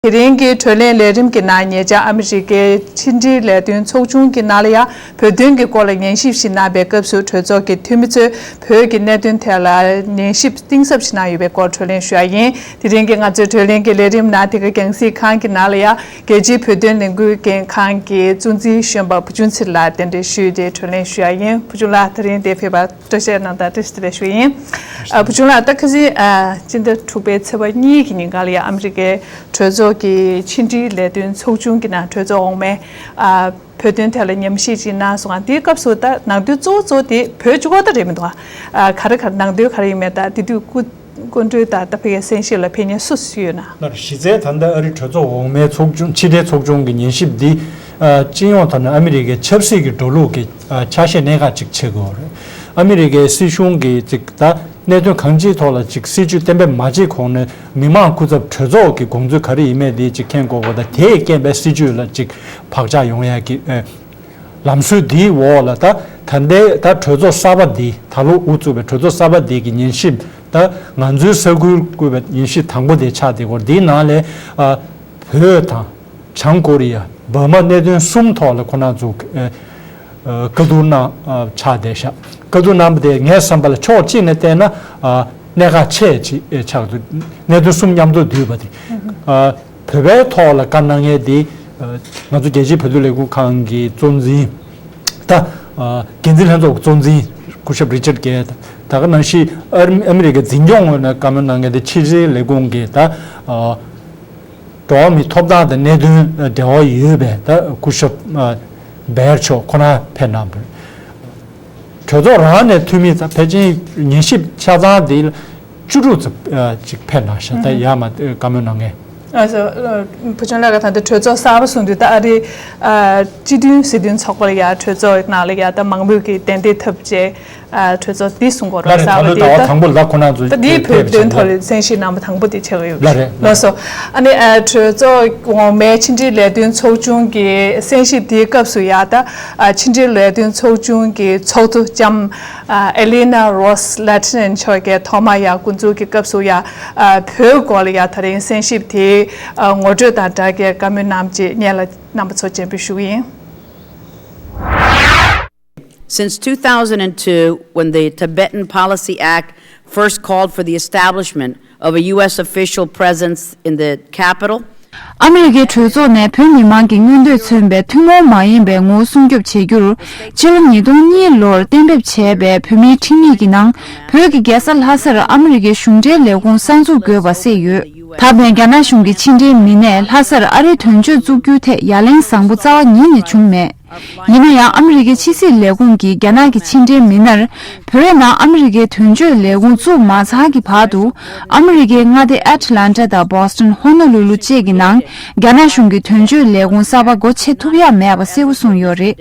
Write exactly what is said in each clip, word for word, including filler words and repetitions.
དེ་རིང་གི་གྲོས་གླེང་ལས་རིམ་གྱི་ནང་ཉེ་ཆར་ཨ་མི་རི་ཀའི་ཕྱི་འབྲེལ་ལས་དོན་ཚོགས་ཆུང་གི་ནང་ལ་ཡང་བོད་དོན་གྱི་སྐོར་ལ་ཉན་ཞིབ་ཞིག་གནང་བའི་སྐབས་སུ་གྲོས་ཚོགས་ཀྱི་འཐུས་མི་ཚོས་བོད་ཀྱི་གནད་དོན་ཐད་ལ་ཉན་ཞིབ་གཏིང་ཟབ་ཞིག་གནང་ཡོད་པའི་སྐོར་གྲོས་གླེང་ཞུ་ཡ་ཡིན། དེ་རིང་གི་ང་ཚོའི་གྲོས་གླེང་གི་ལས་རིམ་ནང་དེ་ག་རྒྱང་སྲིང་ཁང་གི་ནང་ལ་ཡང་རྒྱལ་སྤྱིའི་བོད་དོན་ལས་འགུལ་འགན་ཁང་གི་གཙོ་འཛིན་གཞོན་པ་བུ་ཆུང་ཚེ་རིང་ལགས་གདན་འདྲེན་ཞུས་ཏེ་གྲོས་གླེང་ཞུ་ཡ་ཡིན། བུ་ཆུང་ལགས་ད་རིང་འདིར་ཕེབས་པར་བཀྲ་ཤིས་གནང་དང་བཀྲ་ཤིས་བདེ་ལེགས་ཞུ་ཡིན། ཨ། བུ་ཆུང་ལགས་ད་ཁ་སང་ཨ་སྤྱི་ཟླ་དྲུག་པའི་ཚེས་པ་གཉིས་ཀྱི་ཉིན་ག་ལ་ཡ་ཨ་མི་རི་ཀའི་གྲོས་ཚོགས་ཀྱི་ཕྱི་འབྲེལ་ལས་དོན་ཚོགས་ཆུང་གི་ནང་གྲོས་ཚོགས་འོག་མའི་ཨ་བོད་དོན་ཐད་ལ་ཉམས་ཞིབ་ཅིག་གནང་སོང་ང་། དེའི་སྐབས་སུ་ད་ནང་དོན་གཙོ་བོ་གཙོ་བོ་དེ་བོད་གཅིག་པོ་ད་རེད་མི་འདུག་ཨ། ག་རེ་ག་རེ་ནང་དོན་ག་རེ་ཡིན་མེད་ད་དེ་དུས་སྐུ་སྐུ་མགྲོན་དང་ད་ཕ་གིའི་གསན་བཞེས་ལ་ཕེབས་མཁན་སུ་སུ་ཡོད་ན། ལར་གཞི་རྩའི་ད་ལྟ་ཨ་རི་གྲོས་ཚོགས་འོག་མའི་ཚོགས་ཆུང་ཕྱི་དྲིལ་ཚོགས་ཆུང་གི་ཉན་ཞིབ་འདི་ཨ་སྤྱི་ཡོངས་ཐོག་ནས་ཨ་མི་རི་ཀའི་ཆབ་སྲིད་ཀྱི་འགྲོ་ལུགས་ཀྱི་ཨ་ཆ་ཤས་གནད་འགག་ཅིག་ཆགས་ཀྱི་ཡོད་རེད། ཨ་མི་རི་ཀའི་སྲིད་གཞུང་གིས་ཅིག་ད་གནད་དོན་གང་ཅིའི་ཐོག་ལ་ཅིག་སྲིད་ཇུས་གཏན་འབེབས་མ་བྱས་གོང་ནས་མི་མང་སྐུ་ཚབ་གྲོས་ཚོགས་ཀྱི་དགོངས་ཚུལ་ག་རེ་ཡིན་མིན་དེ་ཅིག་མཁྱེན་དགོས་པ་དང་། དེས་རྐྱེན་པས་སྲིད་ཇུས་ལ་ཅིག་བག་ཆགས་ཡོང་ཡ་གི་ཨ་ལམ་སྲོལ་འདིའི་འོག་ལ་ད་ད་ལྟའི་ད་གྲོས་ཚོགས་གསར་པ་འདི་ད་ལོ་དབུ་བཙུགས་པའི་གྲོས་ཚོགས་གསར་པ་འདི་གི་ཉན་ཞིབ་ད་ང་ཚོའི་ས་ཁུལ་བཀོད་པའི་ཉན་ཞིབ་དང་པོ་དེ་ཆགས་བསྡད་ཡོད་རེད། འདིའི་ནང་ལས་ཨ་བོད་དང་བྱང་ཀོ་རི་ཡ། འབར་མ། གནད་དོན་གསུམ་ཐོག་ལ་ཁོ་རང་ཚོ་ཨ་ཨ་བཀའ་བསྡུར་གནང་ཨ་ཆགས་བསྡད་ཤག་བཀའ་བསྡུར་གནང་བ་དེ་ངའི་བསམ་པ་ལ་ཕྱོགས་གཅིག་ནས་བལྟས་ན་ཨ་གནད་འགག་ཆེ་ཅིག་ཨེ་ཆགས་འདུག་གནད་དོན་གསུམ་མཉམ་དུ་འདུས་པ་དེ། ཨ་བོད་པའི་ཐོག་ལ་བཀའ་གནང་མཁན་དེ་ཨ་ང་ཚོ་རྒྱལ་སྤྱིའི་བོད་དོན་ལས་འགུལ་ཁང་གི་གཙོ་འཛིན་ད་ཨ་འགན་འཛིན་ལྷན་ཚོགས་ཀྱི་གཙོ་འཛིན་སྐུ་ཞབས་རི་ཅར་གྷེ། ད་ག་ནང་བཞིན་ཨ་ཨ་མི་རི་ཀའི་འཛིན་སྐྱོང་ངོས་ནས་བཀའ་མོལ་གནང་མཁན་དེ་ཕྱི་དྲིལ་ལས་ཁུངས་ཀྱི་ད་ཨ་འགྲོ་བ་མིའི་ཐོབ་ཐང་དང་གནད་དོན་འབྲེལ་བ་ཡོད་པའི་ད་སྐུ་ཞབས་ཨ་བེར་མཆོག་ཁོ་རང་ཕེབས་གནང་བ་རེད། གྲོས་ཚོགས་རང་ནས་འཐུས་མི་ད་ཕལ་ཆེར་ཉན་ཞིབ་ཆ་ཚང་དེ་བཅུ་དྲུག་ཙམ་ཨ་ཅིག་ཕེབས་གནང་ཤག་ད་ཡར་མར་བཀའ་མོལ་གནང་མཁན། ཨ་སོ། བུ་ཆུང་ལགས་ཀྱིས་ད་ལྟ་གྲོས་ཚོགས་གསར་པ་གསུངས་དུས་ད་ཨ་རི་ཨ་སྤྱི་མཐུན་སྲིད་དོན་ཚོགས་པ་ལ་ཡ་གྲོས་ཚོགས་ནང་ལ་ཡ་ད་མང་མོས་ཀྱི་གདན་འདྲེན་ཐོབ་རྗེས། ཨ་གྲོས་ཚོགས་འདི་གསུང་གོ་རོགས་ལགས་རེད། གསར་པ་ད་ལོའི་དེ་ཟླ་བ་ད་དང་པོ་ལ་ཁོ་རང་ཚོ་ད་འདིའི་ཕེབས་བོད་དོན་ཕེབས་ཐོག་ལ་གསན་ཞིབ་གནང་བ་དང་པོ་དེ་ཆགས་ཀྱི་ཡོད་ལགས་རེད། ལགས་སོ། ཨ་ནི་ཨ་གྲོས་ཚོགས་འོག་མའི་ཕྱི་འབྲེལ་ལས་དོན་ཚོགས་ཆུང་གི་གསན་ཞིབ་དེའི་སྐབས་སུ་ཡ་ད་ཨ་ཕྱི་འབྲེལ་ལས་དོན་ཚོགས་ཆུང་གི་ཚོགས་གཙོ་ལྕམ་ཨ་ཨེ་ལི་ན་རོས་ལེ་ཏི་ནན་མཆོག་གིས་ཐོག་མར་ཡ་འགོ་འཛུགས་ཀྱི་སྐབས་སུ་ཡ་ཨ་བོད་སྐོར་ལ་ཡ་ད་རིང་གསན་ཞིབ་དེ་ཨ་ངོ་སྤྲོད་དང་སྦྲགས་ཀྱི་བཀའ་མོལ་གནང་རྗེས་སྙན་ལ་རྣམ་པ་ཚོར་སྤྱན་འབུལ་ཞུ་གི་ཡིན། Since two thousand two, when the Tibetan Policy Act first called for the establishment of a U S official presence in the capital, ཨ་མི་རི་ཀའི་གྲོས་ཚོགས་ནས་བོད་མི་མང་གི་མངོན་འདོད་མཚོན་པའི་ཐུན་མོང་མ་ཡིན་པའི་ངོ་བོ་སྲུང་སྐྱོབ་བྱེད་རྒྱུར། ཕྱི་ལོ་ཉིས་སྟོང་གཉིས་ལོར་གཏན་འབེབས་བྱས་པའི་བོད་མིའི་ཁྲིམས་ཡིག་གི་ནང་། བོད་ཀྱི་རྒྱལ་ས་ལྷ་སར་ཨ་མི་རི་ཀའི་གཞུང་འབྲེལ་ལས་ཁུངས་གསར་འཛུགས་དགོས་པ་གསལ་ཡོད། ད་ཕན་རྒྱ་ནག་གཞུང་གི་ཕྱི་འབྲེལ་མི་སྣས་ལྷ་སར་ཨ་རིའི་དོན་གཅོད་བཙུགས་རྒྱུའི་ཐད་ཡ་ལན་བཟང་པོ་རྩ་བ་ཉིད་ནས་བྱུང་མེད། ཡིན་ན་ཡང་ཨ་མི་རི་ཀའི་ཕྱི་སྲིད་ལས་ཁུངས་ཀྱིས་རྒྱ་ནག་གི་ཕྱི་འབྲེལ་མི་སྣར་བོད་ནང་ཨ་མི་རི་ཀའི་དོན་གཅོད་ལས་ཁུངས་བཙུགས་མ་ཚར་གྱི་བར་དུ། ཨ་མི་རི་ཀའི་མངའ་སྡེ་ཨེ་ཊ་ལན་ཊ་དང་བྷོ་སི་ཊོན། ཧོ་ནོ་ལུ་ལུ་བཅས་ཀྱི་ནང་རྒྱ་ནག་གཞུང་གི་དོན་གཅོད་ལས་ཁུངས་གསར་པ་སྒོ་ཕྱེ་ཐུབ་ཡག་མེད་པ་གསལ་པོ་གསུངས་ཡོད་རེད།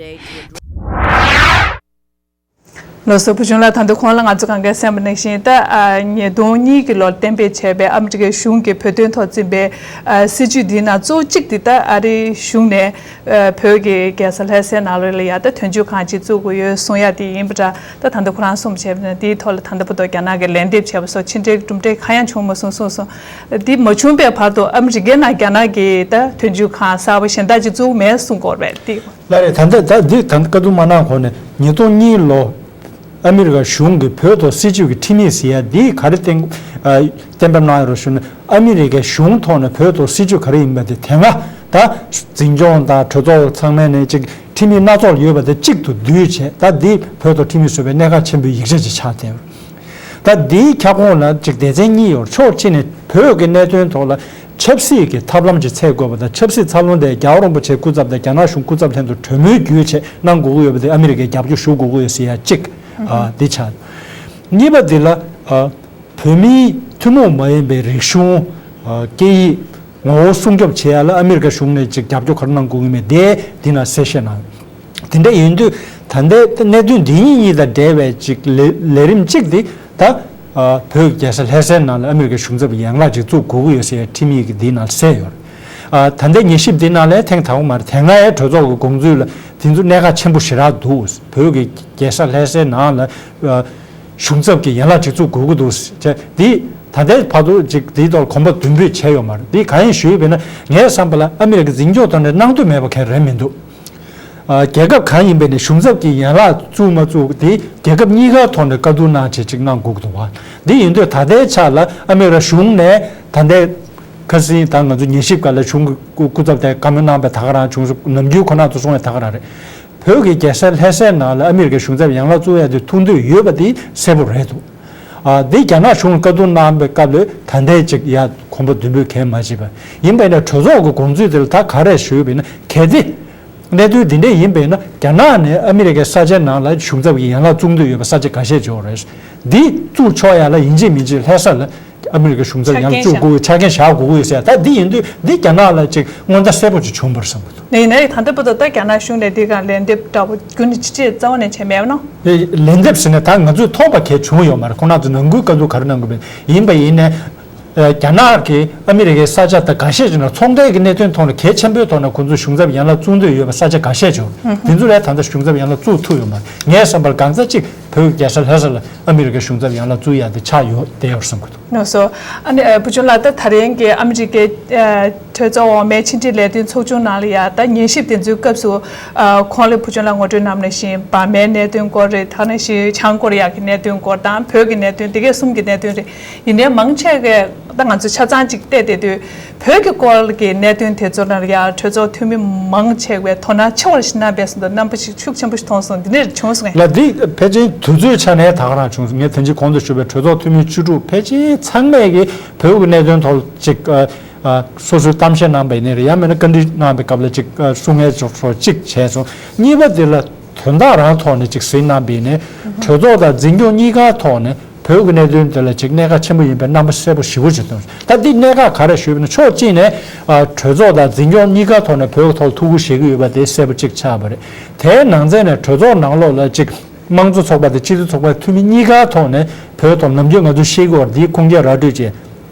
ལགས་སོ། བུ་ཆུང་ལགས། ད་དུང་གོང་ལ་ང་ཚོ་གང་ག་གསན་པ་ནང་བཞིན། ད་ཨ་ཉིས་སྟོང་གཉིས་ཀྱི་ལོར་གཏན་འབེབས་བྱས་པའི་ཨ་མི་རི་ཀའི་གཞུང་གིས་བོད་དོན་ཐོག་འཛིན་པའི་ཨ་སྲིད་ཇུས་འདིའི་ནང་གཙོ་བོ་གཅིག་དེ་ད་ཨ་རིའི་གཞུང་ནས་ཨ་བོད་ཀྱི་རྒྱལ་ས་ལྷ་སའི་ནང་ལོགས་ལ་ཡ་ད་དོན་གཅོད་ཁང་ཅིག་བཙུགས་དགོས་ཡོད་གསུང་ཡ་དེ་ཡིན་པ་འདྲ། ད་ད་ལྟ་ཁོ་རང་གསུངས་བྱས་པ་ན་དེའི་ཐོག་ལ་ད་ལྟ་བར་དུ་རྒྱ་ནག་གིས་ལན་འདེབས་བྱས་པ་སོགས་ཕྱི་འབྲེལ་གྱི་གྲུབ་འབྲས་གང་ཡང་བྱུང་མ་སོང་གསུངས་སོང་། འདི་མ་བྱུང་པའི་བར་དུ་ཨ་མི་རི་ཀའི་ནང་རྒྱ་ནག་གིས་ད་དོན་གཅོད་ཁང་གསར་པ་གཞན་དག་ཅིག་བཙུགས་མེད་གསུང་གི་ཡོད་རེད་དེ། ལགས་རེད། ད་ལྟ་ད་འདི་ད་ལྟ་བཀའ་བསྡུར་མ་གནང་གོང་ནས་ཉིས་སྟོང་གཉིས་ལོ་ཨ་མི་རི་ཀ་གཞུང་གིས་བོད་ཐོག་སྲིད་ཇུས་ཀྱི་ཁྲིམས་ཡིག་ཟེར་ཡ་འདི་ག་རེ་གཏན་ཨ་གཏན་འབེབས་གནང་ཡོད་རེད་ཞུ་ན། ཨ་མི་རི་ཀའི་གཞུང་ཐོག་ནས་བོད་ཐོག་སྲིད་ཇུས་ག་རེ་ཡིན་པ་དེ་དེ་སྔ་ད་འཛིན་སྐྱོང་དང་གྲོས་ཚོགས་ཚང་མས་ནས་ཅིག་ཁྲིམས་ཡིག་སྣ་ཚོགས་ཡོད་པ་དེ་གཅིག་ཏུ་བསྡུས་བྱས། ད་འདི་བོད་ཐོག་ཁྲིམས་ཡིག་བཟོས་པའི་གནད་འགག་ཆེན་པོའི་ཡིག་ཆ་ཅིག་ཆགས་བསྡད་ཡོད་རེད། ད་འདིའི་ཁྱབ་ཁོངས་ལ་ཅིག་སྡེ་ཚན་གཉིས་ཡོད། ཕྱོགས་གཅིག་ནས་བོད་ཀྱི་གནད་དོན་ཐོག་ལ་ཆབ་སྲིད་ཀྱི་ཐབས་ལམ་ཅིག་འཚོལ་དགོས་པ་དང་། ཆབ་སྲིད་ཐབས་ལམ་དེ་རྒྱལ་བ་རིན་པོ་ཆེ་སྐུ་ཚབ་དང་རྒྱ་ནག་གཞུང་སྐུ་ཚབ་ལྷན་དུ་གྲོས་མོལ་བརྒྱུད་བྱས་གནང་དགོས་ཀྱི་ཡོད་པ་དེ་ཨ་མི་རི་ཀས་རྒྱབ་སྐྱོར་ཞུ་དགོས་ཀྱི་ཡོད་ཟེར་ཡ་གཅིག་ཨ་འདི་ཆགས། གཉིས་པ་འདི་ལ་ཨ་བོད་མིའི་ཐུན་མོང་མ་ཡིན་པའི་རིག་གཞུང་། ཨ་སྐད་ཡིག་ངོ་བོ་སྲུང་སྐྱོབ་བྱེད་ཡ་ལ་ཨ་མི་རི་ཀ་གཞུང་ནས་ཅིག་རྒྱབ་སྐྱོར་ག་རེ་གནང་དགོས་ཀྱི་མེད་དེ་འདི་ན་གསལ་བཤད་གནང་ཡོད། དེ་འདྲ་ཡིན་དུས་ད་ལྟའི་གནད་དོན་འདི་གཉིས་གཉིས་དང་འབྲེལ་བའི་ཅིག་ལས་ལས་རིམ་གཅིག་འདི་ད་ཨ་བོད་རྒྱལ་ས་ལྷ་སའི་ནང་ལ་ཨ་མི་རི་ཀའི་གཞུང་ཚབ་ཡན་ལག་ཅིག་བཙུགས་དགོས་ཀྱི་ཡོད་ཟེར་ཡའི་ཁྲིམས་ཡིག་གི་འདིའི་ནང་གསལ་ཡོད་རེད། ཨ་ད་ལྟའི་ཉན་ཞིབ་འདི་ནང་ལ་ཐེངས་དང་པོ་མ་རེད། དེ་སྔའི་གྲོས་ཚོགས་ཀྱི་དགོངས་ཚུལ་ལ་དེ་ཚོ་གནད་འགག་ཆེན་པོ་ཞེ་དྲག་འདུག་བོད་ཀྱི་རྒྱལ་ས་ལྷ་སའི་ནང་ལ་ཨ་གཞུང་ཚབ་ཀྱི་ཡན་ལག་ཅིག་བཙུགས་དགོས་ཀྱི་འདུག་ཟེར་འདི་ད་ ད་ལྟའི་བར་དུ་ཅིག་དེའི་ཐོག་གོམ་པ་མདུན་སྤོས་བྱས་ཡོད་མ་རེད། འདི་གང་ཡིན་ཞུས་པས་ན། ངའི་བསམ་པ་ལ་ཨ་མི་རི་ཀའི་འཛིན་སྐྱོང་ཐོག་ནས་གནང་འདོད་མེད་པ་གང་རེད་མི་འདུག་ཨ། རྒྱལ་ཁབ་གང་ཡིན་པས་ནས་གཞུང་ཚབ་ཀྱི་ཡན་ལག་བཙུགས་མ་བཙུགས་དེ་རྒྱལ་ཁབ་གཉིས་ཀ་ཐོག་ནས་བཀའ་བསྡུར་གནང་བྱས་ཅིག་གནང་དགོས་ཀྱི་འདུག་བ། འདི་ཡིན་དུས་ད་ལྟའི་ཆ་ལ་ཨ་མི་རི་ཀ་གཞུང་ནས་ད་ལྟའི་ཁ་སང་ད་ང་ཚོ་ཉན་ཞིབ་སྐབས་ལ་གཞུང་གི་སྐུ་སྐུ་ཚབ་དེ་བཀའ་མོལ་གནང་པའི་ད་ག་རང་བྱུང་སོང་། ནམ་རྒྱུན་ཁོ་རང་ཚོ་གསུང་བའི་ད་ག་རང་རེད། བོད་ཀྱི་རྒྱལ་ས་ལྷ་སའི་ནང་ལ་ཨ་མི་རི་ཀའི་གཞུང་ཚབ་ཡན་ལག་བཙུགས་ཡ་དེ་ཐུགས་འདོད་ཡོད་པ་དེ་གསལ་པོ་རེད་འདུག་ཨ། འདི་རྒྱ་ནག་གཞུང་ལ་བཀའ་བསྡུར་གནང་པའི་སྐབས་ལ་ད་ལྟའི་ཅིག་ཡ་གོམ་པ་མདུན་སྤོས་གང་མ་བྱས་པ་ཡིན་པས་ན། གྲོས་ཚོགས་ཀྱི་དགོངས་ཚུལ་དེ་ལ་ད་ག་རེ་ཞུས་པས་ན། གལ་ཏེ་གནད་དོན་འདི་འདྲ་ཡིན་པས་ན། རྒྱ་ནག་ནས་ཨ་མི་རི་ཀའི་ས་ཆའི་ནང་ལ་གཞུང་ཚབ་ཀྱི་ཡན་ལག་བཙུགས་འདོད་ཡོད་པ་ས་ཆ་འགའ་ཤས་ཡོད་རེད། འདི་བཙུགས་ཆོག་ཡ་ལ་ཡིན་གཅིག་མིན་གཅིག་ལྷ་ས་ལ་ཨ་མི་རི་ཀའི་གཞུང་ཚབ་ཡན་ལག་བཙུགས་དགོས་ཀྱི་ཆ་རྐྱེན་བཞག་དགོས་ཀྱི་ཡོད་ཟེར། ད་འདི་ཡིན་དུས་འདི་རྒྱ་ནག་ལ་ཅིག་སྔོན་བརྡ་གསལ་པོ་ཅིག་བྱུང་བར་བསམ་གྱི་འདུག་ཡིན་ནའི་ད་ལྟ་བར་དུ་ད་རྒྱ་ནག་གཞུང་ནས་འདི་ག་ལན་འདེབས་འདྲ་པོ་རྒྱུན་ནས་ཅི་ཅི་རྩ་བ་ནས་བྱས་མེད་ནོ། ལན་འདེབས་ཟེར་ནས་ད་ང་ཚོས་མཐོང་པ་གས་བྱུང་ཡོད་མ་རེད། ཁོང་རྣམ་ཚོ་ནང་ཁུལ་བཀའ་བསྡུར་ག་རེ་གནང་དགོས་པས་ཡིན་པ་ཡིན་ནས། ཨ། རྒྱ་ནག་གིས་ཨ་མི་རི་ཀའི་ས་ཆ་དང་འགའ་ཤས་ཅིག་ནང་ཚོང་འབྲེལ་གྱི་གནད་དོན་ཐོག་ནས་གལ་ཆེན་པོའི་ཐོག་ནས་ཁོང་ཚོས་གཞུང་ཚབ་ཡན་ལག་བཙུགས་འདོད་ཡོད་པའི་ས་ཆ་འགའ་ཤས་ཅིག་ཡོད་རེད། དེ་ཚོ་ལ་ད་ལྟ་གཞུང་ཚབ་ཡན་ལག་བཙུགས་ཐུབ་ཡོད་མ་རེད། ངའི་བསམ་པར་གང་ཟག་གཅིག་བོད་ཀྱི་རྒྱལ་ས་ལྷ་ས་ལ་ཨ་མི་རི་ཀའི་གཞུང་ཚབ་ཡན་ལག་བཙུགས་ཡ་དེ་ཆགས་ཡོད་བསྡད་ཡོད་བསམ་གྱི་འདུག་ལགས་སོ། ཨ་ནི་ཨ་བུ་ཆུང་ལགས། ད་ད་རིང་གི་ཨ་མི་རི་ཀའི་ཨ་གྲོས་ཚོགས་འོག་མའི་ཕྱི་འབྲེལ་ལས་དོན་ཚོགས་ཆུང་ནང་ལ་ཡ་ད་ཉན་ཞིབ་དེ་ཚོའི་སྐབས་སུ། ཨ་ཁོང་ལ་བུ་ཆུང་ལགས་ངོ་སྤྲོད་གནང་བ་ནང་བཞིན་འབར་མའི་གནད་དོན་སྐོར་རེད། ད་ནང་བཞིན་བྱང་ཀོ་རི་ཡ་གི་གནད་དོན་སྐོར་དང་བོད་ཀྱི་གནད་དོན་དེ་གའི་གསུམ་གྱི་གནད་དོན་རེད། ཡིན་ནའི་མང་ཆེ་གས་ད་ང་ཚོ་ཆ་ཚང་ཅིག་བལྟས་བསྡད་དུས་བོད་ཀྱི་སྐོར་གྱི་གནད་དོན་དེ་ཚོ་ལ་ཡ་གྲོས་ཚོགས་འཐུས་མི་མང་ཆེ་བས་དོ་སྣང་ཆེ་བ་ཞིག་གནང་བས་སོང་དང་རྣམ་པ་ཞིག་ཤུགས་ཆེན་པོ་ཞིག་མཐོང་སོང་། འདི་འདྲ་བྱུང་སོང་ངས། ལགས། འདི་ཕལ་ཆེར་དུས་ཚོད་ཆ་ནས་ད་ག་རང་བྱུང་སོང་། ངས་དེ་ཕྱི་གོང་དུ་ཞུས་པའི་གྲོས་ཚོགས་འཐུས་མི་བཅུ་དྲུག་ཕལ་ཆེར་ཚང་མས་ཀྱིས་བོད་ཀྱི་གནད་དོན་ཐོག་ཅིག་ཨ་ཨ་སོ་སོའི་གཏམ་བཤད་གནང་པ་ཡིན་ནའི་རེད། ཡང་མིན་ན་བཀའ་འདྲི་གནང་པའི་སྐབས་ལ་ཅིག་ཨ་གསུང་མཁན་ཚོ་ཚོ་གཅིག་བྱས་སོང་། གཉིས་པ་དེ་ལ་དོན་དག་རང་ཐོག་ནས་ཅིག་གཟིགས་གནང་པ་ཡིན་ནའི་གྲོས་ཚོགས་དང་འཛིན་སྐྱོང་གཉིས་ཀ་ཐོག་ནས་བོད་ཀྱི་གནད་དོན་དེ་ལ་ཅིག་གནད་འགག་ཆེན་པོ་ཡིན་པའི་རྣམ་པ་གསལ་པོ་ཞེ་པོ་ཅིག་མཐོང་སོང་། ད་འདི་གནད་འགག་ག་རེ་ཞུས་པ་ན། ཕྱོགས་གཅིག་ནས་ཨ་གྲོས་ཚོགས་དང་འཛིན་སྐྱོང་གཉིས་ཀ་ཐོག་ནས་བོད་ཀྱི་ཐོག་ལ་ཐུགས་ཁུར་བཞེས་ཀྱི་ཡོད་པ་དེ་གསལ་པོ་གཅིག་ཆགས་པ་རེད། དེའི་ནང་ཚན་ནས་གྲོས་ཚོགས་ནང་ལོགས་ལ་ཅིག་དམངས་གཙོ་ཚོགས་པ་དང་སྤྱི་མཐུན་ཚོགས་པའི་འཐུས་མི་གཉིས་ཀ་ཐོག་ནས་བོད་ཐོག་ནམ་རྒྱུན་ང་ཚོས་བཤད་ཀྱི་ཡོད་རེད། འདིའི་ཁུངས་སྐྱེལ་ར་སྤྲོད་བྱས།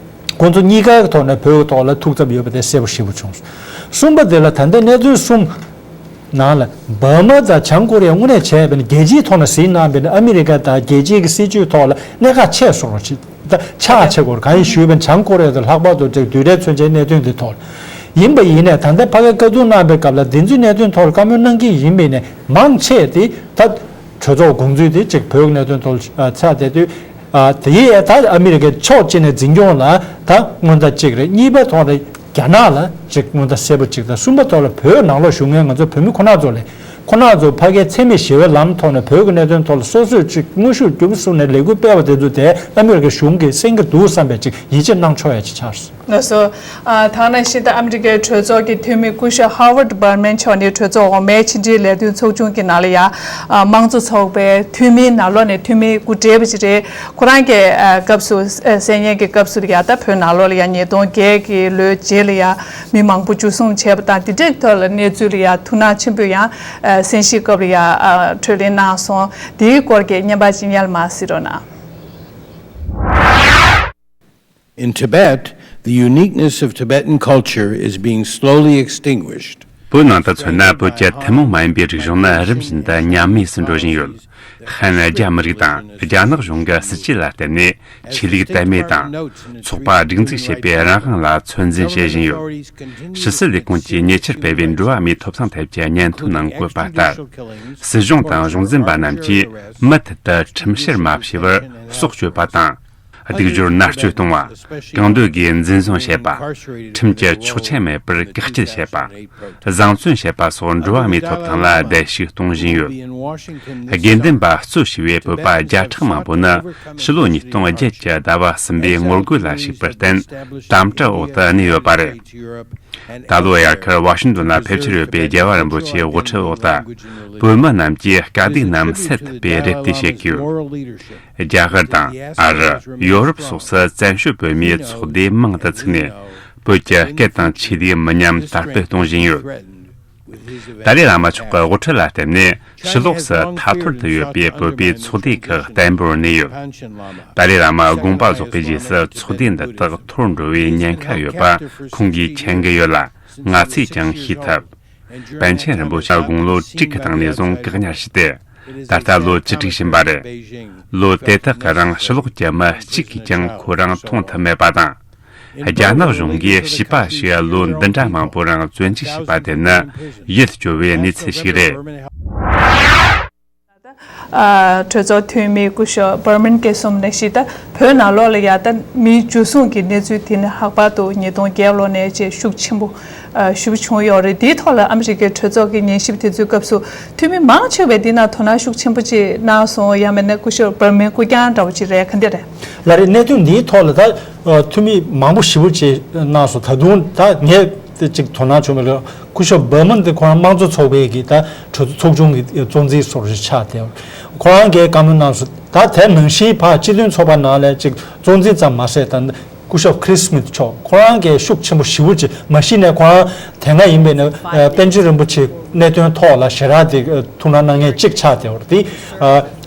ཁོང་ཚོ་གཉིས་ཀའི་ཐོག་ནས་བོད་ཀྱི་ཐོག་ལ་ཐུགས་འཚབ་ཡོད་པ་དེ་གསལ་པོ་ཞེ་པོ་བྱུང་སོང་། གསུམ་པ་དེ་ལ་ད་ལྟ་གནད་དོན་གསུམ་ནང་ལ་འབར་མ་དང་བྱང་ཀོ་རི་ཡ་དངོས་གནས་བྱས་པ་ཡིན་ན། རྒྱལ་སྤྱིའི་ཐོག་ནས་གཟིགས་གནང་བ་ཡིན་ན་ཨ་མི་རི་ཀ་དང་རྒྱལ་སྤྱིའི་གི་སྲིད་བྱུས་ཐོག་ལ་གནད་འགག་ཆེ་སོང་རོགས་བྱེད། ད་ཆགས་ཆེ་སྐོར་གང་ཡིན་ཞུས་པ་ཡིན་ན། བྱང་ཀོ་རི་ཡ་དང་ལྷག་པར་དུ་ཅིག་རྡུལ་ཕྲན་མཚོན་ཆའི་གནད་དོན་འདི་ཐོག་ལ་ཡིན་པ་ཡིན་ནའི། ད་ལྟ་ཕ་གིར་བཀའ་བསྡུར་གནང་པའི་སྐབས་ལ་འདི་ཚོའི་གནད་དོན་ཐོག་ལ་བཀའ་མོལ་གནང་གི་ཡིན་པ་ཡིན་ནའི། མང་ཆེ་དེ་ད་གྲོས་ཚོགས་དགོངས་ཚུལ་དེ་ཅིག་བོད་ཀྱི་གནད་དོན་ཐོག་ལ་ཆགས་བསྡད་དུས། ཨ་དེ་ཡིས་ད་ཨ་མི་རི་ཀའི་ཕྱོགས་གཅིག་ནས་འཛིན་སྐྱོང་ལ་ད་མངོན་མཐའ་གཅིག་རེད། གཉིས་པའི་ཐོག་ནས་རྒྱ་ནག་ལ་ཅིག་མངོན་མཐའ་གསལ་པོ་གཅིག་དང་། གསུམ་པའི་ཐོག་ལ་བོད་ནང་ལོགས་བཞུགས་མཁན་ང་ཚོ་བོད་མི་ཁོ་ན་ཚོ་ལ། ཁོ་ན་ཚོ་ཕ་གིའི་འཚེ་མེད་ཞི་བའི་ལམ་ཐོག་ནས་བོད་ཀྱི་གནད་དོན་ཐོག་ལ་སོ་སོས་ཅིག་དངོས་ཤུགས་རྒྱུན་སྲུང་ནས་ལས་འགུལ་སྤེལ་བ་དེ་ཚོ་དེ་ཨ་མི་རི་ཀའི་གཞུང་གིས་གསན་གྱི་འདུག་བསམ་པའི་ཅིག་ཡིད་ཆེས་གནང་ཆོག་ཡ་ཅིག་ཆགས་སོང་། ལགས་སོ། ཨ་ད་ག་ནང་བཞིན་ད་ཨ་མི་རི་ཀའི་གྲོས་ཚོགས་ཀྱི་འཐུས་མི་སྐུ་ཞབས་ཧ་ཝར་ཌི་བར་མན་མཆོག་ནི་གྲོས་ཚོགས་འོག་མའི་ཕྱི་འབྲེལ་ལས་དོན་ཚོགས་ཆུང་གི་ནང་ལ་ཡ། ཨ་དམངས་གཙོ་ཚོགས་པའི་འཐུས་མིའི་ནང་ལོགས་ནས་འཐུས་མི་སྐུ་བགྲེས་པ་ཅིག་རེད། ཁོ་རང་གི་ཨ་སྐབས་སུ་ཨ་གསན་ཉན་གྱི་སྐབས་སུ་ཡ། ད་བོད་ནང་ལོགས་ལ་ཡ་ཉིས་སྟོང་བརྒྱད་ཀྱི་ལོའི་རྗེས་ལ་ཡ་མི་མང་པོ་འཇུ་བཟུང་བྱས་པ་དང་། དེ་འདྲའི་ཐོག་ལ་གནས་ཚུལ་ལ་ཡ་ཐུགས་སྣང་ཆེན་པོས་ཡང་ཨ་གསན་བཞེས་སྐབས་ལ་ཡ་ཨ་འཕྲོས་ལེན་གནང་སོང་། དེའི་སྐོར་གྱི་བརྙན་པར་ཅིག་སྙན་ལ་མར་གཟིགས་རོགས་གནང་། In Tibet, the uniqueness of Tibetan culture is being slowly extinguished. བོད་ནང་དུ་མཚོན་ན། བོད་ཀྱི་ཐུན་མོང་མ་ཡིན་པའི་རིག་གཞུང་ནི་རིམ་བཞིན་དུ་ཉམས་དམས་སུ་འགྲོ་བཞིན་ཡོད། ཧན་རྒྱ་མི་རིགས་དང་རྒྱ་ནག་གཞུང་གི་སྲིད་ཇུས་ལ་བརྟེན་ནས། ཆོས་ལུགས་དད་མོས་དང་ཚོགས་པ་སྒྲིག་འཛུགས་བྱེད་པའི་རང་དབང་ལ་ཚོད་འཛིན་བྱེད་བཞིན་ཡོད། ཕྱི་སྲིད་ལས་ཁུངས་ཀྱིས་ཉེ་ཆར་སྤེལ་བའི་འགྲོ་བ་མིའི་ཐོབ་ཐང་ཐད་ཀྱི་སྙན་ཐོའི་ནང་བཀོད་པ་ལྟར། སྲིད་གཞུང་དང་གཞུང་འཛིན་པ་རྣམས་ཀྱིས་མུ་མཐུད་དུ་ཁྲིམས་བཤེར་མ་བྱས་པར་སྲོག་གཅོད་པ་དང་། སྡིག་སྦྱོར་མནར་གཅོད་གཏོང་བ། གང་འདོད་སྒོས་འཛིན་བཟུང་བྱེད་པ། ཁྲིམས་ཀྱི་ཆོག་མཆན་མེད་པར་བཀག་སྐྱིལ་བྱེད་པ། བཟང་བཙོན་བྱེད་པ་སོགས་འགྲོ་བ་མིའི་ཐོབ་ཐང་ལ་བརྡལ་བཤིག་གཏོང་བཞིན་ཡོད། དགེ་འདུན་པ་གཙོས་བྱས་པའི་བོད་པ་བརྒྱ་ཕྲག་མང་པོ་ནི་ཕྱི་ལོ་ཉིས་སྟོང་བརྒྱད་ཀྱི་ཟླ་བ་གསུམ་པའི་ངོ་རྒོལ་ལ་ཞུགས་པར་བརྟེན། དམ་དྲག་འོག་ཏུ་གནས་ཡོད་པ་རེད། ད་ལོ་དབྱར་ཁར་ཝ་ཤིང་ཏོན་ལ་ཕེབས་འཆར་ཡོད་པའི་རྒྱལ་བ་རིན་པོ་ཆེའི་དབུ་ཁྲིད་འོག་ཏུ། བོད་མི་རྣམས་ཀྱིས་དཀའ་སྡུག་རྣམས་སེལ་ཐུབ་པའི་རེ་ལྟོས་བྱེད་ཀྱི་ཡོད། རྒྱ་གར་དང་ཨ་རི། ཡོ་རོབ་སོགས་སུ་བཙན་བྱོལ་བོད་མིའི་ཚོགས་སྡེ་མང་དུ་ཚུགས་ནས། བོད་ཀྱི་སྐད་དང་ཆོས་ལུགས་མི་ཉམས་དར་སྤེལ་གཏོང་བཞིན་ཡོད། ཏཱ་ལའི་བླ་མ་མཆོག་གི་དབུ་ཁྲིད་ལ་བརྟེན་ནས། ཕྱི་ལོགས་སུ་ཐ་ཐོར་དུ་ཡོད་པའི་བོད་པའི་ཚོགས་སྡེ་ཁག་བརྟན་པོར་གནས་ཡོད། ཏཱ་ལའི་བླ་མ་དགོངས་པ་རྫོགས་པའི་རྗེས་སུ་ཚོགས་སྡེ་འདི་དག་འཐོར་འགྲོ་བའི་ཉེན་ཁ་ཡོད་པ་ཁོང་གིས་མཁྱེན་གྱི་ཡོད་ལ། ང་ཚོས་ཀྱང་ཤེས་ཐུབ། པཎ་ཆེན་རིན་པོ་ཆེ་དགུང་ལོ་དྲུག་གི་སྟེང་ནས་བཟུང་བཀག་ཉར་བྱས་ཏེ། ད་ལྟ་ལོ་བཅུ་དྲུག་ཕྱིན་པ་རེད། ལོ་དེ་དག་གི་རིང་ཕྱི་ལོགས་ཀྱི་མི་གཅིག་གིས་ཀྱང་ཁོ་རང་མཐོང་ཐུབ་མེད་པ་དང་། རྒྱ་ནག་གཞུང་གིས་བྱིས་པ་ཞིག་ལོ་འདི་འདྲ་མང་པོའི་རིང་བཙོན་འཇུག་བྱས་པ་དེ་ནི་ཡིད་སྐྱོ་བའི་གནས་ཚུལ་ཞིག་རེད། ཨ། གྲོས་ཚོགས་འཐུས་མི་སྐུ་ཞབས་བྷར་མན་གྱིས་གསུངས་ནང་བཞིན། ད་བོད་ནང་ལོགས་ལ་ཡ་ད་མིའི་འཇུ་བཟུང་གི་གནས་ཚུལ་དེ་ནི་ལྷག་པར་དུ་ཉིས་སྟོང་བརྒྱད་ལོ་ནས་བཅས་ཤུགས་ཆེན་པོ་ཨ་ཞེ་པོ་བྱུང་ཡོད་རེད། དེའི་ཐོག་ལ་ཨ་མི་རི་ཀའི་གྲོས་ཚོགས་ཀྱི་ཉན་ཞིབ་དེ་ཚོའི་སྐབས་སུ་འཐུས་མི་མང་ཆེ་བས་འདི་ན་དོ་སྣང་ཤུགས་ཆེན་པོ་ཅིག་གནང་སོང་། ཡང་མིན་ན་སྐུ་ཞབས་བྷར་མན་སྐུ་རྐྱང་འདྲ་བོ་ཅིག་རེད། ག་འདྲ་རེད། ལགས་རེད། གནད་དོན་འདིའི་ཐོག་ལ་ད་འཐུས་མི་མང་པོ་ཞེ་པོ་ཅིག་གནང་སོང་། ད་དུང་ད་ངས་ཅིག་དོ་སྣང་བྱུང་བ་ལ། སྐུ་ཞབས་བྷར་མན་དེ་ཁོ་རང་དམངས་གཙོ་ཚོགས་པའི་གི་ད་གྲོས་ཚོགས་ཆུང་གི་གཙོ་འཛིན་སོགས་རེ་ཆགས་ཏེ། ཁོ་རང་གིས་བཀའ་མོལ་གནང་སོང་། ད་དེ་ནང་བཞིན་ཕར་སྤྱི་མཐུན་ཚོགས་པ་ནང་ལ་ཅིག་གཙོ་འཛིན་ཙམ་མ་ཟད། ད་སྐུ་ཞབས་ཁྲིས་སྨིད་མཆོག་ཁོ་རང་གིས་ཤུགས་ཆེན་པོ་ཞེ་པོ་ཅིག་མ་གཞི་ནས་ཁོ་རང་དེ་སྔ་ཡིན་པའི་ནས་པཎ་ཆེན་རིན་པོ་ཆེའི་གནད་དོན་ཐོག་ལ་ཞེ་དྲག་དེ་ཐུགས་སྣང་གནང་མཁན་གཅིག་ཆགས་ཏེ། འོ་དེ་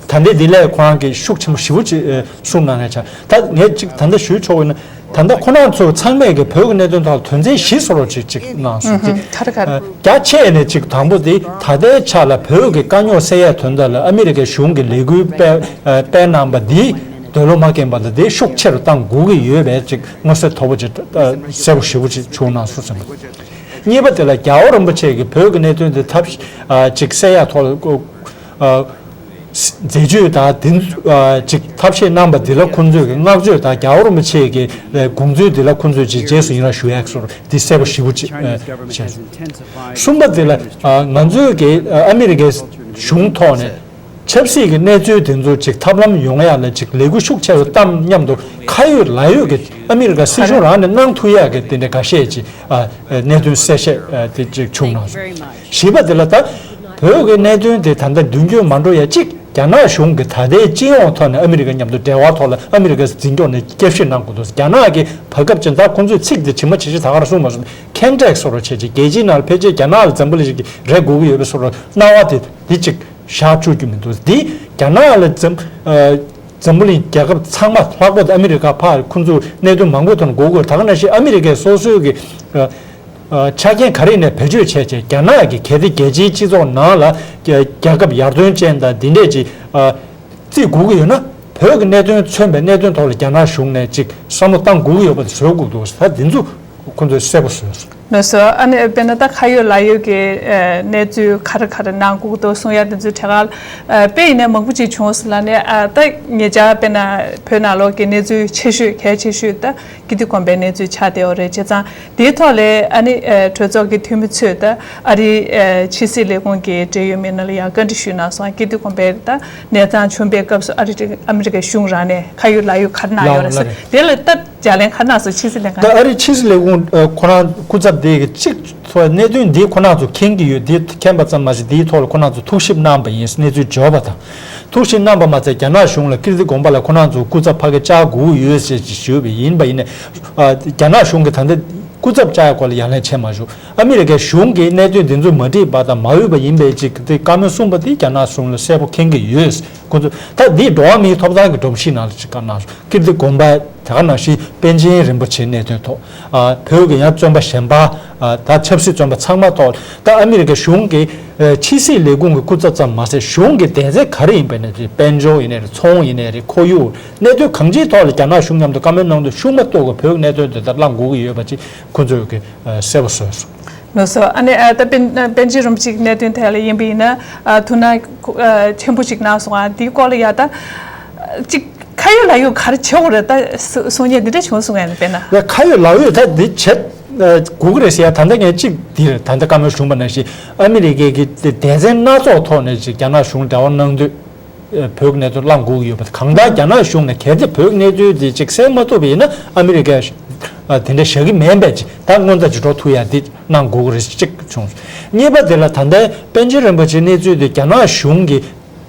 ད་ལྟའི་འདི་ལས་ཁོ་རང་གིས་ཤུགས་ཆེན་པོ་ཞེ་པོ་ཅིག་གསུངས་གནང་མཁན་ཆགས། ད་ངས་ཅིག་ད་ལྟ་ཞུ་ཆོག་པ་ཡིན་ན། ད་ལྟ་ཁོ་རང་ཚོ་ཚང་མས་ཀྱི་བོད་ཀྱི་གནད་དོན་ཐོག་དོན་ཚན་བཞི་བཟོ་འདྲ་ཅིག་ཅིག་གནང་སོང་། ཅིག་ག་རེ་ག་རེ། རྒྱ་ཆེ་ནས་ཅིག་དང་པོ་དེ་ད་ལྟའི་ཆ་ལ་བོད་ཀྱི་དཀའ་རྙོག་སེལ་ཡས་དོན་དག་ལ་ཨ་མི་རི་ཀའི་གཞུང་གི་ལས་འགུལ་སྤེལ་སྤེལ་གནང་པ་འདིས་འདོད་བློ་མ་ཁེངས་པ་དང་དེ་ཤུགས་ཆེ་རུ་གཏང་དགོས་ཀྱི་ཡོད་པའི་ཅིག་མངོན་གསལ་དོད་པོ་ཅིག་གསལ་པོ་ཞེ་པོ་ཅིག་བྱུང་གནང་སོང་ཟེར་བ། གཉིས་པ་དེ་ལ་རྒྱལ་བ་རིན་པོ་ཆེ་གིས་བོད་ཀྱི་གནད་དོན་དེ་ཐབས་ཅིག་སེལ་ཡས་ཐོག་ལ། མཛད་སྤྱོད་དང་དེ་ཅིག་ཐབས་ཤེས་གནང་པ་འདི་ལ་ཁོང་ཚོས་ཀྱི་བསྔགས་བརྗོད་དང་རྒྱལ་བ་རིན་པོ་ཆེ་གི་དགོངས་ཚུལ་འདི་ལ་ཁོང་ཚོས་ཅིག་རྗེས་སུ་ཡི་རང་ཞུ་ཡག་སོར་འདི་གསལ་པོ་ཞེ་པོ་ཅིག་བྱས། གསུམ་པ་འདི་ལ་ང་ཚོས་ཀྱི་ཨ་མི་རི་ཀའི་གཞུང་ཐོག་ནས་ཆབ་སྲིད་ཀྱི་གནས་ཚུལ་དེ་ཚོ་ཅིག་ཐབས་ལམ་ཡོང་ཡག་ལ་ཅིག་ལས་འགུལ་ཤུགས་ཆེ་རུ་བཏང་མཉམ་དུ་ཁ་ཡོད་ལག་ཡོད་ཀྱི་ཨ་མི་རི་ཀ་སྲིད་གཞུང་རང་ནས་གནང་ཐུབ་ཡག་གི་དེ་འདྲ་འགའ་ཤས་ཅིག་གནད་དོན་གསལ་བཤད་དེ་ཅིག་བྱུང་གནང་སོང་། བཞི་པ་དེ་ལ་ད་བོད་ཀྱི་གནད་དོན་དེ་ད་ལྟ་མདུན་སྐྱོད་མ་འགྲོ་ཡ་གཅིག་རྒྱ་ནག་གཞུང་གིས་ད་ལྟའི་སྤྱི་ཡོངས་ཐོག་ནས་ཨ་མི་རི་ཀ་མཉམ་དུ་འབྲེལ་བ་ཐོག་ལ་ཨ་མི་རི་ཀ་འཛིན་སྐྱོང་ནས་བསྐྱར་ཞིབ་གནང་དགོས་འདུག་རྒྱ་ནག་གིས་བར་སྐབས་ཅིག་ད་ཁོང་ཚོས་ཚིག་དེ་ཇི་མ་ཇི་བཞིན་ད་ག་རང་གསུངས་མ་སོང་། ཁེངས་དྲེགས་སོགས་རོ་བྱས་ཅིག་རྒྱལ་སྤྱིའི་ནང་ལ་ཕལ་ཆེར་རྒྱ་ནག་ལ་འཛམ་བུ་གླིང་ཞིག་གི་རེ་དགོས་ཀྱི་ཡོད་པའི་སོགས་རོ་སྣང་བ་དེ་འདི་ཅིག་བཞག་བཅུག་རྒྱུ་མི་འདུག་འདི་རྒྱ་ནག་ལ་འཛམ་འཛམ་བུ་གླིང་རྒྱལ་ཁབ་ཚང་མ་ལྷག་པར་དུ་ཨ་མི་རི་ཀ་ཕར་ཁོང་ཚོ་གནད་དོན་མང་པོ་ཐོག་ནས་དགོས་དགོས། ད་ག་ནང་བཞིན་ཨ་མི་རི་ཀའི་སོ་སོའི་གི་ཆ་རྐྱེན་ག་རེ་ནས་བེད་སྤྱོད་བྱས་བྱས་རྒྱ་ནག་གི་གལ་ཏེ་རྒྱལ་སྤྱིའི་སྤྱི་ཚོགས་ནང་ལ་རྒྱལ་ཁབ་ཡར་ཐོན་ཅན་དང་འདི་འདྲས་ཀྱི་རྩིས་དགོས་ཀྱི་ཡོད་ན་བོད་ཀྱི་གནད་དོན་མཚོན་པའི་གནད་དོན་ཐོག་ལ་རྒྱ་ནག་གཞུང་ནས་ཅིག་བསམ་བློ་བཏང་དགོས་ཀྱི་ཡོད་པ་དེ་བཟོ་དགོས་འདུག་ད་འདི་ཚོ་ཁོང་ཚོས་གསལ་པོ་བཟོས་སོང་། ལགས་སོ། ཨ་ནི་དཔེར་ན་ད་ཁ་ཡོད་ལག་ཡོད་ཀྱི་གནས་ཚུལ་ག་རེ་ག་རེ་གནང་དགོས་འདུག་གསུང་ཡ་དེ་ཚོའི་གྲས་ཁ་དཔེ་ཡིན་ན་མང་པོ་ཅིག་བྱུང་སོང་ལ་ནི་ད་ཉེ་ཆར་དཔེར་ན་བོད་ནང་ལོགས་ཀྱི་གནས་ཚུལ་ཆེ་ཤོས་གལ་ཆེ་ཤོས་ད་སྐྱིད་སྡུག་གོང་འཕེལ་གནས་ཚུལ་ཆགས་བསྡད་ཡོད་རེད། བྱས་ཙང་དེའི་ཐོག་ལ་ཨ་ནི་གྲོས་ཚོགས་ཀྱི་འཐུས་མི་ཚོས་ད་ཨ་རིའི་ཕྱི་སྲིད་ལས་ཁུངས་ཀྱི་འབྲེལ་ཡོད་མི་སྣ་ལ་ཡང་བཀའ་འདྲི་ཞུས་གནང་སོང་། སྐྱིད་སྡུག་གོང་འཕེལ་ད་གནས་སྟངས་བྱུང་པའི་སྐབས་སུ་ཨ་རི་ཨ་མི་རི་ཀའི་གཞུང་རང་ནས་ཁ་ཡོད་ལག་ཡོད་ག་རེ་གནང་ཡོད་རེད་ཟེར། དེ་ལ་ད་ལྗགས་ལན་ག་རེ་གནང་སོང་། ཕྱི་སྲིད་ལས་ཁང་ད་ཨ་རིའི་ཕྱི་སྲིད་ལས་ཁུངས་ཁོ་རང་སྐུ་ཚབ་དེ་གི་གཅིག་ཚོ་གནད་དོན་འདི་ཁོ་རང་ཚོ་མཁྱེན་གྱི་ཡོད། འདི་མཁྱེན་པ་ཙམ་མ་ཟད་འདིའི་ཐོག་ལ་ཁོ་རང་ཚོ་ཐུགས་ཞིབ་གནང་པ་ཡིན། གནས་ཚུལ་འབྱོར་བ་དང་། ཐུགས་ཞིབ་གནང་པ་མ་ཚད་རྒྱ་ནག་གཞུང་ལ་ཀིརྟི་དགོན་པ་ལ་ཁོ་རང་ཚོ་སྐུ་ཚབ་ཕ་གི་བཅར་དགོས་ཡོད་ཟེར་ཅིག་ཞུས་པ་ཡིན་པ་ཡིན་ནའི། རྒྱ་ནག་གཞུང་གིས་ད་ལྟ་སྐུ་ཚབ་བཅར་ཡ་སྐོར་ལ་ཡ་ལན་བྱས་མ་བྱུང་། ཨ་མི་རི་ཀའི་གཞུང་གིས་གནད་དོན་འདི་ཚོ་མ་འགྲིག་པ་དང་མ་འོས་པ་ཡིན་པའི་ཅིག་དེ་བཀའ་མོལ་གསུངས་པ་དེ་རྒྱ་ནག་གཞུང་ལ་གསལ་པོ་མཁྱེན་གྱི་ཡོད། ཁོ་ཚོ་ད་འདི་འགྲོ་བ་མིའི་ཐོབ་ཐང་གི་སྒྲོམ་གཞི་ནང་ལ་ཅིག་བཀའ་གནང་སོང་། ཀིརྟི་དགོན་པ་དེ་ག་ནང་བཞིན་པཎ་ཆེན་རིན་པོ་ཆེའི་གནད་དོན་ཐོག་བོད་ཀྱི་ཡང་བཙོན་པ་གཞན་པ་ད་ཆབ་སྲིད་བཙོན་པ་ཚང་མ་ཐོག་ད་ཨ་མི་རི་ཀའི་གཞུང་གི་ཕྱི་སྲིད་ལས་ཁུངས་ཀྱི་སྐུ་ཚབ་ཙམ་མ་ཟད་གཞུང་གི་སྡེ་ཚན་ག་རེ་ཡིན་པ་ནས་རེད། དཔལ་འབྱོར་ཡིན་ནའི་རེད། ཚོང་ཡིན་ནའི་རེད། ཁོར་ཡུག་གནད་དོན་གང་ཅིའི་ཐོག་ལ་རྒྱ་ནག་གཞུང་མཉམ་དུ་བཀའ་མོལ་གནང་དུས་གཞུང་མ་གཏོགས་པའི་བོད་ཀྱི་གནད་དོན་དེ་དག་གླེང་དགོས་ཀྱི་ཡོད་པ་ཅིག་ཁོ་ཚོས་ཀྱི་གསལ་པོ་བཟོས་སོང་། ལགས་སོ། ཨ་ནི་ཨ་ད་པཎ་པཎ་ཆེན་རིན་པོ་ཆེའི་གནད་དོན་ཐད་ལ་ཡིན་པ་ཡིན་ན་ཨ་ཐུགས་སྣང་ཨ་ཆེན་པོ་ཞིག་གནང་སོང་། ཨ་འདིའི་སྐོར་ལ་ཡ་ད་ཅིག་ཁ་ཡོད་ལག་ཡོད་ག་རེ་བྱེད་དགོས་རེད་ད་གསུ་གསུང་མཁན་འདི་འདྲ་བྱུང་སོང་ངས་དཔེར་ན། ཡ་ཁ་ཡོད་ལག་ཡོད་ད་འདི་བྱེད་དགོས་ཀྱི་རེད་ཟེར་ཡ་ད་ལྟ་ངས་གཅིག་འདི་རེད། ད་ལྟ་བཀའ་མོལ་གསུངས་པ་ནང་བཞིན་ཨ་མི་རི་ཀའི་གི་སྡེ་ཚན་སྣ་ཚོགས་ཐོག་ནས་ཅིག་རྒྱ་ནག་གཞུང་འབྲེལ་བ་གནང་དུས། བོད་ཀྱི་གནད་དོན་གླེང་དགོས་ཀྱི་ཡོད་པ་དང་། གང་ལྟར་རྒྱ་ནག་གཞུང་ནས་གལ་ཏེ་བོད་ཀྱི་གནད་དོན་དེ་ཅིག་སེལ་མ་ཐུབ་པ་ཡིན་ན་ཨ་མི་རི་ཀས་དེ་འདྲ་བཞག་གི་མེད་པས་ཅིག་ད་སྔོན་རྩ་ཅིག་འགྲོ་ཐུབ་ཡ་དེ་གནང་དགོས་ཀྱི་རེད་ཅིག་བྱུང་། གཉིས་པ་དེ་ལ་ད་ལྟའི་པཎ་ཆེན་རིན་པོ་ཆེའི་གནས་ཚུལ་དེ་རྒྱ་ནག་གཞུང་གི་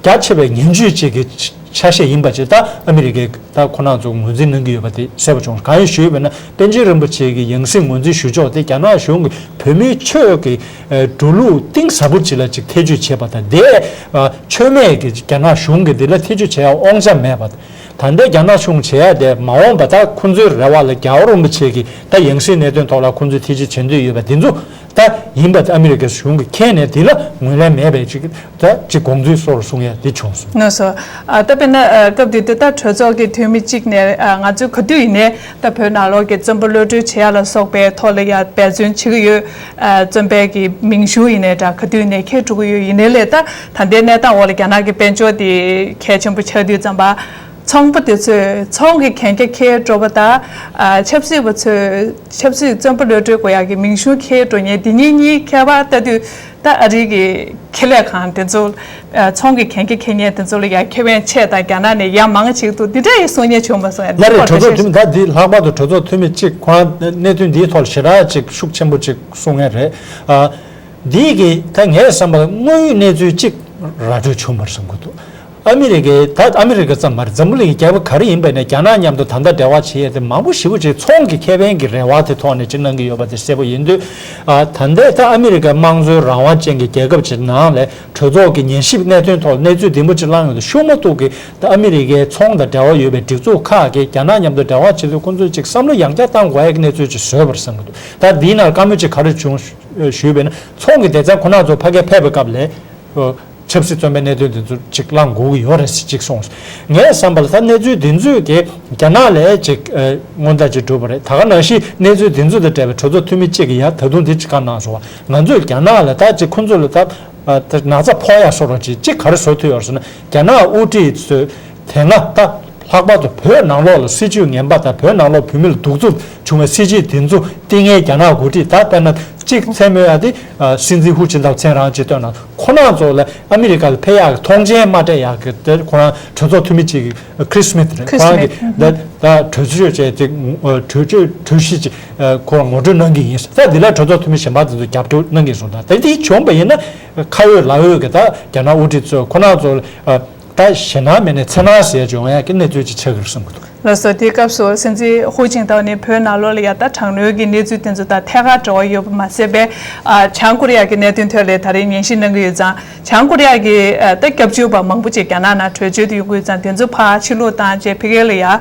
རྒྱ་ཆེ་བའི་ངན་ཇུས་ཅིག་གི་ཆ་ཤས་ཡིན་པ་ཅིག་ད་ཨ་མི་རི་ཀས་ད་ཁོ་རང་ཚོ་ངོས་འཛིན་གནང་གི་ཡོད་པ་དེ་གསལ་པོ་བྱུང་། གང་ཡིན་ཞུས་པ་ན། པཎ་ཆེན་རིན་པོ་ཆེ་གི་ཡང་སྲིད་ངོས་འཛིན་ཞུ་ཕྱོགས་དེ་རྒྱ་ནག་གཞུང་གིས་བོད་མིའི་ཆོས་ཀྱི་འགྲོ་ལུགས་གཏིང་ཟབ་པོ་ཅིག་ལ་ཅིག་ཐེ་ཇུས་བྱས་པ་དང་། དེ་ཆོས་མེད་ཀྱི་རྒྱ་ནག་གཞུང་གིས་འདི་ལ་ཐེ་ཇུས་བྱེད་ཡ་དབང་ཆ་མེད་པ་དང་། ད་ལྟའི་རྒྱ་ནག་གཞུང་བྱེད་ཡ་དེ་མ་འོངས་པ་ད་ཁོང་ཚོའི་རེ་བ་ལ་རྒྱལ་བ་རིན་པོ་ཆེ་གི་ད་ཡང་སྲིད་གནད་དོན་ཐོག་ལ་ཁོང་ཚོས་ཐེ་ཇུས་བྱེད་འདོད་ཡོད་པ་འདི་ཚོ་ ད་ཡིན་པ་དེ་ཨ་མི་རི་ཀའི་གཞུང་གིས་མཁྱེན་ནས་དེ་ལ་ངོས་ལེན་མེད་པའི་ཅིག་ད་ཅིག་དགོངས་ཚུལ་སོགས་གསུང་ཡ་དེ་བྱུང་སོང་། ལགས་སོ། ཨ་ད་དཔེར་ན་ཨ་སྐབས་དེ་དུས་ད་གྲོས་ཚོགས་ཀྱི་འཐུས་མི་གཅིག་ནས་ཨ་ང་ཚོས་ག་དུས་ཡིན་ནའི་ད་བོད་ནང་ལོགས་ཀྱི་བཙོན་པ་གློད་གྲོལ་བྱེད་ཡ་ལ་སོགས་པའི་ཐོག་ལ་ཡ་འབད་བརྩོན་བྱེད་ཀྱི་ཡོད། ཨ་བཙོན་པའི་གི་མིང་གཞུང་ཡིན་ནའི་འདྲ་ག་དུས་ཡིན་ནའི་འཁྱེར་འགྲོ་གི་ཡོད། ཡིན་ནའི་ལས་ད་ད་ལྟའི་གནས་སྟངས་འོག་ལ་རྒྱ་ནག་གི་དཔལ་འབྱོར་དེ་གལ་ཆེན་པོ་ཆགས་དུས་ཙམ་པ། ཚོང་པ་དེ་ཚོས་ཚོང་གི་གན་རྒྱ་འཁྱེར་འགྲོ་བ་དང་། ཨ་ཆབ་སྲིད་པ་ཚོས་ཆབ་སྲིད་བཙོན་པ་གློད་གྲོལ་དགོས་ཡག་གི་མིང་གཞུང་འཁྱེར་འགྲོ་མཁན་དེ་གཉིས་གཉིས་ཁྱད་པར་ལྟ་དུས། ད་ཨ་རི་གི་ཁེ་ལས་ཁང་དེ་ཚོ། ཨ་ཚོང་གི་གན་རྒྱ་འཁྱེར་མཁན་དེ་ཚོ་ལ་ཡང་ཁེ་ཕན་ཆེ་དང་རྒྱ་ནག་ནས་ཡ་མང་ཆེ་འདུག་འདི་འདྲ་ཡི་གསུང་མཁན་བྱུང་མ་སོང་། ཡ་ལ་རེད། གྲོས་ཚོགས་འཐུས་མི་ད་འདི་ལྷག་པར་དུ་གྲོས་ཚོགས་འཐུས་མི་གཅིག་ཁོ་རང་གནད་དོན་འདིའི་ཐོག་ལ་ཞེ་དྲག་ཅིག་ཤུགས་ཆེན་པོ་ཅིག་གསུང་མཁན་རེད། ཨ་འདི་གི་ད་ངས་བསམ་པ་དངོས་ཡོད་གནས་ཚུལ་གཅིག་ར་སྤྲོད་བྱུང་བར་བསམ་གྱི་འདུག་ཨ་མི་རི་ཀའི་ད་ཨ་མི་རི་ཀ་ཙམ་མ་རེད། འཛམ་བུ་གླིང་གི་རྒྱལ་ཁབ་ག་རེ་ཡིན་པ་ཡིན་ན་རྒྱ་ནག་མཉམ་དུ་ད་ལྟ་འབྲེལ་བ་བྱེད་ཡས་དེ་མང་པོ་ཞེ་པོ་ཅིག་ཚོང་གི་ཁེ་ཕན་གྱི་རེ་བ་དེ་ཐོག་ནས་ཅིག་གནང་གི་ཡོད་པ་དེ་གསལ་པོ་ཡིན་དུས། ཨ་ད་ལྟའི་ད་ཨ་མི་རི་ཀ་དམངས་གཙོའི་རང་དབང་ཅན་གྱི་རྒྱལ་ཁབ་ཅིག་ནང་ལ་གྲོས་ཚོགས་ཀྱི་ཉན་ཞིབ་གནད་དོན་ཐོག་གནས་ཚུལ་ལྡེམ་པོ་ཅིག་བླངས་ཡོང་དུས་ཤུགས་མ་གཏོགས་ཀྱི་ད་ཨ་མི་རི་ཀའི་ཚོང་དང་འབྲེལ་བ་ཡོད་པའི་སྒྲིག་འཛུགས་ཁག་གིས་རྒྱ་ནག་མཉམ་དུ་འབྲེལ་བ་བྱེད་དུས་ཁོང་ཚོས་ཅིག་བསམ་བློ་ཡང་བསྐྱར་བཏང་དགོས་ཡ་གི་གནས་ཚུལ་ཅིག་བཟོས་པར་བསམ་གྱི་འདུག་ད་འདིའི་ནང་བཀའ་མོལ་ཅིག་ག་རེ་བྱུང་ཞུས་པས་ན། ཚོང་གི་སྡེ་ཚན་ཁོ་ན་ཚོ་ཕ་གིར་ཕེབས་པའི་སྐབས་ལ། ཆབ་སྲིད་བཙོན་པའི་གནད་དོན་དེ་ཚོ་ཅིག་བླང་དགོས་ཀྱི་ཡོད་རེད་ཟེར་ཅིག་གསུངས། ངས་བསམ་པ་ལ་ད་གནས་ཚུལ་འདི་ཚོས་ཀྱི་རྒྱ་ནག་ལ་ཅིག་ཨ་སྔོན་བརྡ་ཅིག་བསྒྲུབས་པ་རེད། ད་ག་ནང་བཞིན་གནས་ཚུལ་འདི་ཚོ་དང་འབྲེལ་བའི་གྲོས་ཚོགས་འཐུས་མི་གཅིག་གིས་ཡང་ད་དུང་འདི་ཅིག་བཀའ་གནང་སོང་བ། ང་ཚོས་རྒྱ་ནག་ལ་ད་ཅིག་ཁོ་ཚོ་ལ་ད་ཨ་ད་ན་ཚ་ཕོག་ཡག་བཟོ་འདྲ་ཅིག་ཅིག་ག་རེ་བཟོ་ཐུབ་ཡོད་རེད་ཟེར་ན། རྒྱ་ནག་དབུ་ཁྲིད་ཚོས་དེ་སྔ་ད་ལྷག་པར་དུ་བོད་ནང་ལོགས་ལ་སྲིད་བྱུས་ངན་པ་དང་བོད་ནང་ལོགས་བོད་མི་ལ་གདུག་རྩུབ་བྱུང་བའི་སྲིད་བྱུས་དེ་ཚོ་བསྟི་གནས་རྒྱ་ནག་འགོ་ཁྲིད་ད་དཔེར་ན་གཅིག་མཚན་སྨོས་ཡ་དེ་ཨ་སྲིད་འཛིན་ཧུའུ་ཅིན་ཐའོ་མཚན་རང་ཅིག་བཏོན་ན། ཁོ་རང་ཚོ་ལ་ཨ་མི་རི་ཀ་ལ་ཕེབས་ཡག་གི་ཐོངས་མཆན་མ་སྤྲད་ཡག་གི་དེ་ཁོ་རང་གྲོས་ཚོགས་འཐུས་མི་གཅིག་གི་ཁྲིས་སི་མིཐ་རེད། ཁྲིས་ཁོ་རང་གི་སི་མིཐ། ད་ད་གྲོས་ཆོད་བྱས་ཏེ་གྲོས་ཆོད་གྲོས་གཞི་ཅིག་ཁོ་རང་ངོ་སྤྲོད་གནང་གི་ཡིན། ད་འདི་ལ་གྲོས་ཚོགས་འཐུས་མི་གཞན་པ་དེ་ཚོ་རྒྱབ་སྐྱོར་གནང་གི་སོང་། ད་ད་དེ་བྱུང་བ་ཡིན་ན་ཁ་འོས་ལག་འོས་ཀྱི་ད་རྒྱ་ནག་དབུ་ཁྲིད་ཚོས་ཁོ་རང་ཚོ་ད་ཞེད་སྣང་མེད་ནས་འཚེར་སྣང་ཟེར་བྱུང་ཡག་གི་གནས་ཚུལ་ཅིག་ཆགས་ཀྱི་རེད་བསམ་གྱི་འདུག་ལགས་སོ། དེའི་སྐབས་སུ་སྲིད་འཛིན་ཧུའུ་ཅིན་ཐའོ་ནི་བོད་ནང་ལོགས་ལ་ཡ་ད་དྲག་གནོན་གྱི་གནས་ཚུལ་དེ་ཚོ་དང་ཐད་ཀར་འབྲེལ་བ་ཡོད་པ་མ་ཟད་པའི། ཨ་བྱང་ཀོ་རི་ཡ་གི་གནད་དོན་ཐོག་ལ་ད་རེས་ཉན་ཞིབ་གནང་གི་ཡོད་ཙང་། བྱང་ཀོ་རི་ཡ་གི་ཨ་ད་སྐྱབས་བཅོལ་བ་མང་པོ་ཅིག་རྒྱ་ནག་ནང་བྲོས་བྱོལ་དུ་ཡོང་གི་ཡོད་ཙང་། དེ་ཚོ་ཕར་ཕྱིར་ལོག་བཏང་རྗེས་ཕ་གི་ལ་ཡ་ཨ་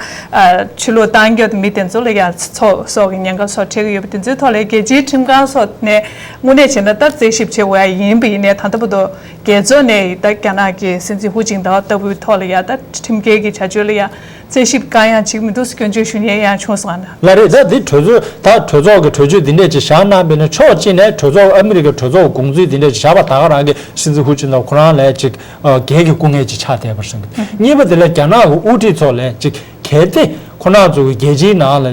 ཕྱིར་ལོག་བཏང་རྒྱུ་དང་མི་དེ་ཚོ་ལ་ཡ་ཚོགས་སོགས་ཀྱི་ཉེན་ཁ་སོགས་འཕྲད་ཀྱི་ཡོད་པ་དེ་ཚོའི་ཐོག་ལ་རྒྱལ་སྤྱིའི་ཁྲིམས་ཁང་སོགས་ནས་དངོས་གནས་བྱས་ན་ད་རྩད་ཞིབ་བྱེད་དགོས་ཡ་ཡིན་པ་ཡིན་ནའི་ད་ལྟ་བར་དུ། རྒྱལ་ཚོགས་ནས་ད་རྒྱ་ནག་གི་སྲིད་འཛིན་ཧུའུ་ཅིན་ཐའོ་ལྟ་བུའི་ཐོག་ལ་ཡ་ད་ཁྲིམས་འགལ་གྱི་བྱ་སྤྱོད་ལ་ཡ་རྩད་ཞིབ་བཀག་ཡང་བྱེད་ཀྱི་མི་འདུག་ཟེར་སྐྱོན་བརྗོད་ཞུ་མཁན་ཡང་བྱུང་སོང་ང་། ལགས་རེད། ད་འདི་གྲོས་ཚོགས་ད་གྲོས་ཚོགས་ཀྱི་གྲོས་ཆོད་འདི་འདྲས་ཅིག་བཞག་གནང་བས་ན་ཕྱོགས་གཅིག་ནས་གྲོས་ཚོགས་ཨ་མི་རི་ཀའི་གྲོས་ཚོགས་དགོངས་ཚུལ་འདི་འདྲས་ཅིག་བཞག་པ་ད་ག་རང་གི་སྲིད་འཛིན་ཧུའུ་ཅིན་ཐའོ་ཁོ་རང་ལ་ཅིག་ཨ་འགན་གྱི་སྐུ་ངལ་ཅིག་ཆགས་བསྡད་པར་བསམ་གྱི། གཉིས་པ་དེ་ལ་རྒྱ་ནག་གི་དབུ་ཁྲིད་ཚོ་ལ་ཅིག་གལ་ཏེ་ཁོ་རང་ཚོ་གི་རྒྱལ་སྤྱིའི་ནང་ལ་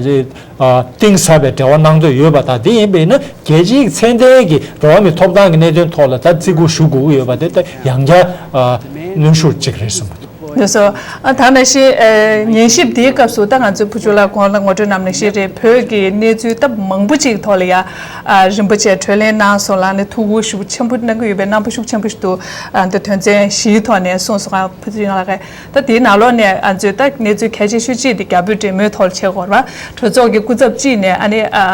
ཨ་གཏིང་ཟབ་པའི་འབྲེལ་བ་གནང་འདོད་ཡོད་པ་དང་། དེ་ཡིན་པས་ན་རྒྱལ་སྤྱིའི་ཚད་ལྡན་གྱི་འགྲོ་བ་མིའི་ཐོབ་ཐང་གི་གནད་དོན་ཐོག་ལ་ད་བརྩི་བཀུར་ཞུ་དགོས་ཀྱི་ཡོད་པ་དེ་ད་ཡང་བསྐྱར་ཨ་གནོན་ཤུགས་གཅིག་རེད་བསམ་གྱི་འདུག་ལགས་སོ། ཨ་ད་ནང་བཞིན་ཨ་ཉན་ཞིབ་འདིའི་སྐབས་སུ་ད་ང་ཚོའི་བུ་ཆུང་ལགས་གོང་ལ་ངོ་སྤྲོད་གནང་ནང་བཞིན་རེད། བོད་ཀྱི་གནས་ཚུལ་ད་མང་པོ་ཅིག་ཐོག་ལ་ཡ་ཨ་རིན་པོ་ཆེ་གྲོས་གླེང་གནང་སོང་ལ་ནི་ཐུགས་ཁུར་ཤུགས་ཆེན་པོ་གནང་གི་ཡོད་པའི་རྣམ་པ་ཤུགས་ཆེན་པོ་ཞིག་འདུག་ཨ་འདི་དོན་ཚན་བཞིའི་ཐོག་ནས་གསུངས་སོང་ང་། བུ་ཆུང་ལགས་ཀྱིས། ད་དེའི་ནང་ལོགས་ནས་ང་ཚོས་ད་གནས་ཚུལ་གལ་ཆེ་ཤོས་གཅིག་དེ་རྒྱ་བོད་འབྲེལ་མོལ་ཐོག་ལ་བྱེད་དགོས་རེད་པ། གྲོས་ཚོགས་ཀྱི་སྐུ་ཚབ་གཅིག་ནས་ཨ་ནི་ཨ་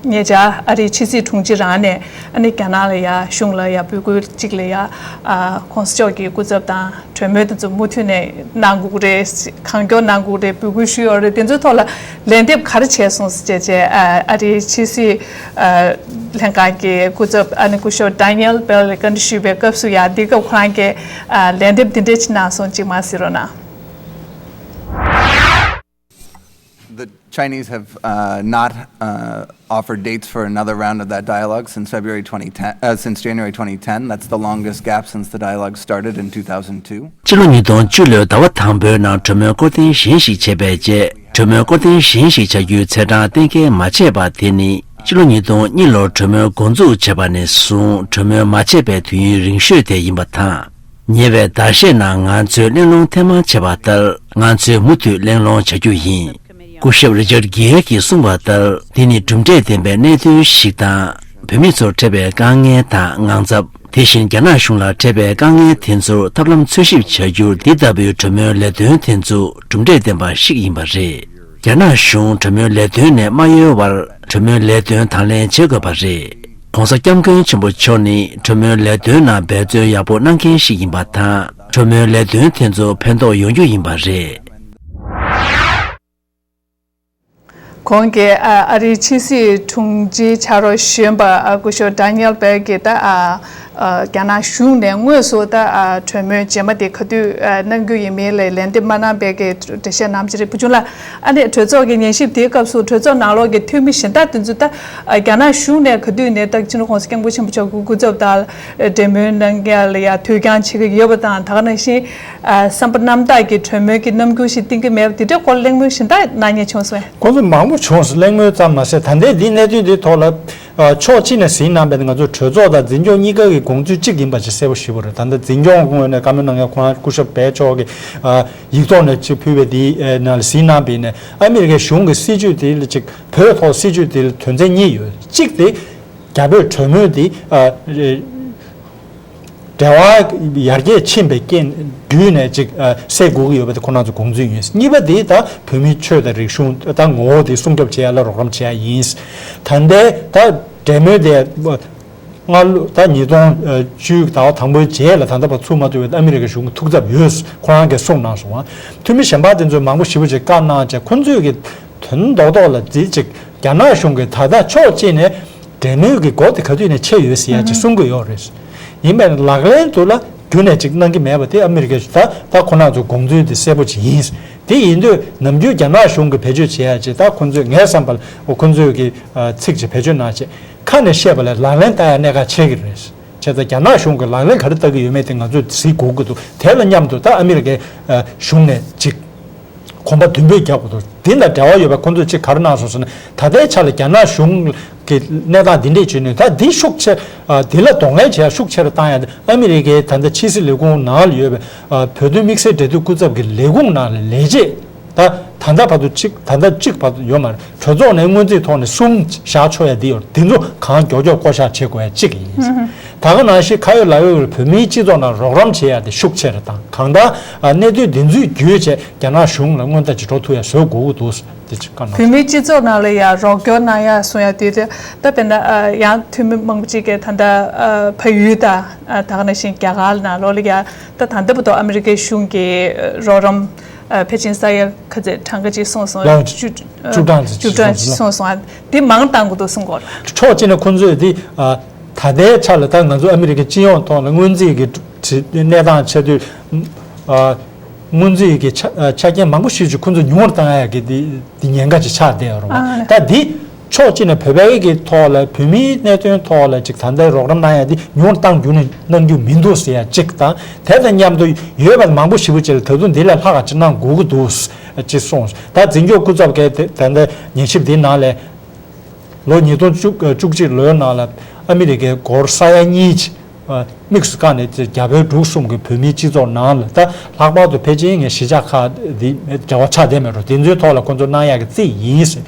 ཉེ་ཆར་ཨ་རིའི་ཕྱི་སྲིད་དྲུང་ཆེ་རང་ནས་ཨ་ནི་རྒྱ་ནག་ལ་ཡ་གཞུང་ལ་ཡ་འབོད་སྐུལ་གཅིག་ལ་ཡ་ཨ་༸གོང་ས་མཆོག་གི་སྐུ་ཚབ་དང་གྲོས་མོལ་དེ་ཚོ་མུ་མཐུད་ནས་གནང་དགོས་རེད། གང་མགྱོགས་གནང་དགོས་རེད། འབོད་སྐུལ་ཞུས་ཡོད་རེད། དེ་ཚོའི་ཐོག་ལ་ལན་འདེབས་ག་རེ་བྱས་སོང་ཟེར་བྱས་བྱས་ཨ་ཨ་རིའི་ཕྱི་སྲིད་ཨ་ལྷན་ཁང་གི་སྐུ་ཚབ་ཨ་ནི་སྐུ་ཞབས་Daniel Bell་ལ་བཀའ་འདྲི་ཞུས་པའི་སྐབས་སུ་ཡང་འདི་སྐབས་ཁོ་རང་གིས་ཨ་ལན་འདེབས་འདི་འདྲས་ཅིག་གནང་སོང་། ཅིག་མར་གཟིགས་རོགས་གནང་། The Chinese have uh, not uh, offered dates for another round of that dialogue since February twenty ten, uh, since January twenty ten. That's the longest gap since the dialogue started in two thousand two. ཕྱི་ལོ་ཉིས་སྟོང་བཅུ་ལོའི་ཟླ་བ་དང་པོའི་ནང་གྲོས་མོལ་སྐོར་ཐེངས་གཞན་ཞིག་བྱས་པའི་རྗེས། གྲོས་མོལ་སྐོར་ཐེངས་གཞན་ཞིག་བྱ་རྒྱུའི་ཚེས་གྲངས་གཏན་འཁེལ་མ་བྱས་པ་དེ་ནི་ཕྱི་ལོ་ཉིས་སྟོང་གཉིས་ལོར་གྲོས་མོལ་འགོ་འཛུགས་བྱས་པ་ནས་བཟུང་གྲོས་མོལ་མ་བྱས་པའི་དུས་ཡུན་རིང་ཤོས་དེ་ཡིན་པ་དང་། ཉེ་བའི་ཟླ་ཤས་ནང་ང་ཚོས་གླེང་སློང་ཐེངས་མང་བྱས་པ་ལྟར་ང་ཚོས་མུ་མཐུད་གླེང་སློང་བྱ་རྒྱུ་ཡིན། སྐུ་ཞབས་Richard Gere་གྱིས་གསུངས་པ་ལྟར། འདི་ནི་གྲུབ་འབྲས་ལྡན་པའི་གནད་དོན་ཞིག་དང་། བོད་མི་ཚོར་འཕྲད་པའི་དཀའ་ངལ་དང་དངངས་འཚབ། དེ་བཞིན་རྒྱ་ནག་གཞུང་ལ་འཕྲད་པའི་དཀའ་ངལ་དེ་ཚོར་ཐབས་ལམ་འཚོལ་ཞིབ་བྱ་རྒྱུར་འདི་ལྟ་བུའི་གྲོས་མོལ་ལས་དོན་དེ་ཚོ་གྲུབ་འབྲས་ལྡན་པ་ཞིག་ཡིན་པ་རེད། རྒྱ་ནག་གཞུང་གྲོས་མོལ་ལས་དོན་ནས་མ་གཡོལ་བར་གྲོས་མོལ་ལས་དོན་དང་ལེན་བྱེད་དགོས་པ་རེད། ༸གོང་ས་༸སྐྱབས་མགོན་ཆེན་པོ་མཆོག་ནི་གྲོས་མོལ་ལས་དོན་ནང་འབད་བརྩོན་ཡག་པོ་གནང་མཁན་ཞིག་ཡིན་པ་དང་། གྲོས་མོལ་ལས་དོན་དེ་ཚོ་ཕན་ཐོགས་ཡོང་རྒྱུ་ཡིན་པ་རེད། གོང་གི་ཨ་ཨ་རིའི་ཕྱི་སྲིད་དྲུང་ཆེ་ཕྱག་རོགས་གཞོན་པ་ཨ་སྐུ་ཞབས་ཌེ་ནི་ཡལ་བྷེལ་གྱིས་ད་ཨ་ཨ་རྒྱ་ནག་གཞུང་ནས་དངོས་སུ་ད་ཨ་གྲོས་མོལ་རྗེས་མ་དེ་ག་དུས་ཨ་གནང་རྒྱུ་ཡིན་མིན་ལ་ལན་འདེབས་མ་གནང་བའི་གི་འགྲེལ་བཤད་གནང་བ་ཅིག་རེད། བུ་ཆུང་ལགས། ཨ་ནི་གྲོས་ཚོགས་ཀྱི་ཉན་ཞིབ་དེའི་སྐབས་སུ་གྲོས་ཚོགས་ནང་ལོགས་ཀྱི་འཐུས་མི་གཞན་དག་དེ་ཚོས་ད་ཨ་རྒྱ་ནག་གཞུང་ནས་ག་དུས་ནས་ད་སྤྱི་ནོར་༸གོང་ས་༸སྐྱབས་མགོན་ཆེན་པོ་མཆོག་གི་སྐུ་ཚབ་དང་འབྲེལ་མོལ་གནང་ཡ་ལ་ཡ་ཐོས་རྒྱ་བྱེད་ཀྱི་ཡོད་པ་དང་། ད་ག་ནང་བཞིན་ཨ་བསམ་པ་རྣམ་དག་གི་གྲོས་མོལ་གྱི་རྣམ་འགྱུར་ཞིག་བསྟན་གྱི་མེད་པ་དེ་འདྲའི་སྐོར་གླེང་མོལ་གཞན་དག་གནང་མཁན་བྱུང་སོང་ངས། ཁོང་ཚོ་མང་པོ་བྱུང་སོང་། གླེང་མོལ་ཙམ་མ་ཟད། ད་ལྟའི་འདི་གནད་དོན་འདི་ཐོག་ལ་ཨ་ཕྱོགས་གཅིག་ནས་ཟིན་གནང་བས་ང་ཚོ་གྲོས་ཚོགས་དང་འཛིན་སྐྱོང་གཉིས་ཀ་གི་དགོངས་ཚུལ་གཅིག་ཡིན་པ་ཅིག་གསལ་པོ་ཞེ་པོ་རེད། ད་ལྟ་འཛིན་སྐྱོང་ངོས་ནས་བཀའ་མོལ་གནང་མཁན་ཁོང་རང་སྐུ་ཞབས་བྷེལ་མཆོག་གིས་ཨ་ཡིག་ཐོག་ནས་ཅིག་ཕུལ་བའི་དེའི་ནང་ལ་ཟིན་གནང་བ་ཡིན་ནའི། ཨ་མི་རི་ཀའི་གཞུང་གི་སྲིད་བྱུས་དེ་ལ་ཅིག་བོད་ཐོག་སྲིད་བྱུས་དེ་ལ་དོན་ཚན་གཉིས་ཡོད། གཅིག་དེ་རྒྱ་བོད་གྲོས་མོལ་དེ་ཨ་འབྲེལ་བ་ཡར་རྒྱས་ཕྱིན་པའི་རྐྱེན་བརྒྱུད་ནས་ཅིག་ཨ་སེལ་དགོས་ཀྱི་ཡོད་པ་དེ་ཁོང་རྣམ་ཚོའི་དགོངས་ཚུལ་ཡིན། གཉིས་པ་དེ་ད་བོད་མིའི་ཆོས་དང་རིག་གཞུང་ད་ངོ་བོ་དེ་སྲུང་སྐྱོབ་བྱེད་ཡ་ལ་རོགས་རམ་བྱེད་ཡ་ཡིན། ད་ལྟའི་ད་འབྲེལ་མོལ་དེ་སྔ་ལོ་ད་ཉིས་སྟོང་བཅུ་ཟླ་བ་དང་པོའི་རྗེས་ལ་ད་ལྟ་བར་ཚུགས་མ་ཐུབ་པའི་ཨ་མི་རི་ཀའི་གཞུང་གི་ཐུགས་འཚབ་ཡོད། ཁོ་རང་གིས་གསུངས་གནང་སོང་ང་། འཐུས་མི་གཞན་པ་དེ་ཚོས་མང་པོ་ཞེ་པོ་ཅིག་བཀའ་གནང་བྱས། ཁོ་ཚོས་ཀྱི་དོན་རྡོག་རྡོག་ལ་འཛིན་ཅིག་རྒྱ་ནག་གཞུང་གིས་ད་ལྟ་ཕྱོགས་གཅིག་ནས་འབྲེལ་མོལ་གྱི་སྒོ་དེ་ག་དུས་ནས་ཕྱེ་ཡོད་ཟེར་ཡ་ཅིག་གསུང་གི་ཡོད་རེད། ཡིན་པས་ལག་ལེན་དུ་ལ་རྒྱུ་ནས་ཅིག་གནང་གི་མེད་པ་དེ་ཨ་མི་རི་ཀའི་ད་ད་ཁོ་རང་ཚོའི་དགོངས་ཚུལ་དེ་གསལ་པོ་ཅིག་ཡིན། དེ་ཡིན་དུས་ནམ་རྒྱུན་རྒྱ་ནག་གཞུང་གིས་བེད་སྤྱོད་བྱེད་ཡ་ཅིག་ད་ཁོ་ཚོས་ངའི་བསམ་པ་ལ་ཁོ་ཚོས་ཀྱི་ཚིག་ཅིག་བེད་སྤྱོད་གནང་བྱས། ཁ་ནས་བཤད་པ་ལས་ལག་ལེན་བསྟར་ཡ་གནད་འགག་ཆེ་གི་རེད། བྱས་ཙང་རྒྱ་ནག་གཞུང་གིས་ལག་ལེན་ག་རེ་བསྟར་གྱི་ཡོད་མེད་དེ་ང་ཚོས་གཟིགས་དགོས་ཀྱི་འདུག་དེ་ལ་མཉམ་དུ་ད་ཨ་མི་རི་ཀའི་གཞུང་ནས་ཅིག་གོམ་པ་མདུན་སྤོས་རྒྱག་དགོས་འདུག་དེ་དང་འབྲེལ་བ་ཡོད་པ་ཁོང་ཚོས་ཅིག་ག་རེ་གནང་སོང་ཟེར་ན། ད་ལྟའི་ཆ་ལ་རྒྱ་ནག་གཞུང་གི་གནས་སྟངས་འདི་འདྲས་བྱུང་ནས་ད་འདི་ཤུགས་ཆེ། འདི་ལ་གདོང་ལེན་བྱེད་ཡ་ཤུགས་ཆེ་རུ་བཏང་ཡ་དེ་ཨ་མི་རི་ཀའི་ད་ལྟ་ཕྱི་སྲིད་ལས་ཁུངས་ནང་ལ་ཡོད་པའི་བོད་དོན་དམིགས་བསལ་འབྲེལ་མཐུད་སྐུ་ཚབ་ཀྱི་ལས་ཁུངས་ནང་ལ་ལས་བྱེད། ད་ད་ལྟ་བར་དུ་གཅིག་ད་ལྟ་གཅིག་བར་དུ་ཡོད་མ་རེད། གྲོས་ཚོགས་ནས་སྔོན་རྩིས་ཐོག་ནས་གསུམ་བཞག་ཆོག་ཡ་འདི་ཡོད་རེད། དེ་ཚོ་གང་མགྱོགས་མགྱོགས་བསྐོ་བཞག་བྱེད་དགོས་ཡ་གཅིག་ཡིན། ད་ག་ནང་བཞིན་ཁ་ཡོད་ལག་ཡོད་བོད་མིའི་སྤྱི་ཚོགས་ནང་རོགས་རམ་བྱེད་ཡ་དེ་ཤུགས་ཆེ་རུ་བཏང་། གང་ལྟར་གནད་དོན་འདི་ཚོའི་བརྒྱུད་བྱས་རྒྱ་ནག་གཞུང་ལ་སྔོན་བརྡ་ཅིག་འགྲོ་ཐུབ་ཡ་བཟོ་དགོས་ཀྱི་འདུག་དེ་ཅིག་བཀའ་གནང་། བོད་མིའི་སྤྱི་ཚོགས་ནང་ལ་ཡ་རོགས་སྐྱོར་གནང་ཡ་གསུང་ཡ་དུས་དེ་ད་དཔེར་ན་ཡང་འཐུས་མི་མང་པོ་ཅིག་གིས་ད་ལྟ་ཕ་ཡུལ་དང་ད་ག་ནང་བཞིན་རྒྱ་གར་ནང་ལོགས་ལ་ཡ་ད་ད་ལྟ་བར་དུ་ཨ་མི་རི་ཀའི་གཞུང་གི་རོགས་རམ། ཨ་ཕལ་ཆེར་ས་ཡ་ག་ཚད་གྲངས་ཀ་ཅིག་སོང་སོང་། ཡང་བཅུ་བཅུ་གྲངས་ཅིག་བཅུ་གྲངས་ཅིག་སོང་སོང་། ཨ་དེ་མང་བཏང་དགོས་འདུག་གསུང་གོ། ཕྱོགས་གཅིག་ནས་ཁོང་ཚོས་དེ་ཨ་ད་ལྟའི་ཆ་ལ་ད་ང་ཚོ་ཨ་མི་རི་ཀའི་སྤྱི་ཡོངས་ཐོག་ལ་སྔོན་རྩིས་ཀྱི་གནས་སྟངས་ཆ་དུས་ཨ་སྔོན་རྩིས་ཀྱི་ཆ་ཨ་ཆ་རྐྱེན་མང་པོ་ཞིག་ཅིག་ཁོང་ཚོས་ཉུང་རུ་བཏང་ཡ་གི་དེ་དེ་ཉེན་ཁ་ཅིག་ཆགས་བསྡད་ཡོད་རེད་བ། ཨ་ད་དེ། ཕྱོགས་གཅིག་ནས་བོད་པའི་གི་ཐོག་ལ་བོད་མིའི་གནད་དོན་ཐོག་ལ་ཅིག་ད་ལྟའི་རོགས་རམ་གནང་ཡ་དེ་ཉུང་བཏང་རྒྱུ་ནས་གནང་རྒྱུ་མི་འདུག་ཟེར་ཡ་གཅིག་དང་། དེ་དང་མཉམ་དུ་ཡོད་པ་མང་པོ་ཞེ་པོ་ཅིག་ལ་ད་དུང་འདི་ལས་ལྷག་ག་ཅིག་གནང་དགོས་ཀྱི་འདུག་ཅེས་གསུངས། ད་འཛིན་སྐྱོང་སྐུ་ཚབ་ཀྱིས་དེ་ད་ལྟ་ཉན་ཞིབ་འདིའི་ནང་ལས་ལོ་ཉིས་སྟོང་བཅུ་གཅིག་ལོའི་ནང་ལ་ཨ་མི་རི་ཀའི་སྒོར་ས་ཡ་གཉིས་ཅིག་དམིགས་སུ་བཀར་ནས་རྒྱ་བལ་འབྲུག་གསུམ་གྱི་བོད་མིའི་སྤྱི་ཚོགས་ནང་ལ་ད་ལྷག་པར་དུ་ཕལ་ཆེར་ངས་གཞིས་ཆགས་ཁག་འདི་འབྲེལ་བ་ཆགས་བསྡད་མེད་རུང་དེ་ཚོའི་ཐོག་ལ་ཁོང་ཚོ་གནང་ཡག་གི་རྩིས་ཡིན་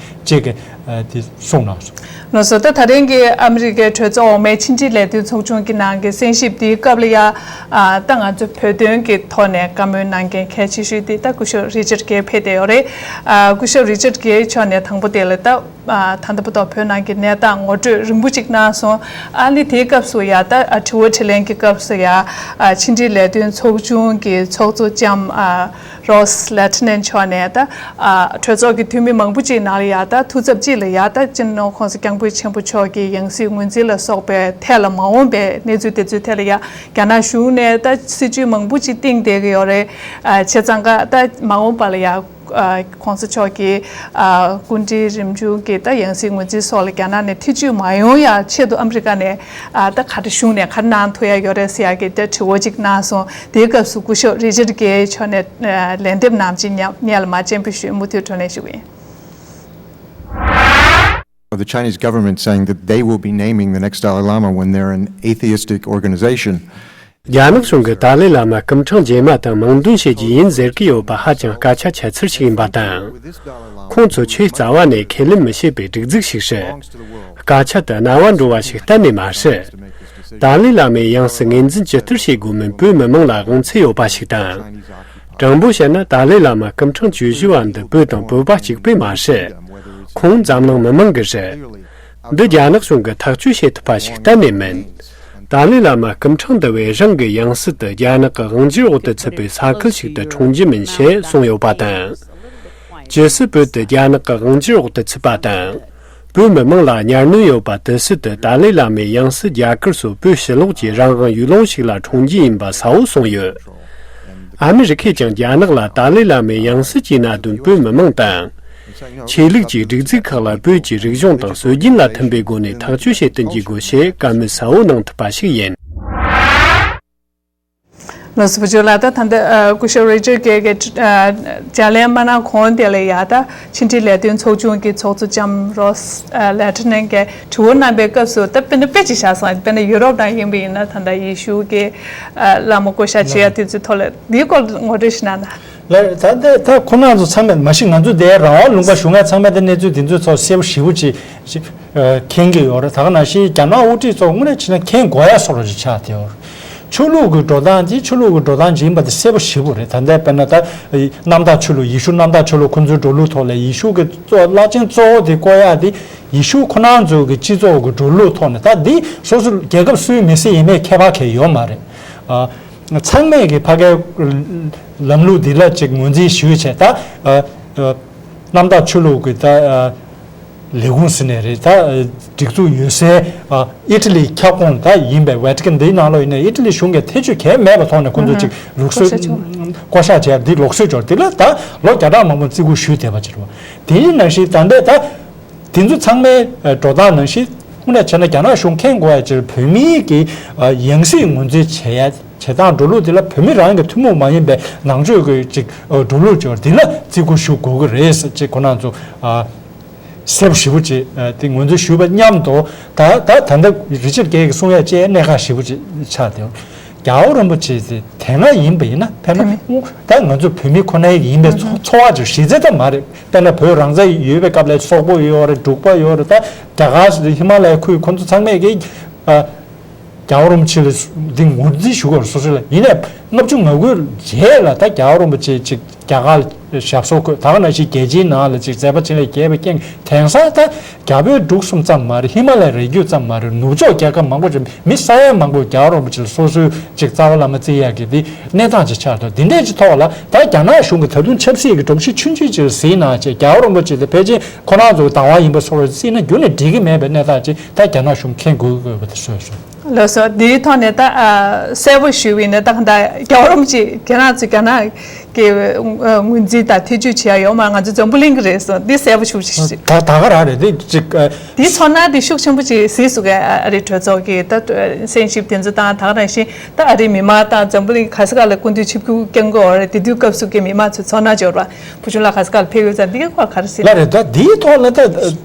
ཅེས་ཀྱི་དེ་གསུངས་གནང་སོང་། ལགས་སོ། ད་ད་རིང་གི་ཨ་མི་རི་ཀའི་གྲོས་ཚོགས་འོག་མའི་ཕྱི་འབྲེལ་ལས་དོན་ཚོགས་ཆུང་གི་ནང་གི་གསན་ཞིབ་དེའི་སྐབས་ལ་ཡ་ད་ང་ཚོ་བོད་དོན་གྱི་ཐོག་ནས་བཀའ་མོལ་གནང་མཁན་གལ་ཆེ་ཤོས་དེ་ད་སྐུ་ཞབས་རི་ཅར་གྷེ་ཕེབས་བསྡད་ཡོད་རེད། སྐུ་ཞབས་རི་ཅར་གྷེ་མཆོག་ནས་དང་པོ་དེ་ལ་ད། ཨ་ད་ལྟ་བར་དུ་བོད་ནང་གི་གནས་སྟངས་ངོ་སྤྲོད་རིང་པོ་ཅིག་གནང་སོང་། ཨ་ནི་དེའི་སྐབས་སུ་ཡ་ད་ཨ་དྲི་བ་དྲིས་ལན་གྱི་སྐབས་སུ་ཡ་ཨ་ཕྱི་འབྲེལ་ལས་དོན་ཚོགས་ཆུང་གི་ཚོགས་གཙོ་ལྕམ་ཨ་རོས་ལེ་ཐི་ནན་མཆོག་ནས་ད་ཨ་གྲོས་ཚོགས་ཀྱི་འཐུས་མི་མང་པོ་ཅིག་ནང་ལ་ཡ་ད་ཐུགས་འཚབ་ཅིག་ལ་ཡ་ད་སྤྱི་ནོར་༸གོང་ས་༸སྐྱབས་མགོན་ཆེན་པོ་མཆོག་གི་ཡང་སྲིད་ངོས་འཛིན་ལ་སོགས་པའི་ཐད་ལ་མ་འོངས་པའི་གནས་ཚུལ་དེ་ཚོའི་ཐད་ལ་ཡ་རྒྱ་ནག་གཞུང་ནས་ད་སྲིད་ཇུས་མང་པོ་ཅིག་བཏིང་བསྡད་ཀྱི་ཡོད་རེད། ཨ་བྱས་ཙང་ཀ་ད་མ་འོངས་པ་ལ་ཡ། ཨ་༸གོང་ས་མཆོག་གི་ཨ་སྐུ་ཕྲེང་རིམ་བྱོན་གྱི་ད་ཡང་སྲིད་ངོས་འཛིན་སོགས་ལ་རྒྱ་ནག་ནས་ཐེ་བྱུས་མ་ཡོང་ཡ་ཆེད་དུ་ཨ་མི་རི་ཀ་ནས་ཨ་ད་ག་རེ་གཞུང་ནས་ག་རེ་གནང་ཐུབ་ཡ་ཡོད་རེད་ཟེར་ཡ་གི་ད་དྲི་བ་ཅིག་གནང་སོང་། དེའི་སྐབས་སུ་སྐུ་ཞབས་རི་ཅར་གྷེ་མཆོག་ནས་ཨ་ལན་འདེབས་གནང་ཅིག་སྙམ་སྙན་ལ་མ་སྤྱན་འབུལ་ཞུ། མུ་མཐུད་བགྲོ་གླེང་ཞུ་གི་ཡིན། Of the Chinese government saying that they will be naming the next Dalai Lama when they're an atheistic organization. རྒྱ་ནག་གཞུང་གིས་ཏཱ་ལའི་བླ་མ་སྐུ་ཕྲེང་རྗེས་མ་དང་མིང་འདོན་བྱེད་རྒྱུ་ཡིན་ཟེར་གྱི་ཡོད་པ་ཧ་ཅང་སྐད་ཆ་འཆད་ཚུལ་ཞིག་ཡིན་པ་དང་། ཁོང་ཚོས་ཆེས་རྩ་བ་ནས་ཁས་ལེན་མི་བྱེད་པའི་སྒྲིག་འཛུགས་ཤིག་རེད། སྐད་ཆ་དེ་རྣ་བར་འགྲོ་བ་ཞིག་གཏན་ནས་མ་རེད། ཏཱ་ལའི་བླ་མའི་ཡང་སྲིད་ངོས་འཛིན་ཇི་ལྟར་བྱེད་དགོས་མིན་བོད་མི་མང་ལ་དབང་ཚད་ཡོད་པ་ཞིག་དང་། དྲང་པོ་བཤད་ན་ཏཱ་ལའི་བླ་མ་སྐུ་ཕྲེང་བཅུ་བཞི་བ་འདི་བོད་དང་བོད་པ་གཅིག་པུས་མ་རེད། ཁོང་འཛམ་གླིང་མི་མང་གི་རེད། འདི་རྒྱ་ནག་གཞུང་གིས་ཐག་གཅོད་བྱེད་ཐུབ་པ་ཞིག་གཏན་ནས་མིན། ཏཱ་ལའི་བླ་མ་སྐུ་ཕྲེང་འདི་བས་རང་གི་ཡང་སྲིད་དུ་རྒྱ་ནག་གི་དབང་སྒྱུར་འོག་ཏུ་ཚུད་པའི་ས་ཁུལ་ཞིག་ཏུ་འཁྲུངས་རྒྱུ་མིན་ཞེས་གསུངས་ཡོད་པ་དང་། ཇི་སྲིད་བོད་དེ་རྒྱ་ནག་གི་དབང་སྒྱུར་འོག་ཏུ་ཚུད་པ་དང་། བོད་མི་མང་ལ་གཉའ་གནོན་ཡོད་པ་དེ་སྲིད་དུ་ཏཱ་ལའི་བླ་མའི་ཡང་སྲིད་རྒྱ་གར་སོགས་བོད་ཕྱི་ལོགས་ཀྱི་རང་དབང་ཡུལ་ལུང་ཞིག་ལ་འཁྲུངས་རྒྱུ་ཡིན་པ་གསལ་བོ་གསུངས་ཡོད། ཨ་མི་རི་ཁས་ཀྱང་རྒྱ་ནག་ལ་ཏཱ་ལའི་བླ་མའི་ཡང་སྲིད་ཀྱི་གནད་དོན་བོད་མི་མང་དང་། ཆོས་ལུགས་ཀྱི་སྒྲིག་འཛུགས་ཁག་ལ་བོད་ཀྱི་རིག་གཞུང་དང་སྲོལ་རྒྱུན་ལ་མཐུན་པའི་སྒོ་ནས་ཐག་གཅོད་བྱེད་དུ་འཇུག་དགོས་ཞེས་བཀའ་མོལ་གསལ་བོ་གནང་ཐུབ་པ་ཞིག་ཡིན། ལགས་སོ། བུ་ཆུང་ལགས། ད་ད་ལྟ་ཨ་སྐུ་ཞབས་རི་ཅར་གྷེ་གིས་ཨ་ལྗགས་ལན་མ་གནང་གོང་དེ་ལ་ཡ་ད་ཕྱི་འབྲེལ་ལས་དོན་ཚོགས་ཆུང་གི་ཚོགས་གཙོ་ལྕམ་རོས་ཨ་ལེ་ཊི་ནན་གྱིས་དྲི་བ་གནང་པའི་སྐབས་སུ་ད་དཔེར་ན་དཔེ་ཅིག་བཞག་སོང་། དཔེར་ན་ཡུ་རོབ་ནང་ཡིན་པ་ཡིན་ན་ད་ལྟ་ཡེ་ཤུ་གི་ཨ་བླ་མ་བསྐོ་བཞག་བྱེད་ཡ་དེ་ཚོའི་ཐོག་ལ་འདིའི་སྐོར་ངོ་སྤྲོད་ཞིག་གནང་ན། ལགས། ད་ལྟ་ད་ཁོ་རང་ཚོ་ཚང་མས་མ་གཞི་ང་ཚོ་འདིར་རང་དབང་ལུང་པ་བཞུགས་མཁན་ཚང་མས་ད་གནས་ཚུལ་འདི་ཚོའི་ཐོག་གསལ་པོ་ཞེ་པོ་ཅིག་ཅིག་ཨ་མཁྱེན་གྱི་ཡོད་རེད། ད་ག་ནང་བཞིན་རྒྱ་ནག་དབུ་ཁྲིད་ཚོ་དངོས་གནས་བྱས་ན་མཁྱེན་དགོས་ཡ་བཟོ་འདྲ་ཅིག་ཆགས་བསྡད་ཡོད་རེད། ཆོས་ལུགས་ཀྱི་འགྲོ་སྟངས་དེ་ཆོས་ལུགས་ཀྱི་འགྲོ་སྟངས་ཅིག་ཡིན་པ་དེ་གསལ་པོ་ཞེ་པོ་རེད། ད་ལྟ་དཔེར་ན་ད་གནམ་བདག་ཆོས་ལུགས། ཡེ་ཤུ་གནམ་བདག་ཆོས་ལུགས་ཁོང་ཚོའི་འགྲོ་ལུགས་ཐོག་ལ་ཡེ་ཤུ་གི་གཙོ་བླ་ཆེན་གཙོ་བོ་དེ་བསྐོ་ཡ་དེ་ཡེ་ཤུ་ཁོ་རང་ཚོ་གི་སྤྱི་ཚོགས་ཀྱི་འགྲོ་ལུགས་ཐོག་ནས། ད་འདི་སོ་སོ་རྒྱལ་ཁབ་སུའི་མི་སེར་ཡིན་མིན་ཁྱད་པར་གང་ཡང་ཡོད་མ་རེད། ཨ། ཚང་མས་ཀྱི་ཕ་གའི་ལམ་ལུགས་འདི་ལ་ཅིག་ངོས་འཛིན་ཞུས་བྱས། ད་ཨ་ཨ་གནམ་བདག་ཆོས་ལུགས་ཀྱི་ད་ཨ་ལས་ཁུངས་ཟེར་ནས་རེད། ད་ཨ་སྒྲིག་འཛུགས་ཡོད་སའི་ཨ་ཨི་ཊ་ལིའི་ཁྱབ་ཁོངས་ད་ཡིན་པའི་ཝེ་ཏི་ཀན་འདིའི་ནང་ལོགས་ཡིན་ནའི་ཨི་ཊ་ལི་གཞུང་གིས་ཐེ་བྱུས་གང་ཡང་མེད་པའི་ཐོག་ནས་ཁོང་ཚོ་ཅིག་ལུགས་སྲོལ་བཀོད་བཞག་བྱས་འདི་ལུགས་སྲོལ་འབྱོར་འདི་ལ་ད་ལོ་བརྒྱ་ཕྲག་མང་པོ་བརྩི་བཀུར་ཞུས་བསྡད་པ་ཅིག་རེད་བ། དེ་ཡིན་ནང་བཞིན་ད་ལྟ་ད། དེ་ཚོ་ཚང་མའི་འགྲོ་སྟངས་ནང་བཞིན་དངོས་གནས་བྱས་ན་རྒྱ་ནག་གཞུང་མཁྱེན་དགོས་ཡ་ཅིག་བོད་མིའི་གི་ཡང་སྲིད་ངོས་འཛིན་བྱེད་ཡ་བྱེད་སྟངས་འགྲོ་ལུགས་འདི་ལ་བོད་མི་རང་གི་ཐུན་མོང་མ་ཡིན་པའི་ནང་ཆོས་ཀྱི་ཅིག་འགྲོ་ལུགས་ཅིག་འདི་ལ་བརྩི་བཀུར་ཞུ་དགོས་ཀྱི་རེད་ཟེར་ཅིག་ཁོ་རང་ཚོ་གསལ་པོ་ཞེ་པོ་ཅིག་དེ་ངོས་འཛིན་ཞུས་པ་མཉམ་དུ་ད་ད་ད་ལྟ་རི་ཅར་གྷེ་གིས་གསུང་ཡ་བཅས་གནད་འགག་ཞེ་པོ་ཅིག་ཆགས་བསྡད། རྒྱལ་བ་རིན་པོ་ཆེ་དེ་དེ་སྔ་ཡིན་པ་ཡིན་ན་ཕན་ན་ད་ང་ཚོ་བོད་མི་ཁོ་ནའི་ཡིན་པའི་ཚོ་ཚོར་བ་ཅིག་གཞི་རྩ་ད་མ་རེད། དཔེར་ན་བོད་རང་བཙན་ཡོད་པའི་སྐབས་ལ་སོག་པོ་ཡོད་རེད། འབྲུག་པ་ཡོད་རེད། ད་རྒྱ་གར་ཧི་མ་ལ་ཡའི་ཁུལ་ཁོ་ཚོ་ཚང་མས་ཀྱི་ཨ་རྒྱལ་བ་རིན་པོ་ཆེ་ལ་འདི་ངོས་འཛིན་ཞུ་དགོས་རེད། སོ་སོ་ལ་ཡིན་ནའི་ལྔ་བཅུ་ང་དགུའི་རྗེས་ལ་ད་རྒྱལ་བ་རིན་པོ་ཆེ་ཅིག་རྒྱ་གར་ལ་ཞབས་སོར་འཁོད། ད་ག་ནང་བཞིན་རྒྱལ་སྤྱིའི་ནང་ལ་ཅིག་མཛད་པ་ཅིག་ལ་རྒྱས་པའི་རྐྱེན་དེང་སང་ད་རྒྱ་བོད་འབྲུག་གསུམ་ཙམ་མ་རེད། ཧི་མ་ལ་ཡའི་རི་རྒྱུད་ཙམ་མ་རེད། ནུབ་ཕྱོགས་རྒྱལ་ཁབ་མང་པོ་ཅིག་མི་ས་ཡ་མང་པོས་རྒྱལ་བ་རིན་པོ་ཆེ་ལ་སོ་སོའི་ཅིག་རྩ་བ་བླ་མ་བརྩི་ཡག་གི་དེ་གནས་སྟངས་ཅིག་ཆགས་འདུག་དེ་འདྲས་ཀྱི་ཐོག་ལ་ད་རྒྱ་ནག་གཞུང་གིས་ད་དུང་ཆབ་སྲིད་ཀྱི་སྒྲོམ་གཞི་ཆུང་ཆུང་ཅིག་ཟིན་ན་ཅིག་རྒྱལ་བ་རིན་པོ་ཆེ་དེ་ཕལ་ཆེར་ཁོ་རང་ཚོ་བདག་དབང་ཡིན་པ་བཟོ་འདྲ་བརྩིས་ན་རྒྱུན་ནས་འགྲིག་གི་མེད་པའི་གནས་སྟངས་ཅིག་ད་རྒྱ་ནག་གཞུང་མཁྱེན་དགོས་ཀྱི་ཡོད་པ་དེ་གསུངས་སོང་། ལགས་སོ། འདིའི་ཐོག་ནས་ད་ཨ་གསལ་པོ་ཞུས་པ་ཡིན་ན་ད་ག་ད་རྒྱལ་བ་རིན་པོ་ཆེ་ཁྱེད་རང་ཚོས་རྒྱ་ནག་གི་ཨ་ངོས་འཛིན་དང་ཐེ་བྱུས་བྱེད་ཡ་ཡོད་མ་རེད། ང་ཚོ་འཛམ་བུ་གླིང་གི་རེད་གསུངས། འདི་གསལ་པོ་ཞུ་ཞིག་ད་ད་ག་རང་རེད། འདི་ཅིག་ཨ་འདིའི་ཚོར་སྣང་འདི་ཤུགས་ཆེན་པོ་ཅིག་གཟིགས་སུ་ག་ཨ་རི་གྲོས་ཚོགས་ཀྱི་ད་སེམས་ཤུགས་དེ་ཚོ་དང་ད་ག་ནང་བཞིན་ད་ཨ་རིའི་མི་མང་དང་འཛམ་བུ་གླིང་ག་ས་ག་ལ་སྐུ་མདུན་ཆིབས་བསྒྱུར་བསྐྱངས་ཀྱི་ཡོད་རེད། དེ་དུས་སྐབས་སུ་གི་མི་མང་ཚོའི་ཚོར་སྣང་འབྱོར་བ་བུ་ཆུང་ལགས་ག་ས་ག་ལ་ཕེབས་ཡོད་ཙང་འདི་ག་སྐོར་ག་རེ་གཟིགས། ལགས་རེད། ད་འདིའི་ཐོག་ལ་ད།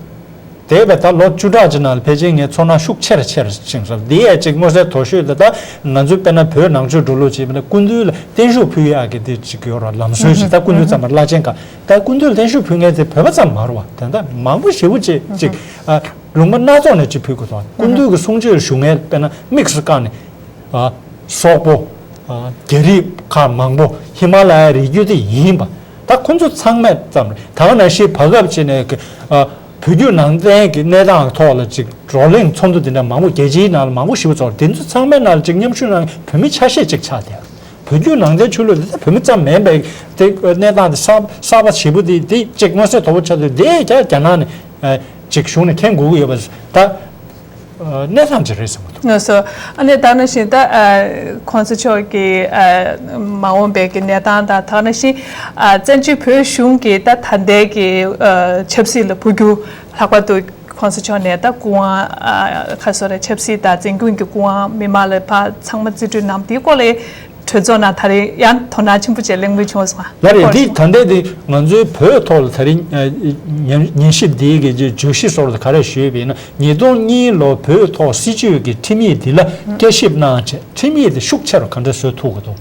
དེ་བས་ད་ལོ་བཅུ་ཕྲག་ཅིག་ནང་ལ་ཕལ་ཆེར་ངའི་ཚོར་སྣང་ཤུགས་ཆེ་རུ་ཆེ་རུ་ཕྱིན་སོང་། འདི་ཡས་ཅིག་མངོན་གསལ་དོད་ཤོས་དེ་ད་ང་ཚོའི་དཔེར་ན་བོད་ནང་ཆོས་འགྲོ་ལུགས་བྱས་པ་ན་སྐུ་མདུན་ལ་བརྟན་བཞུགས་ཕུལ་ཡག་གི་དེ་ཅིག་ཡོད་ར། ལམ་སྲོལ་ཞིག་ད་སྐུ་མདུན་ཙམ་མ་བླ་ཆེན་ག་ད་སྐུ་མདུན་ལ་བརྟན་བཞུགས་ཕུལ་མཁན་དེ་བོད་པ་ཙམ་མ་རེད་བ། དེ་འདྲ་མང་པོ་ཞེ་པོ་ཅིག་ཅིག་ཨ་ལུང་པ་སྣ་ཚོགས་ནས་ཅིག་ཕུལ་དགོས་འདུག་སྐུ་མདུན་གྱི་གསུང་ཆོས་ཞུ་མཁན་དཔེར་ན་དམིགས་སུ་བཀར་ནས། ཨ་སོག་པོ། ཨ་རྒྱ་རིགས་ཁག་མང་པོ་ཧི་མ་ལ་ཡའི་རི་རྒྱུད་དེ་ཡིན་པ། ད་ཁོ་ཚོ་ཚང་མས་ཙམ་རེད། ད་ག་ནང་བཞིན་བར་སྐབས་ཅིག་ནས་ཨ་བོད་བརྒྱུད་ནང་བསྟན་གྱི་གནས་སྟངས་ཐོག་ལ་ཅིག་བགྲོ་གླེང་ཚོགས་འདུ་དེ་འདྲ་མང་པོ་རྒྱལ་སྤྱིའི་ནང་ལ་མང་པོ་ཞིག་ཚོགས། དེ་ཚོ་ཚང་མའི་ནང་ལ་ཅིག་མཉམ་ཞུགས་གནང་བོད་མི་ཆ་ཤས་ཅིག་ཆགས་ཏེ། བོད་བརྒྱུད་ནང་བསྟན་ཆོས་ལུགས་དེ་ད་བོད་མི་ཙམ་མིན་པའི་དེ་གནས་སྟངས་དེ་གསར་གསར་པ་ཞེ་པོ་དེ་དེ་ཅིག་མངོན་གསལ་དོད་པོ་ཆགས་ཏེ། དེ་ཀྱང་རྒྱ་ནག་ནས་ཅིག་གཞུང་ནས་མཁྱེན་དགོས་ཀྱི་ཡོད་པ་ད། གནས་སྟངས་ཅིག་རེད་བསམ་གྱི་འདུག་ལགས་སོ། ཨ་ནི་ད་ནང་བཞིན་ད་ཨ་གོང་ས་མཆོག་གི་ཨ་མ་འོངས་པའི་གི་གནས་སྟངས་དང་། ད་ནང་བཞིན་ཨ་བཙན་བྱོལ་བོད་གཞུང་གི་ད་ད་ལྟའི་གི་ཨ་ཆབ་སྲིད་ལ་འཕོ་འགྱུར། ལྷག་པར་དུ་གོང་ས་མཆོག་ནས་ད་སྐུ་དབང་ཨ་ག་རེ་ཟེར་རེད། ཆབ་སྲིད་དང་བཙན་སྐུལ་གྱི་སྐུ་དབང་མི་མང་ལ་ཕར་ཚང་མ་རྩིས་སྤྲོད་གནང་། དེའི་སྐོར་ལ་གྲོས་ཚོགས་ནང་ད་རེས་ཡང་དོ་སྣང་ཆེན་པོ་བྱས་གླེང་མོལ་བྱུང་སོང་། ལགས་རེད། འདི་ད་ལྟའི་འདི་ང་ཚོའི་བོད་ཐོག་ལ་ད་རེས་ཉན་ཉན་ཞིབ་འདི་གི་བརྗོད་གཞི་སོགས་ལ་ག་རེ་ཞུས་པ་ཡིན་ན། ཉིས་སྟོང་གཉིས་ལོ་བོད་ཐོག་སྲིད་བྱུས་ཀྱི་ཁྲིམས་ཡིག་འདི་ལ་བསྐྱར་ཞིབ་གནང་བྱས། ཁྲིམས་ཡིག་འདི་ཤུགས་ཆེ་རུ་ག་འདྲ་བཟོ་ཐུབ་ཀྱི་འདུག་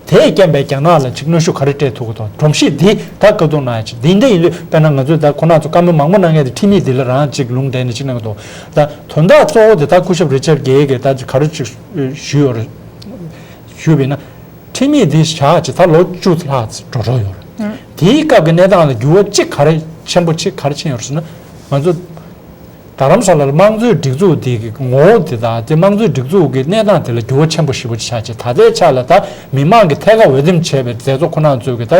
དེས་རྐྱེན་པས་རྒྱ་ནག་ལ་ཅིག་གནོན་ཤུགས་ག་རེ་སྤྲད་ཐུབ་ཀྱི་འདུག་སྒྲོམ་གཞི་འདི་ད་བཀའ་བསྡུར་གནང་ཡ་ཅིག་འདི་འདྲ་ཡིན་དུས། དཔེར་ན་ང་ཚོས་ད་ཁོ་རང་ཚོ་བཀའ་མོལ་མང་པོ་གནང་མཁན་དེ་ཁྲིམས་ཡིག་འདི་ལ་རང་ཅིག་ལུང་འདྲེན་ནས་ཅིག་གནང་གི་འདུག་ད་དོན་དག་གཙོ་བོ་དེ་ད་སྐུ་ཞབས་རི་ཅར་གྷེ་གིས་ད་ཅིག་ག་རེ་ཅིག་ཞུས་ཡོད་རེད། ཞུས་པ་ཡིན་ན། ཁྲིམས་ཡིག་འདི་བཞག་ཅིག་ད་ལོ་བཅུ་ལྷག་ཙམ་འགྲོ་འགྲོ་ཡོད་རེད། དེའི་སྐབས་ཀྱི་གནས་སྟངས་ལ་འགྱུར་བ་གཅིག་ག་རེ་ཆེན་པོ་གཅིག་ག་རེ་ཕྱིན་ཡོད་རེད་ཟེར་ན། ང་ཚོ་རྡ་རམ་ས་ལ་ལ་དམངས་གཙོའི་སྒྲིག་འཛུགས་དེ་གི་ངོ་བོ་དེ་དང་དེ་དམངས་གཙོའི་སྒྲིག་འཛུགས་ཀྱི་གནས་སྟངས་དེ་ལ་འགྱུར་བ་ཆེན་པོ་ཞེ་པོ་ཅིག་ཆགས་ཅིག་ད་ལྟའི་ཆ་ལ་ད་མི་མང་གི་ཐད་ཀར་འོས་འདེམས་བྱས་པའི་མཛད་གཙོ་ཁོ་རང་ཚོའི་གི་ད་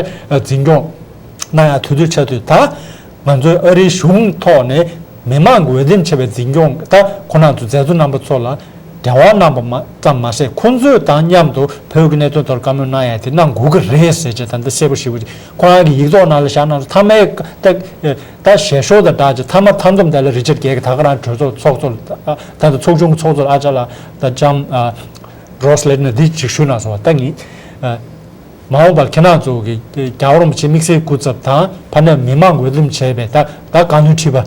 འཛིན་སྐྱོང་ གནང་ཡག་དུས་ཚོད་ཆགས་དུས། ད་ང་ཚོའི་ཨ་རིའི་གཞུང་ཐོག་ནས་མི་མང་གི་འོས་འདེམས་བྱས་པའི་འཛིན་སྐྱོང་ད་ཁོ་རང་ཚོ་མཛད་གཙོ་རྣམ་པ་ཚོ་ལ་འབྲེལ་བ་གནང་པ་མ་ཙམ་མ་ཟད། ཁོང་ཚོས་དང་མཉམ་དུ་བོད་ཀྱི་གནད་དོན་ཐོག་བཀའ་མོལ་གནང་ཡག་དེ་གནང་དགོས་ཀྱི་རེད་ཟེར་བྱས། ད་འདི་གསལ་པོ་ཞེ་པོ་ཅིག་ཁོ་རང་གི་ཡིག་ཐོག་ནང་ལ་བཞག་གནང་སོང་། མཐའ་མའི་ད་ད་ཞལ་ཤོར་དང་སྦྲགས་བྱས། མཐའ་མ་མཐའ་འཛོམས་དེ་ལ་རི་ཅར་གྷེ་གིས་ད་ག་རང་གྲོས་ཚོགས་ཚོགས་གཙོ་ལ་ད་ད་ཚོགས་ཆུང་གི་ཚོགས་གཙོ་ལ་ཨ་ཅག་ལགས་ད་ལྕམ་རོས་ལེ་ནི་འདི་ཅིག་ཞུ་གནང་སོང་བ། ད་ངས་མ་འོངས་པར་ཁྱེད་རང་ཚོ་གི་རྒྱལ་བ་རིན་པོ་ཆེ་དམིགས་བསལ་སྐུ་ཚབ་དང་ཕ་ནས་མི་མང་འོས་འདེམས་བྱས་པའི་ད་ད་བཀའ་བློན་ཁྲི་པ་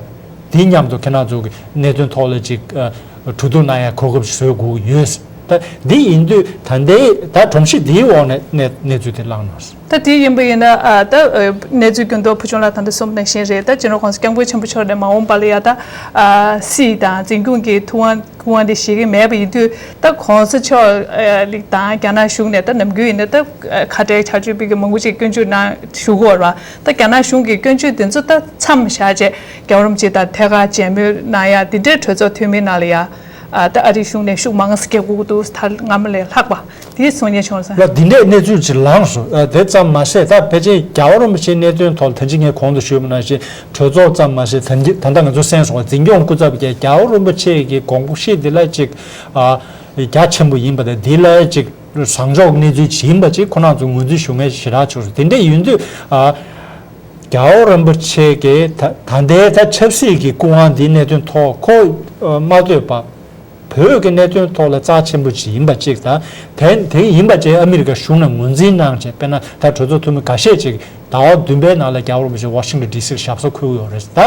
འདི་མཉམ་དུ་ཁྱེད་རང་ཚོ་གི་གནད་དོན་ཐོག་ལ་ཅིག་གྲོས་བསྡུར་གནང་ཡ་གོ་སྐབས་ཤིག་བཟོ་དགོས་ཀྱི་ཡོད། ད་འདི་ཡིན་དུས་ད་ལྟའི་ད་སྒྲོམ་གཞི་འདིའི་འོག་ནས་གནས་གནས་ཚུལ་དེ་བླངས་གནང་སོང་། ད་དེ་ཡིན་པ་ཡིན་ན་ཨ་ད་ཨ་གནས་ཚུལ་རྒྱུན་ཐོག་བུ་ཆུང་ལགས་ད་ལྟ་གསུངས་པ་ནང་བཞིན་རེད། ད་སྤྱི་ནོར་༸གོང་ས་༸སྐྱབས་མགོན་ཆེན་པོ་མཆོག་ནས་མ་འོངས་པ་ལ་ཡ་ད་ཨ་སྲིད་དང་འཛིན་སྐྱོང་གི་ཐུབ་དབང་སྐུ་དབང་དེ་བཞེས་ཀྱི་མེད་པ་ཡིན་དུས། ད་༸གོང་ས་མཆོག་ཨ་དང་རྒྱ་ནག་གཞུང་ནས་ད་ནམ་རྒྱུན་ཡིན་ན་ད་ཨ་ཁ་བྲལ་བྱ་སྤྱོད་སྤེལ་གྱི་མང་པོ་ཅིག་སྐྱོན་བརྗོད་གནང་ཞུ་གི་ཡོད་རེད་བ། ད་རྒྱ་ནག་གཞུང་གི་སྐྱོན་བརྗོད་དེ་ཚོ་ད་མཚམས་བཞག་བྱས་རྒྱལ་བ་རིན་པོ་ཆེ་དང་ཐད་ཀར་མཇལ་མོལ་གནང་ཡ་དེ་འདྲའི་གྲོས་ཚོགས་འཐུས་མི་ནང་ལ་ཡ་ཨ་ད་ཨ་རིའི་གཞུང་ནས་ཤུགས་མང་ཙམ་རྒྱག་དགོས་ཀྱི་འདུག་ད་སྔ་མ་ལས་ལྷག་པ་དེ་གསུང་ཉན་བྱུང་ལ། ལ་འདི་འདྲའི་གནས་ཚུལ་ཅིག་ལངས་སོང་། ཨ་དེ་ཙམ་མ་ཟད། ད་ཕལ་ཆེར་རྒྱལ་བ་རིན་པོ་ཆེའི་གནད་དོན་ཐོག་ལ་ད་ཅི་ངས་གོང་དུ་ཞུས་པ་ནང་བཞིན་གྲོས་ཚོགས་ཙམ་མ་ཟད། ད་ད་ལྟ་ང་ཚོ་གསན་སོང་བ། འཛིན་སྐྱོང་སྐུ་ཚབ་ཀྱིས་རྒྱལ་བ་རིན་པོ་ཆེ་གི་དགོངས་གཞི་འདི་ལ་ཅིག་ཨ་རྒྱ་ཆེན་པོ་ཡིན་པ་དང་། འདི་ལ་ཅིག་བཟང་ཕྱོགས་གནས་ཚུལ་ཅིག་ཡིན་པ་ཅིག་ཁོ་རང་ཚོ་ངོས་འཛིན་ཞུ་མཁན་ཞེ་དྲག་བྱུང་སོང་། དེ་འདྲ་ཡིན་དུས་ཨ་རྒྱལ་བ་རིན་པོ་ཆེ་གི་ད་ད་ལྟའི་ད་ཆབ་སྲིད་ཀྱི་སྐུ་དབང་འདིའི་གནད་དོན་ཐོག་ཁོ་ཨ་མ་ལྟོས་པ། བོད་ཀྱི་གནད་དོན་ཐོག་ལ་རྩ་ཆེན་པོ་ཅིག་ཡིན་པ་གཅིག་དང་། དེ་དེ་ཡིན་པ་བཅས་ཨ་མི་རི་ཀ་གཞུང་ནས་ངོས་འཛིན་གནང་བྱས། དཔེར་ན་ད་གྲོས་ཚོགས་འཐུས་མི་འགའ་ཤས་ཅིག་ཟླ་བ་བདུན་པའི་ནང་ལ་རྒྱལ་བ་རིན་པོ་ཆེ་ཝ་ཤིང་ཊོན་ཌི་སི་ལ་ཞབས་སོར་འཁོད་ཀྱི་ཡོད་རེད། ད་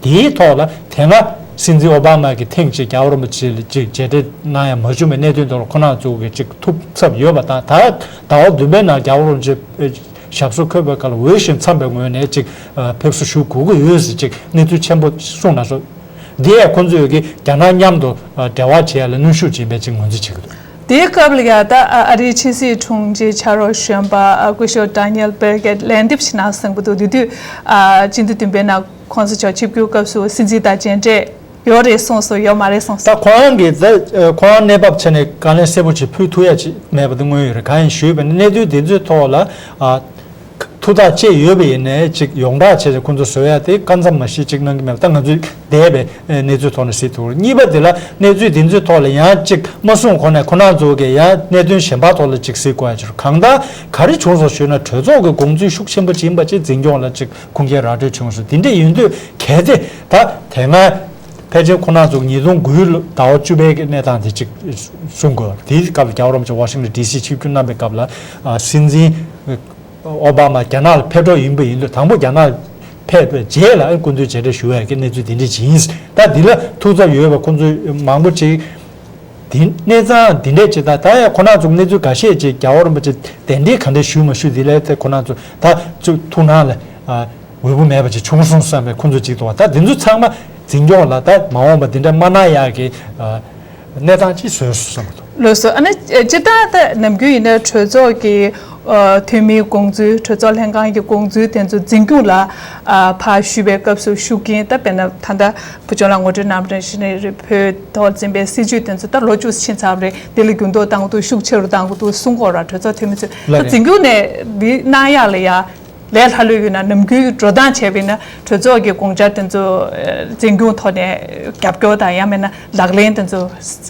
དེའི་ཐོག་ལ་དེ་སྔ་སྲིད་འཛིན་ཨོ་བྷ་མ་གིས་ཐེངས་གཅིག་རྒྱལ་བ་རིན་པོ་ཆེ་ལ་ཅིག་མཇལ་འཕྲད་གནང་ཡ་མ་བྱུང་བའི་གནད་དོན་ཐོག་ལ་ཁོ་རང་ཚོ་གིས་ཅིག་ཐུགས་འཚབ་ཡོད་པ་དང་། ད་ཟླ་བ་བདུན་པའི་ནང་རྒྱལ་བ་རིན་པོ་ཆེ་ཞབས་སོར་འཁོད་པའི་སྐབས་ལ་འོས་ཤིང་འཚམས་པའི་ངོས་ནས་ཅིག་ཕེབས་བསུ་ཞུ་དགོས་ཀྱི་ཡོད་ཟེར་ཅིག་གནས་ཚུལ་ཆེན་པོ་གསུངས་གནང་སོང་། འདི་ཡང་ཁོང་ཚོས་ཀྱི་རྒྱ་ནག་མཉམ་དུ་འབྲེལ་བ་བྱེད་ཡ་ལ་གནོན་ཤུགས་སྦྱིན་པའི་ཅིག་ངོས་འཛིན་བྱེད་ཀྱི་འདུག་དེའི་སྐབས་ལ་ཡང་ད་ཨ་རིའི་ཕྱི་སྲིད་དྲུང་ཆེ་ཕྱག་རོགས་གཞོན་པ་སྐུ་ཞབས་ཌེ་ནི་ཨེལ་བྷེར་གྷེཊ་ལན་འདེབས་ཤིག་གནང་སོང་བ་འདུག་དེ་དུས་ཨ་སྤྱི་ཟླ་བདུན་པའི་ནང་༸གོང་ས་མཆོག་ཆིབས་བསྒྱུར་སྐབས་སུ་སྲིད་འཛིན་དང་མཇལ་འཕྲད་ཡོད་རེད་གསུངས་སོང་། ཡོད་མ་རེད་གསུངས་སོང་། ད་ཁོ་རང་གིས་ད་ཁོ་རང་གནས་བབ་ཆ་ནས་དཀའ་ལན་གསལ་པོ་ཅིག་ཕུལ་ཐུབ་ཡ་ཅིག་མེད་པ་དེ་དངོས་ཡོད་རེད། གང་ཡིན་ཞུས་པ་ཡིན་ན་གནས་ཚུལ་དེ་ཚོའི་ཐོག་ལ་ཨ། ཐུགས་ཐག་བཅད་ཡོད་པ་ཡིན་ནའི་ཅིག་ཡོངས་གྲགས་བྱས་ཏེ་ཁོང་ཚོ་བཟོ་ཡ་དེ་སྐབས་མཚམས་མ་ཞིག་ཅིག་གནང་གི་མེད་པ་ད་ང་ཚོས་འདས་པའི་གནས་ཚུལ་ཐོག་ནས་གཟིགས་ཐུབ་རེད། གཉིས་པ་དེ་ལ་གནས་ཚུལ་དེ་ཚོའི་ཐོག་ལ་ཡང་ཅིག་མ་གསུངས་གོང་ནས་ཁོ་རང་ཚོ་གིས་ཡང་གནད་དོན་གཞན་པ་ཐོག་ལ་ཅིག་གཟིགས་དགོས་ཡ་ཅིག་རེད། གང་ལྟར་ག་རེ་བྱུང་སོང་ཞུས་ན་གྲོས་ཚོགས་ཀྱི་དགོངས་ཚུལ་ཤུགས་ཆེན་པོ་ཅིག་ཡིན་པ་ཅིག་འཛིན་སྐྱོང་ལ་ཅིག་ཁུངས་སྐྱེལ་ར་སྤྲོད་བྱུང་སོང་། དེ་འདྲ་ཡིན་དུས་གལ་ཏེ་ད་དེ་སྔ་ཕལ་ཆེར་ཁོ་རང་ཚོ་ཉིས་སྟོང་དགུའི་ཟླ་བ་བཅུ་པའི་གནས་སྟངས་དེ་ཅིག་གསུང་དགོས། དེའི་སྐབས་ལ་རྒྱལ་བ་རིན་པོ་ཆེ་ཝ་ཤིང་ཊོན་ཌི་སི་ཆིབས་བསྒྱུར་གནང་པའི་སྐབས་ལ་ཨ་སྲིད་འཛིན་ཨོ་བྷ་མ་རྒྱ་ནག་ལ་ཕེབས་འགྲོ་ཡིན་པ་ཡིན་དུས། དང་པོ་རྒྱ་ནག་ཕེབས་པའི་རྗེས་ལ་སྐུ་མདུན་མཇལ་འཕྲད་ཞུ་བའི་གི་གནས་ཚུལ་འདི་འདྲ་ཅིག་ཡིན། ད་འདི་ལ་ཐུགས་འཚབ་ཡོད་པའི་ཁོང་ཚོ་མང་པོ་ཅིག་འདི་གནས་སྟངས་འདི་འདྲ་ཅིག་དང་། ད་ཡང་ཁོ་རང་ཚོ་གནས་ཚུལ་འགའ་ཤས་ཅིག་རྒྱལ་བ་རིན་པོ་ཆེ་གདན་འདྲེན་ག་འདྲ་ཞུས་མ་ཞུས་འདི་ལ་ད་ཁོ་རང་ཚོ་ད་ཚུར་ཐུགས་སྣང་ལ་ཨ་འོས་པོ་མེད་པ་ཅིག་བྱུང་སོང་བསམ་པའི་ཁོང་ཚོ་ཅིག་འདུག་བ། ད་འདི་ཚོ་ཚང་མ་འཛིན་སྐྱོང་ལ་ད་མ་འོངས་པ་འདི་འདྲ་མ་གནང་ཡག་གི་ཨ། གནས་སྟངས་ཅིག་བཟོས་སོང་བསམ་གྱི་འདུག་ལགས་སོ། ཨ་ནི་སྤྱིར་བཏང་ད་ནམ་རྒྱུན་ཡིན་ན་གྲོས་ཚོགས་ཀྱི་ཨ་འཐུས་མིའི་དགོངས་ཚུལ། གྲོས་ཚོགས་ལྷན་ཁང་གི་དགོངས་ཚུལ་དེ་ཚོ་འཛིན་སྐྱོང་ལ་ཨ་ཕར་ཞུས་པའི་སྐབས་སུ་ཤུགས་རྐྱེན། ད་དཔེར་ན་ད་ལྟ་བུ་ཆུང་ལགས་ངོ་སྤྲོད་གནང་བ་ནང་བཞིན་རེད། བོད་ཐོག་འཛིན་པའི་སྲིད་བྱུས་དེ་ཚོ་ད་ལོ་བཅུ་ཕྱིན་ཚར་བ་རེད། དེ་ལ་འགྱུར་ལྡོག་གཏང་དགོས་འདུག་ཤུགས་ཆེ་རུ་གཏང་དགོས་འདུག་གསུང་གི་ཡོད་རེད། གྲོས་ཚོགས་འཐུས་མི་ཚོས་ད་ལགས་རེད། འཛིན་སྐྱོང་ནས་འདི་གནང་ཡག་ལ་ཡ། ལས་སླ་ལོས་ཡོད་ན། ནམ་རྒྱུན་འགྲོ་སྟངས་བྱས་པ་ཡིན་ན་གྲོས་ཚོགས་ཀྱི་དགོངས་འཆར་དེ་ཚོ་ཨ་འཛིན་སྐྱོང་ཐོག་ནས་རྒྱབ་སྐྱོར་དང་། ཡང་མིན་ན་ལག་ལེན་དེ་ཚོ་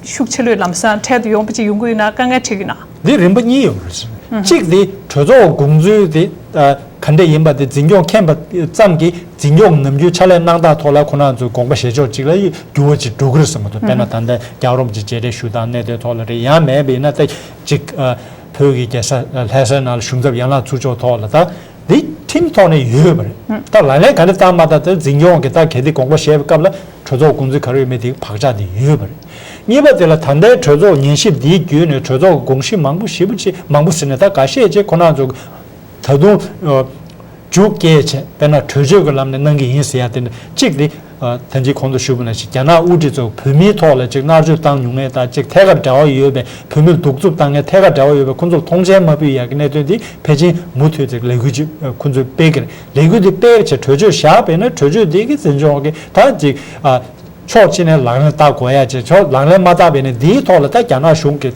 ཤུགས་ཆེ་ལོས་ལམ་སང་འཕྲལ་དུ་ཡོང་པ་ཅིག་ཡོང་གི་ཡོད་ན་དཀའ་ངལ་འཕྲད་ཀྱི་ཡོད་ན། འདི་རིམ་པ་གཉིས་ཡོད་རེད། ཨུ། གཅིག་དེ་གྲོས་ཚོགས་དགོངས་ཚུལ་དེ་ཨ་ག་འདྲ་ཡིན་པ་དེ་འཛིན་སྐྱོང་མཁྱེན་པ་ཙམ་གྱིས་འཛིན་སྐྱོང་ནམ་རྒྱུན་ཕྱག་ལས་གནང་སྟངས་ཐོག་ལ་ཁོ་རང་ཚོའི་དགོངས་པ་བཞེས་ཕྱོགས་གཅིག་ལ་འགྱུར་བ་ཅིག་འགྲོ་གི་རེད་བསམ་གྱི་འདུག་དཔེར་ན་ད་ལྟ་རྒྱལ་བ་རིན་པོ་ཆེ་མཇལ་འཕྲད་ཞུ་སྟངས་གནད་དོན་ཐོག་ལ་རེད། ཡང་མེད་པ་ཡིན་ན་ད་གཅིག་ཨ་བོད་ཀྱི་རྒྱལ་ས་ལྷ་སའི་ནང་ལ་གཞུང་ཚབ་ཡན་ལག་ཚུགས་ཕྱོགས་ཐོག་ལ་ད། འདི་ཁྲིམས་ཐོག་ནས་ཡོད་པ་རེད། ད་ལག་ལེན་ག་འདྲ་བསྟར་མ་བསྟར་དེ་འཛིན་སྐྱོང་གི་ད་གལ་ཏེ་དགོངས་པ་བཞེས་པའི་སྐབས་ལ་གྲོས་ཚོགས་དགོངས་ཚུལ་ག་རེ་ཡོད་མེད་དེ་བག་ཆགས་དེ་ཡོད་པ་རེད། གཉིས་པ་དེ་ལ་ད་ལྟའི་གྲོས་ཚོགས་ཉན་ཞིབ་འདིའི་བརྒྱུད་ནས་གྲོས་ཚོགས་དགོངས་གཞི་མང་པོ་ཞེ་པོ་ཅིག་མང་པོ་ཟེར་ནས་ད་འགའ་ཤས་ཅིག་ཁོ་རང་ཚོ་ད་དུང་ཨ་མཇུག་སྐྱེལ་བྱས། དཔེར་ན་གྲོས་ཆོད་ཀྱི་ལམ་ནས་གནང་གི་ཡིན་ཟེར་ཡ་དེ་འདྲ་གཅིག་དེ། ཨ་ད་གིན་གོང་དུ་ཞུས་པ་ནང་བཞིན་རྒྱ་ནག་དབུ་ཁྲིད་ཚོ་བོད་མིའི་ཐོག་ལ་ཅིག་མནར་གཅོད་བཏང་མྱོང་མཁན་དང་། ཅིག་ཐད་ཀར་འབྲེལ་བ་ཡོད་པའི། བོད་མིར་གདུག་རྩུབ་བཏང་མཁན་ཐད་ཀར་འབྲེལ་བ་ཡོད་པའི་ཁོང་ཚོར་མཐོང་མཆན་མ་ཕུལ་ཡག་གི་གནད་དོན་འདི་ཕལ་ཆེར་མུ་མཐུད་ཅིག་ལས་འགུལ་ཅིག་ཁོང་ཚོས་སྤེལ་གྱི་རེད། ལས་འགུལ་འདི་སྤེལ་བྱས་གྲོས་ཆོད་བཞག་པ་ཡིན་ན་གྲོས་ཆོད་འདི་གི་འཛིན་སྐྱོང་གི་ད་ཅིག་ཨ་ཕྱོགས་གཅིག་ནས་ལག་ལེན་བསྟར་དགོས་ཡ་ཅིག་ཕྱོགས་ལག་ལེན་མ་བསྟར་བ་ཡིན་ན་འདིའི་ཐོག་ལ་ད་རྒྱ་ནག་གཞུང་གི་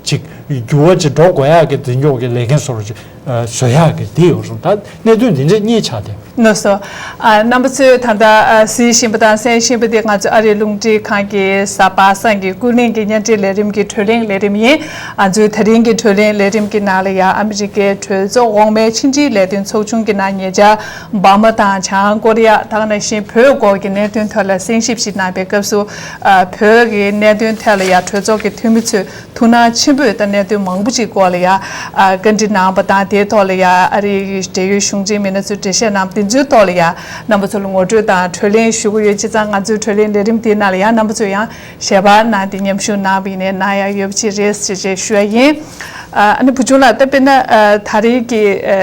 ཅིག་འགྱུར་བ་ཅིག་འགྲོ་དགོས་ཡག་གི་འཛིན་སྐྱོང་གི་ལས་འགན་སོར་ཅིག་བཟོ་ཡག་གི་འདི་ཡོད་རུང་། ད་གནད་དོན་འདི་འདྲ་གཉིས་ཆགས་བསྡད་ཡོད། ལགས་སོ། ཨ། རྣམ་པ་ཚོས་ད་ལྟ་ཨ་གཟིགས་བཞིན་པ་དང་གསན་བཞིན་པ་དེ་ང་ཚོ་ཨ་རིའི་རླུང་འཕྲིན་ཁང་གི་གཟའ་པ་སངས་ཀྱི་ཀུན་གླེང་གི་བརྙན་འཕྲིན་ལས་རིམ་གྱི་བགྲོ་གླེང་ལས་རིམ་ཡིན། ང་ཚོའི་ད་རིང་གི་བགྲོ་གླེང་ལས་རིམ་གྱི་ནང་ལ་ཡང་ཨ་མི་རི་ཀའི་གྲོས་ཚོགས་འོག་མའི་ཕྱི་འབྲེལ་ལས་དོན་ཚོགས་ཆུང་གི་ནང་ཉེ་ཆར་འབར་མ་དང་བྱང་ཀོ་རི་ཡ་ད་ག་ནང་བཞིན་བོད་སྐོར་གྱི་གནད་དོན་ཐོག་ལ་གསན་ཞིབ་ཞིག་གནང་པའི་སྐབས་སུ། ཨ། བོད་ཀྱི་གནད་དོན་ཐད་ལ་ཡང་གྲོས་ཚོགས་ཀྱི་འཐུས་མི་ཚོས་ཐུགས་སྣང་ཆེན་པོས་ད་གནད་དོན་མང་པོ་ཅིག་སྐོར་ལ་ཡ། ཨ། བཀའ་འདྲི་གནང་བ་དང་དེའི་ཐོག་ལ་ཡ་ཨ་རིའི་འབྲེལ་ཡོད་གཞུང་འབྲེལ་མི་སྣ་ཚོས་འགྲེལ་བཤད་གནང་བ་དེ་ཚོའི་ཐོག་ལ་ཡ་རྣམ་པ་ཚོ་ལ་ངོ་སྤྲོད་དང་བགྲོ་གླེང་ཞུ་གི་ཡོད། བྱས་ཙང་ང་ཚོའི་བགྲོ་གླེང་ལས་རིམ་དེའི་ནང་ལ་ཡ་རྣམ་པ་ཚོས་ཡང་ཞལ་པར་གནང་སྟེ་མཉམ་ཞུགས་གནང་བ་ཡིན་ནའི་གནང་ཡ་ཡོད་པ་ཅིག་རེད་ཅེས་ཞུ་ཡ་ཡིན། ཨ་ནི་བུ་ཆུང་ལགས་ད་དཔེར་ན་ཨ་ད་རེས་ཀྱི་ཨ་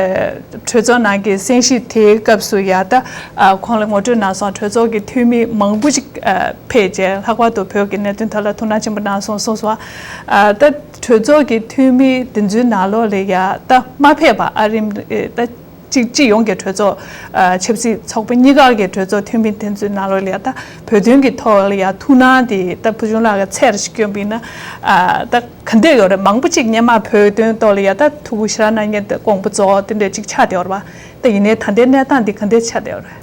གྲོས་ཚོགས་ནང་གི་གསན་ཞིབ་དེའི་སྐབས་སུ་ཡ་ད་ཨ་ཁོང་ལ་ངོ་སྤྲོད་གནང་སོང་། གྲོས་ཚོགས་ཀྱི་འཐུས་མི་མང་པོ་ཅིག་ཨ་ཕེབས་རྗེས་ལྷག་པར་དུ་བོད་ཀྱི་གནད་དོན་ཐོག་ལ་ཐུགས་སྣང་ཆེན་པོ་གནང་སོང་གསུངས་སོང་། ཨ་ད་གྲོས་ཚོགས་ཀྱི་འཐུས་མི་དེ་ཚོའི་ནང་ལོགས་ལ་ཡ་ད་མ་ཕེབས་པ་ཨ་རིམ་ཨེ་ད་གཅིག་སྤྱི་ཡོངས་ཀྱི་གྲོས་ཚོགས་ཨ་ཆབ་སྲིད་ཚོགས་པ་གཉིས་ཀ་གི་གྲོས་ཚོགས་འཐུས་མི་དེ་ཚོའི་ནང་ལོགས་ལ་ཡ་ད་བོད་དོན་གྱི་ཐོག་ལ་ཡ་ཐུགས་སྣང་དེ་ད་བུ་ཆུང་ལགས་ཀྱི་ཚད་རེ་ཞིག་བསྐྱོན་པ་ཡིན་ན་ཨ་ད་ག་འདྲས་ཡོད་རེད། མང་པོ་ཅིག་སྔོན་མ་བོད་དོན་ཐོག་ལ་ཡ་ད་ཐུགས་ཁུར་ཞེ་དྲག་གནང་མཁན་དེ་དགོངས་པ་རྫོགས་དེ་འདྲས་ཅིག་ཆགས་བསྡད་ཡོད་རེད་པ། ད་ཡིན་ནའི་ད་ལྟའི་གནས་སྟངས་འདི་ག་འདྲས་ཆགས་བསྡད་ཡོད་རེད།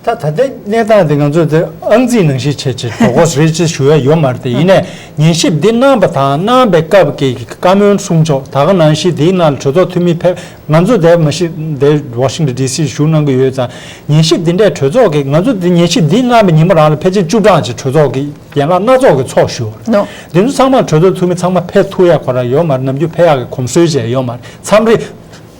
ད་ད་ལྟའི་གནས་སྟངས་འདི་ང་ཚོས་དེ་ཨང་རྩིས་ནང་བཞིན་བྱས་བྱས་འགྲོ་དགོས་རེད་ཅེས་ཞུ་ཡ་ཡོད་མ་རེད། དེ་ཡིན་ནའི་ཉན་ཞིབ་འདི་གནང་བ་དང་གནང་བའི་སྐབས་ཀྱི་བཀའ་མོལ་གསུང་ཕྱོགས་ད་ག་ནང་བཞིན་དེའི་ནང་ལ་གྲོས་ཚོགས་འཐུས་མི་ཕེབས། ང་ཚོ་དེ་མ་གཞི་དེ་ཝ་ཤིང་ཏོན་ཌི་སི་བཞུགས་གནང་གི་ཡོད་ཙང་། ཉན་ཞིབ་འདི་འདྲའི་གྲོས་ཚོགས་ཀྱི་ང་ཚོ་འདི་ཉན་ཞིབ་འདི་གནང་བའི་ཉིན་མོ་རང་ལ་ཕལ་ཆེར་བཅུ་གྲངས་ཀྱི་གྲོས་ཚོགས་ཀྱི་ཡན་ལག་སྣ་ཚོགས་ཀྱི་ཚོགས་ཞུགས། ནོ། འདི་ཚོ་ཚང་མ་གྲོས་ཚོགས་འཐུས་མི་ཚང་མ་ཕེབས་ཐུབ་ཡ་ཁོ་རང་ཡོད་མ་རེད། ནམ་རྒྱུན་ཕེབས་ཡག་གི་གོམས་སྲོལ་བཅས་ཡོད་མ་རེད། མཚམས་རེ་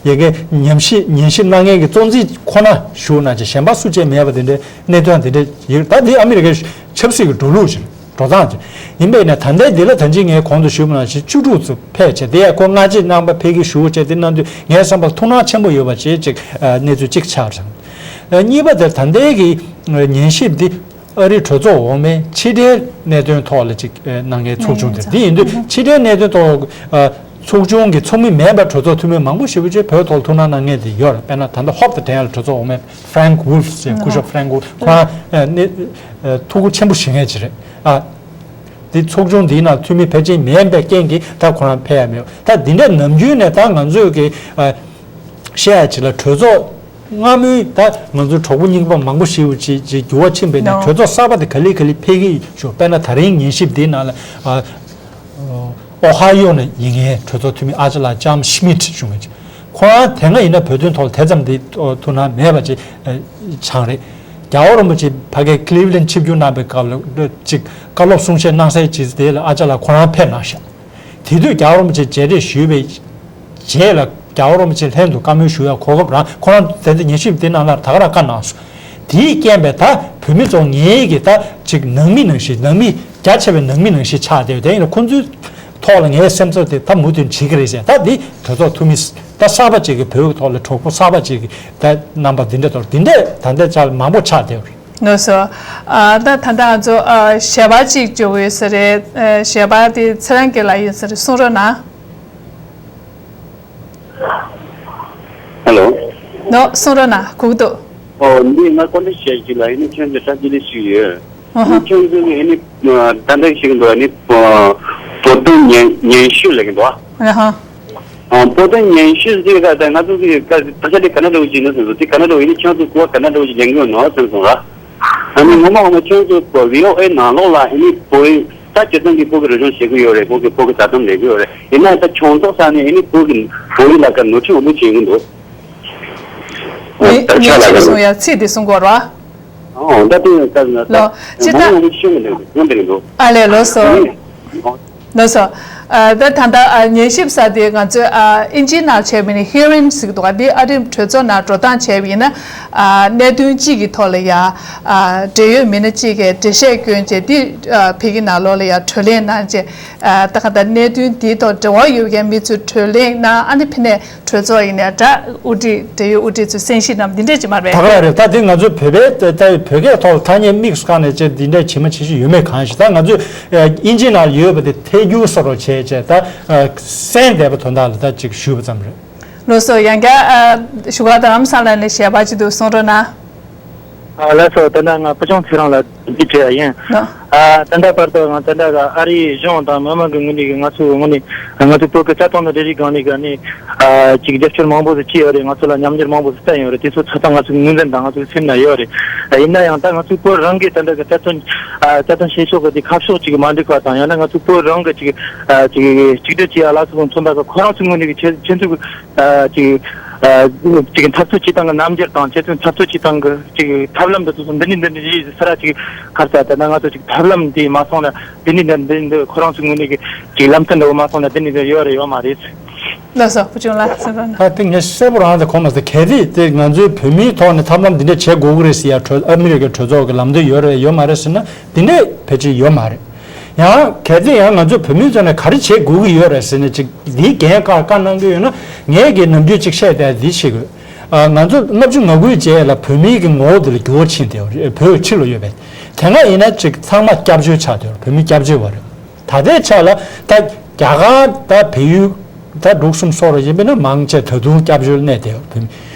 ཡ་གི་ཉམས་ཞིབ་ཉན་ཞིབ་གནང་མཁན་གྱི་གཙོ་འཛིན་ཁོ་ན་བཞུགས་གནང་བྱས་གཞན་པ་སུ་བཅས་མེད་པ་དེ་འདྲའི་གནད་དོན་དེ་འདྲ་ཡོད། ད་འདི་ཨ་མི་རི་ཀའི་ཆབ་སྲིད་ཀྱི་འགྲོ་ལུགས་ཅིག་འགྲོ་སྟངས་ཅིག་ཡིན་པས་ན། ད་ལྟའི་འདི་ལ་ད་ཅི་ངས་གོང་དུ་ཞུས་པ་ནང་བཞིན་བཅུ་དྲུག་ཙམ་ཕེབས་བྱས་དེ་ཡང་ཁོ་སྔ་རྗེས་རྣམ་པ་ཕེབས་ཀྱི་ཞུ་བྱས་དེ་གནང་དུས་ངའི་བསམ་པར་ཐུགས་སྣང་ཆེན་པོ་ཡོད་པ་བྱས་ཅིག་གནས་ཚུལ་གཅིག་ཆགས་སོང་། གཉིས་པ་དེ་ད་ལྟའི་གི་ཉན་ཞིབ་འདི་ཨ་རིའི་གྲོས་ཚོགས་འོག་མའི་ཕྱི་འབྲེལ་གནད་དོན་ཐོག་ལ་ཅིག་གནང་མཁན་ཚོགས་ཆུང་དེ་འདི་ཡིན་དུས་ཕྱི་འབྲེལ་གནད་དོན་ཐོག་ཚོགས་ཆུང་གི་ཚོགས་མི་མིན་པ་གྲོས་ཚོགས་འཐུས་མི་མང་པོ་ཞེ་པོ་ཅིག་བོད་ཐོག་ཐུགས་སྣང་གནང་མཁན་དེ་ཡོད་རེད། དཔེར་ན་ད་ལྟ་ཧོབ་ཏེ་དྲན་ཡ་ལ་གྲོས་ཚོགས་འོག་མའི་ཧྥ་རན་ཀི་ཝུལ་ཕ་ཟེར་སྐུ་ཞབས་ཧྥ་རན་ཀི་ཝུལ་ཕ་ཁོ་རང་ནི་ཐུགས་ཁུར་ཆེན་པོ་བཞེས་མཁན་ཅིག་རེད། ཨ་འདི་ཚོགས་ཆུང་འདིའི་ནང་འཐུས་མི་ཕལ་ཆེར་མིན་པའི་རྐྱེན་གྱིས་ད་ཁོ་རང་ཕེབས་ཡ་མེད། ད་འདི་འདྲ་ནམ་རྒྱུན་ནས་ད་ང་ཚོས་ཀྱི་ཨ་བཤད་ཡ་ཅིག་ལ་གྲོས་ཚོགས་སྔ་མོའི་ད་ང་ཚོའི་གྲོགས་པོ་རྙིང་པ་མང་པོ་ཞེ་པོ་ཅིག་ཅིག་འགྱུར་བ་ཕྱིན་པས་ན་གྲོས་ཚོགས་གསར་པ་དེ་ག་ལེ་ག་ལེ་ཕེབས་ཀྱི་ཡོད་ཞུ། དཔེར་ན་ད་རིང་ཉན་ཞིབ་འདིའི་ནང་ལ་ཨ། ཨོ་ཧ་ཡོ་ནས་ཡིན་མཁན་གྲོས་ཚོགས་འཐུས་མི་ཨ་ཅ་ལགས་ལྕམ་ཤི་མིད་ཞུ་མཁན་ཅིག་ཁོ་རང་དེ་སྔ་ཡིན་ན་བོད་དོན་ཐོག་ལ་དེ་ཙམ་དེ་ཐུགས་སྣང་མེད་པ་ཅིག་ཆགས་རེད། རྒྱལ་བ་རིན་པོ་ཆེ་ཕ་གིར་ཀི་ལིབ་ལན་ཆིབས་བསྒྱུར་གནང་པའི་སྐབས་ལ་ཅིག་བཀའ་སློབ་གསུང་བཤད་གནང་སའི་ཅིག་དེ་ལ་ཨ་ཅ་ལགས་ཁོ་རང་ཕེབས་གནང་ཤག་དེ་དུས་རྒྱལ་བ་རིན་པོ་ཆེ་མཇལ་འཕྲད་ཞུས་པའི་རྗེས་ལ་རྒྱལ་བ་རིན་པོ་ཆེ་ལྷན་དུ་བཀའ་མོལ་ཞུ་ཡ་གོ་སྐབས་རང་ཁོ་རང་དེ་ཚོ་ཉན་ཞིབ་དེ་ནང་ལ་ད་ག་རང་བཀའ་གནང་སོང་། དེའི་རྐྱེན་པས་ད་བོད་མི་ཚོ་ངེད་ཀྱི་ད་ཅིག་ནང་མི་ནང་བཞིན་ནང་མི་རྒྱ་ཆེ་བའི་ནང་མི་ནང་བཞིན་ཆགས་བསྡད་ཡོད། དེ་ཡིན་ན་ཁོང་ཚོའི་ཐོག་ལ་ངའི་སེམས་ཚོར་དེ་ད་མུ་མཐུད་བྱེད་ཀྱི་རེད་ཟེར། ད་འདི་གྲོས་ཚོགས་འཐུས་མི་ད་གསར་པ་ཅིག་གི་བོད་ཀྱི་ཐོག་ལ་གྲོགས་པོ་གསར་པ་ཅིག་གི་ད་རྣམ་པ་འདི་འདྲ་ཐོག་འདི་འདྲ་ད་ལྟའི་ཆར་མང་པོ་ཆགས་བསྡད་ཡོད་རེད། ལགས་སོ། ཨ་ད་ད་ལྟ་ང་ཚོ་ཨ་ཞལ་པར་ཅིག་འབྱོར་ཡོད་ས་རེད། ཨ་ཞལ་པར་དེ་ཚེ་རིང་རྒན་ལགས་ཡིན་ས་རེད། གསུང་རོགས་གནང་། ཧེ་ལོ། ནོ། གསུང་རོགས་གནང་། གུག་འདུག་ཨོ་འདི་ང་ཀོན་ཊེག་བྱས་ཀྱི་ལ་ཡིན་ན་ཁྱོད་ཚོ་བཀྲ་ཤིས་བདེ་ལེགས་ཞུ་ཡོད། ཨ་ཧ། ཁྱོད་ཚོ་ནི་ཨ་ནི་ད་ལྟ་ཞིག་འདུག་ཨ་ནི་བོད་དོན་ཉན་ཉན་ཞུ་ལས་ཀྱི་འདུག་ཨ་ཧ། ཨ་བོད་དོན་ཉན་ཞུ་ཟེར་ག་ད་ང་ཚོ་གི་ད་ཆ་དེ་ག་ན་འདྲ་བོ་ཅིག་ཡིན་ན་སོང་ཚོ་དེ་ག་ན་འདྲ་བོ་ཡིན་ན་ཁྱོད་ཚོ་སྐུ་བ་ག་ན་འདྲ་བོ་ཅིག་ལེན་གི་ཡོད་ནོ་སོང་སོང་ར། ཨ་ནི་ངོ་མ་ངོ་མ་ཁྱོད་ཚོ་བོད་བི་ཨོ་ཨེ་ནང་ལོགས་ལ་ཨ་ནི་བོད་ད་སྤྱིར་བཏང་གི་བོད་ཀྱི་རིག་གཞུང་བྱེད་ཀྱི་ཡོད་རེད། བོད་ཀྱི་བོད་ཀྱི་བརྡ་དོན་ལས་ཀྱི་ཡོད་རེད། ཡིན་ན་ད་ཁྱོད་ཚོ་ས་ནས་ཨ་ནི་བོད་ཀྱི་བོད་ཡིག་ལ་ཀ་ནོར་འཁྲུལ་མང་པོ་བྱེད་ཀྱི་འདུག་ངས་ངས་ཅིག་གསུང་ཡ་ཚིག་འདི་གསུང་དགོས་ར། ཨོ་ད་དེ་ཡང་ད་ན་ད་ལོ་ཅི་ད་མང་པོ་ཤེས་མི་འདུག་ཡོང་འདི་འདུག་ཨ་ལས་ལོ་སོ། ཨ་ནི་ལོ་སོ། ཨ་ད་ད་ལྟ་ཨ་ཉན་ཞིབ་ས་དེ་ང་ཚོས་ཨ་ཨིན་ཇིའི་ནང་བྱས་པ་ཡིན་ན་ཧི་ཡ་རིང་ཟེར་གི་འདུག་ཨ་འདི་ཨ་རིའི་གྲོས་ཚོགས་ནང་འགྲོ་སྟངས་བྱས་པ་ཡིན་ན་ཨ་གནད་དོན་གཅིག་གི་ཐོག་ལ་ཡ་ཨ་འབྲེལ་ཡོད་མི་སྣ་གཅིག་གིས་འགྲེལ་བཤད་བསྐྱོན་བྱས་འདི་ཨ་བོད་ཀྱི་ནང་ལོགས་ལ་ཡ་བགྲོ་གླེང་གནང་བྱས་ཨ་ད་ག་ད་གནད་དོན་འདིའི་ཐོག་འབྲེལ་བ་ཡོད་མཁན་མི་ཚོས་བགྲོ་གླེང་གནང་ཨ་ནི་ཕི་ནས་གྲོས་ཚོགས་ཡིན་ནའི་འདྲ་དབུ་ཁྲིད་འབྲེལ་ཡོད་དབུ་ཁྲིད་ཚོས་གསན་ཞིབ་གནང་འདི་འདྲས་ཅིག་མ་རེད་པས། ད་ག་རེད། ད་དེ་ང་ཚོའི་བོད་པའི་ད་ད་བོད་སྐད་ཐོག་ལ་ཐ་སྙད་དམིགས་སུ་བཀར་ནས་བྱས་འདི་འདྲས་བྱེད་མ་བྱེད་ཤེས་ཡོད་མེད་གང་ཞིག་ད་ང་ཚོས་ཨ་དབྱིན་ཇིའི་ནང་ཡོད་པ་དེ་ཐད་སྒྱུར་བཟོ་འདྲ་བྱས་བྱས་ད་ཨ་གསན་བསྡད་པ་དོན་དག་ལ་ད་ཅིག་ཞུས་པ་ཙམ་རེད། ལགས་སོ། ཡང་བསྐྱར་ཨ་བཞུགས་སྒར་རྡ་རམ་ས་ལ་ནས་ཞལ་པར་ཅིག་འདུག་གསུང་རོགས་གནང་། ཨ་ལགས་སོ། ད་ལྟ་ང་ཕུ་ཆུང་ཚེ་རིང་ལ་འདི་བྲིས་པ་ཡིན། ལགས། ཨ་ད་ལྟ་བར་དུ་ང་ད་ལྟ་ག་ཨ་རིའི་གཞུང་དང་མི་མང་གི་ངོས་ནས་ང་ཚོའི་ངོས་ནས་ང་ཚོའི་བོད་ཀྱི་རྩ་དོན་ལ་རེ་རེ་སྒང་ནས་ག་ནས་ཨ་ཅིག་རྒྱབ་སྐྱོར་མང་པོ་ཞིག་བྱས་ཡོད་རེད། ང་ཚོ་ལ་མཉམ་འབྲེལ་མང་པོ་ཞིག་བསྟན་ཡོད་རེད། དེ་ཚོ་ཚང་མ་ང་ཚོའི་ངོས་འཛིན་དང་ང་ཚོའི་སེམས་ན་ཡོད་རེད། ཡིན་ན་ཡང་ད་ང་ཚོའི་བོད་རང་གི་ད་ལྟ་གི་རྩ་དོན་ཨ་རྩ་དོན་བྱེད་ཕྱོགས་ཀྱི་དེ་ཁ་ཕྱོགས་ཅིག་མ་འགྲིག་པ་དང་ཡང་ན་ང་ཚོའི་བོད་རང་གི་ཅིག་ཨ་ཅིག་གཅིག་སྒྲིལ་བྱེད་ཡ་ལ་སོགས་མཚོན་པ་གི་ཁོ་རང་ཚོའི་ངོས་ནས་ཀྱི་ཁྱེད་ཁྱེད་ཚོའི་ཨ་ཅིག་ཨ་ཅིག་འཐབ་རྩོད་བྱེད་སྟངས་ཀྱི་རྣམ་འགྱུར་དང་ཁྱེད་ཚོའི་འཐབ་རྩོད་བྱེད་སྟངས་ཀྱི་ཅིག་ཐབས་ལམ་འདི་ཚོ་འདི་ནས་འདི་ནས་ཡིན་ས་ར་ཅིག་ཁར་ས་ད་ལྟ་ང་ཚོ་ཅིག་ཐབས་ལམ་འདི་མ་སོང་ན་འདི་ནས་འདི་འདི་འདི་ཁོ་རང་ཚོའི་ངོས་ནས་ཀྱི་ཅིག་ལམ་སྟོན་འདྲ་བོ་མ་སོང་ན་འདི་ནས་འདི་ཡོད་རེད་ཡོད་མ་རེད། ལགས་སོ། བུ་ཆུང་ལགས་གསུངས་རོགས་གནང་། ད་དེ་ངས་གསལ་པོ་རང་དེ་གོང་ནས་གལ་ཏེ་དེ་ང་ཚོའི་བོད་མིའི་ཐོག་ནས་ཐབས་ལམ་འདི་འདྲ་བྱེད་དགོས་ཀྱི་རེད་ཟེར་ཡ་གྲོས་ཨ་མི་རི་ཀའི་གྲོས་ཚོགས་ཀྱི་ལམ་སྟོན་ཡོད་རེད་ཡོད་མ་རེད་ཟེར་ན་དེ་འདྲས་ཕལ་ཆེར་ཡོད་མ་རེད། ཡང་གལ་ཏེ་ཡང་ང་ཚོ་བོད་མིའི་ཐོག་ནས་ག་རེ་བྱེད་དགོས་ཀྱི་ཡོད་རེད་ཟེར་ན་ཅིག་འདིའི་འགན་བཀའ་བཀའ་གནང་གི་ཡོད་ན་ངས་ཀྱི་ནམ་རྒྱུན་ཅིག་བཤད་བསྡད་འདི་བྱེད་དགོས། ཨ་ང་ཚོ་ལྔ་བཅུ་ང་དགུའི་རྗེས་ལ་བོད་མིའི་གི་ངོ་བོ་འདི་ལ་འགྱུར་བ་ཕྱིན་བསྡད་ཡོད་རེད། བོད་ཕྱི་ལ་ཡོད་པས་དེ་སྔ་ཡིན་ན་ཅིག་ཚང་མ་སྐྱབས་བཅོལ་ཆགས་བསྡད་ཡོད་རེད། བོད་མི་སྐྱབས་བཅོལ་བ་རེད། ད་ལྟའི་ཆ་ལ་ད་རྒྱ་གར་ད་བལ་ཡུལ་ད་འབྲུག་གསུམ་སོགས་རུ་ཡིན་པས་ན་མང་ཆེ་ད་དུང་སྐྱབས་བཅོལ་གནས་བསྡད་ཡོད་བོད་མི།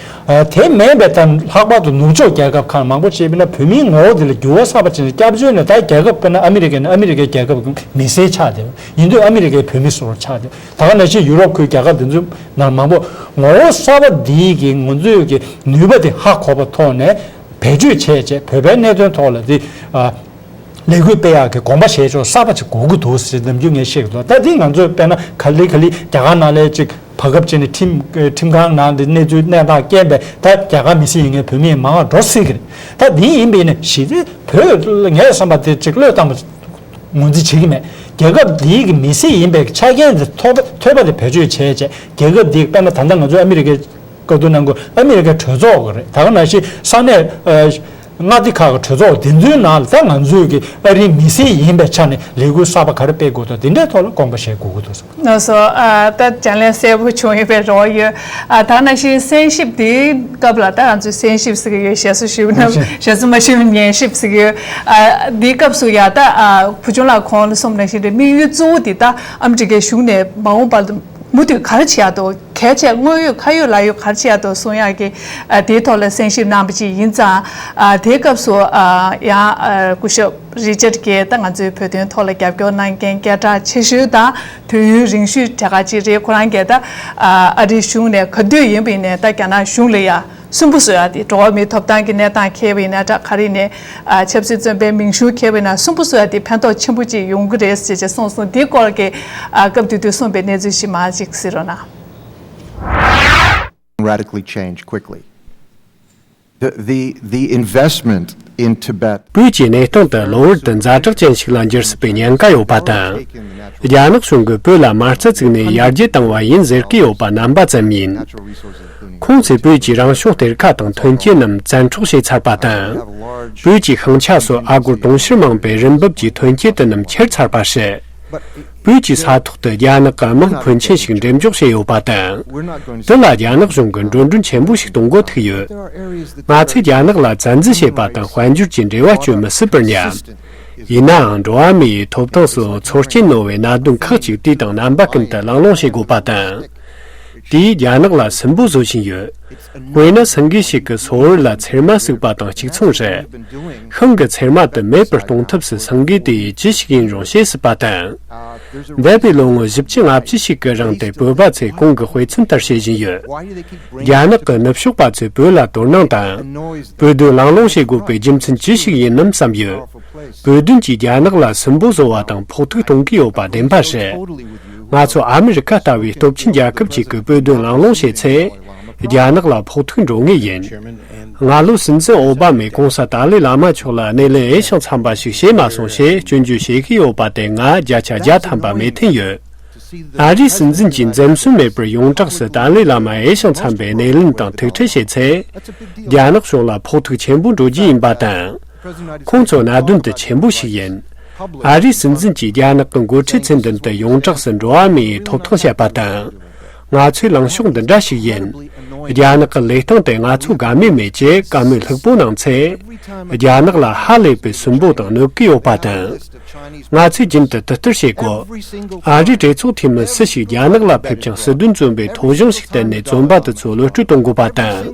ཨ་དེ་མིན་པའི་ད་ལྷག་པར་དུ་ནུབ་ཕྱོགས་རྒྱལ་ཁབ་ཁག་མང་པོ་ཅིག་ཡིན་པས་ན་བོད་མིའི་ངོ་བོ་དེ་ལ་འགྱུར་བ་གསར་པ་ཅིག་ནས་སྐྱབས་བཅོལ་ནས་ད་རྒྱལ་ཁབ་དཔེར་ན་ཨ་མི་རི་ཀ་ནས་ཨ་མི་རི་ཀའི་རྒྱལ་ཁབ་ཀྱི་མི་སེར་ཆགས་བསྡད་ཡོད་ཡིན་དུས་ཨ་མི་རི་ཀའི་བོད་མི་སོགས་ཆགས་བསྡད་ཡོད། ད་ག་ནང་བཞིན་ཡུ་རོབ་ཁུལ་རྒྱལ་ཁབ་དེ་ཚོའི་ནང་མང་པོ་ངོ་བོ་གསར་པ་འདིའི་གི་ང་ཚོའི་གི་ནུས་པ་དེ་ཧ་གོ་བ་ཐོག་ནས་བེད་སྤྱོད་བྱས་བྱས་བོད་པའི་གནད་དོན་ཐོག་ལ་དེ་ཨ། ལས་འགུལ་སྤེལ་ཡག་གི་དགོངས་པ་བཞེས་ཕྱོགས་གསར་པ་ཅིག་དགོས་ཀྱི་འདུག་ཟེར་ནམ་རྒྱུན་ངས་བཤད་ཀྱི་འདུག་ད་དེ་ང་ཚོས་དཔེར་ན་ག་ལེ་ག་ལེ་རྒྱ་གར་ནང་ལ་ཅིག་བར་སྐབས་ཅིག་ནས་ཁྲིམས་ཁྲིམས་ཁང་ནང་དེ་གནས་ཚུལ་གནས་སྟངས་རྐྱེན་པས་ད་རྒྱ་གར་མི་སེར་ཡིན་མཁན་བོད་མི་མང་བ་འགྲོ་སྲིད་ཀྱི་རེད། ད་དེ་ཡིན་པས་ནས་གཞི་རྩའི་བོད་ངས་བསམ་པ་དེ་ཅིག་བློས་བཏང་བ་ངོས་འཛིན་བྱེད་ཀྱི་མེད། རྒྱལ་ཁབ་འདིའི་གི་མི་སེར་ཡིན་པའི་ཆ་རྐྱེན་དེ་ཐོབ་ཐོབ་པ་དེ་བེད་སྤྱོད་བྱས་བྱས་རྒྱལ་ཁབ་འདིའི་དཔེར་ན་ད་ལྟ་ང་ཚོ་ཨ་མི་རི་ཀའི་བཀའ་བསྡུར་གནང་དགོས་ཨ་མི་རི་ཀའི་གྲོས་ཚོགས་ཀྱི་རེད། ད་ག་ནང་བཞིན་ས་གནས་ཨ་མངའ་སྡེ་ཁག་གི་གྲོས་ཚོགས་དེ་ཚོའི་ནང་ལ་ད་ང་ཚོས་ཀྱི་ཨ་རིའི་མི་སེར་ཡིན་པའི་ཆ་ནས་ལས་འགུལ་གསར་པ་ག་རེ་སྤེལ་དགོས་དང་དེ་འདྲའི་ཐོག་ལ་དགོངས་པ་བཞེས་དགོས་ཀྱི་འདུག་ཟེར། ལགས་སོ། ཨ་ད་བྱ་ལས་གསལ་པོ་བྱུང་ཡོད་པའི་རོགས་ཡོད། ཨ་ད་ནང་བཞིན་གསན་ཞིབ་དེའི་སྐབས་ལ་ད་ང་ཚོས་གསན་ཞིབ་ཟེར་གྱི་ཡོད། ཞེ་སུ་ཞུས་ན་ཞེ་སུ་མ་ཞུས་ན་ཉན་ཞིབ་ཟེར་གྱི་ཡོད། ཨ་དེའི་སྐབས་སུ་ཡ་ད་ཨ་བུ་ཆུང་ལགས་གོང་ལ་གསུངས་ནང་བཞིན་དེ་དམིགས་ཡུལ་གཙོ་བོ་དེ་ད་ཨ་མི་རི་ཀའི་གཞུང་ནས་མ་འོངས་པ་ལ་མུ་མཐུད་ག་རེ་བྱེད་ཡག་འདུག་གལ་ཆེ་དངོས་ཡོད་ཁ་ཡོད་ལག་ཡོད་ག་རེ་བྱེད་ཡག་འདུག་གསུང་ཡག་གི་ཨ་དེའི་ཐོག་ལ་གསན་ཞིབ་གནང་བ་ཅིག་ཡིན་ཙང་ཨ་དེའི་སྐབས་སུ་ཨ་ཡང་ཨ་སྐུ་ཞབས་རི་ཅར་གྱིས་ད་ང་ཚོའི་བོད་དོན་ཐོག་ལ་རྒྱབ་སྐྱོར་གནང་མཁན་སྐད་གྲགས་ཆེ་ཤོས་དང་དུས་ཡུན་རིང་ཤོས་གྲས་ཁ་ཅིག་རེད། ཁོ་རང་གིས་ད་ཨ་ཨ་རིའི་གཞུང་ནས་ག་དུས་ཡིན་པ་ཡིན་ནའི་ད་རྒྱ་ནག་གཞུང་ལ་ཡ་སུན་པོ་བཟོ་ཡག་དེ་འགྲོ་བ་མིའི་ཐོབ་ཐང་གི་གནས་སྟངས་འཁེལ་བ་ཡིན་ན་འདྲ་ག་རེ་ཡིན་ནའི་ཨ་ཆབ་སྲིད་བཙོན་པའི་མིང་གཞུང་འཁེལ་བ་ཡིན་ན་སུན་པོ་བཟོ་ཡག་དེ་ཕན་ཐོགས་ཆེན་པོ་ཅིག་ཡོང་གི་རེད་ཟེར་ཅིག་གསུངས་སོང་། དེའི་སྐོར་གྱི་ཨ་སྐབས་དེ་དུས་གསུངས་པའི་གནས་ཚུལ་ཞིག་མར་ཅིག་གཟིགས་རོགས་གནང་། Radically change quickly. The, the, the investment in Tibet བོད་ཀྱི་གནས་སྟངས་དེ་གློ་བུར་དུ་ཛ་དྲག་ཅན་ཞིག་ལ་འགྱུར་སྲིད་པའི་ཉེན་ཁ་ཡོད་པ་དང་། རྒྱ་ནག་གཞུང་གིས་བོད་ལ་མ་རྩ་བཙུགས་ནས་ཡར་རྒྱས་བཏང་བ་ཡིན་ཟེར་གྱི་ཡོད་པ་རྣམ་པ་ཙམ་ཡིན། ཁོང་ཚོས་བོད་ཀྱི་རང་བྱུང་གཏེར་ཁ་དང་ཐོན་སྐྱེད་རྣམས་བཙན་འཕྲོག་བྱས་ཚར་བ་དང་། བོད་ཀྱི་ཤིང་ཆ་སོགས་ཨ་སྒོར་དུང་ཕྱུར་མང་པའི་རིན་འབབ་ཀྱི་ཐོན་སྐྱེད་དེ་རྣམས་ཁྱེར་ཚར་བ་རེད། བོད་ཀྱི་ས་ཐོག་ཏུ་རྒྱ་ནག་གི་དམག་ཕོན་ཆེན་ཞིག་འགྲེམས་འཇོག་བྱས་ཡོད་པ་དང་། དེ་ལ་རྒྱ་ནག་གཞུང་གིས་འགྲོ་གྲོན་ཆེན་པོ་ཞིག་གཏོང་འགོ་ཐུག་ཡོད། ང་ཚོས་རྒྱ་ནག་ལ་བཙན་འཛུལ་བྱེད་པ་དང་དཔལ་འབྱོར་གྱི་འབྲེལ་བ་གཅོད་མི་སྲིད་པར་སྙམ། ཡིན་ནའང་འགྲོ་བ་མིའི་ཐོབ་ཐང་སོགས་འཚོ་རྐྱེན་རྣོ་བའི་གནད་དོན་ཁག་ཅིག་དུས་དང་རྣམ་པ་ཀུན་ཏུ་གླེང་སློང་བྱེད་དགོས་པ་དང་། དེས་རྒྱ་ནག་ལ་སུན་པོ་བཟོ་བཞིན་ཡོད། དཔེར་ན་སེང་གེ་ཞིག་གིས་སོ་བོར་ལ་ཚེར་མ་ཟུག་པ་དང་གཅིག་མཚུངས་རེད། ཤིང་གི་ཚེར་མ་དེ་མེད་པར་གཏོང་ཐབས་སུ་སེང་གེ་དེས་ཅི་ཞིག་ཡིན་རུང་བྱེད་སྲིད་པ་དང་། འདས་པའི་ལོ་ངོ་བཞི་བཅུ་ལྔ་བཅུ་ཞིག་གི་རིང་དེ་བོད་པ་ཚོས་གོང་གི་དཔེ་མཚོན་ལྟར་བྱེད་བཞིན་ཡོད། རྒྱ་ནག་གི་ནུབ་ཕྱོགས་པ་ཚོས་བོད་ལ་དོ་སྣང་དང་། བོད་དོན་གླེང་སློང་བྱེད་དགོས་པའི་རྒྱུ་མཚན་ཅི་ཞིག་ཡིན་ནམ་བསམ་ཡོད། བོད་དོན་གྱིས་རྒྱ་ནག་ལ་སུན་པོ་བཟོ་བ་དང་ཕོག་ཐུག་གཏོང་གི་ཡོད་པ་བདེན་པ་རེད། ང་ཚོ་ཨ་མི་རི་ཁ་ལྟ་བུའི་སྟོབས་ཆེན་རྒྱལ་ཁབ་ཅིག་གི་བོད་དོན་གླེང་སློང་བྱེད་ཚེ། རྒྱ་ནག་ལ་ཕོག་ཐུག་འགྲོ་ངེས་ཡིན། སྔ་ལོ་སྲིད་འཛིན་ཨོ་བྷ་མས་གོང་ས་ཏཱ་ལའི་བླ་མ་མཆོག་ལ་སྣེ་ལེན་འོས་ཤིང་འཚམས་པ་ཞིག་བྱས་མ་སོང་ཞེས་སྐྱོན་བརྗོད་བྱེད་ཀྱི་ཡོད་པ་དེ་ང་བརྒྱ་ཆ་བརྒྱ་ཐམ་པ་མོས་མཐུན་ཡོད། ཨ་རིའི་སྲིད་འཛིན་གྱིས་འཛེམ་ཟོན་མེད་པར་ཡོངས་གྲགས་སུ་ཏཱ་ལའི་བླ་མ་འོས་ཤིང་འཚམས་པའི་སྣེ་ལེན་དང་ཐུག་འཕྲད་བྱས་ཚེ། རྒྱ་ནག་ཕྱོགས་ལ་ཕོག་ཐུག་ཆེན་པོ་འགྲོ་རྒྱུ་ཡིན་པ་དང་། ཁོང་ཚོ་གནད་དོན་དེ་ཆེན་པོ་ཞིག་ཡིན། ཨ་རིའི་སྲིད་འཛིན་གྱིས་རྒྱ་ནག་གི་འགོ་ཁྲིད་ཚུལ་མདུན་དུ་ཡོངས་གྲགས་སུ་འགྲོ་བ་མིའི་ཐོབ་ཐང་བཤད་པ་དང་། ང་ཚོའི་ལངས་ཕྱོགས་འདི་འདྲ་ཞིག་ཡིན། རྒྱ་ནག་གི་ལས་སྟངས་དེ་ང་ཚོ་དགའ་མོས་མེད་ཅེས་བཀའ་མོལ་ལྷུག་པོ་གནང་ཚེ། རྒྱ་ནག་ལ་ཧ་ལས་པའི་སུན་པོ་དང་གནོད་ཀྱི་ཡོད་པ་དང་། ང་ཚོས་རྒྱུན་དུ་དུ་སྟེར་བྱེད་དགོས། ཨ་རིའི་གྲོས་ཚོགས་འཐུས་མི་སུ་ཞིག་རྒྱ་ནག་ལ་ཕེབས་ཀྱང་སྲིད་དོན་བཙོན་པའི་ཐོ་གཞུང་ཞིག་བསྟན་ནས་བཙོན་པ་དེ་ཚོ་གློད་བཀྲོལ་གཏོང་དགོས་པ་དང་།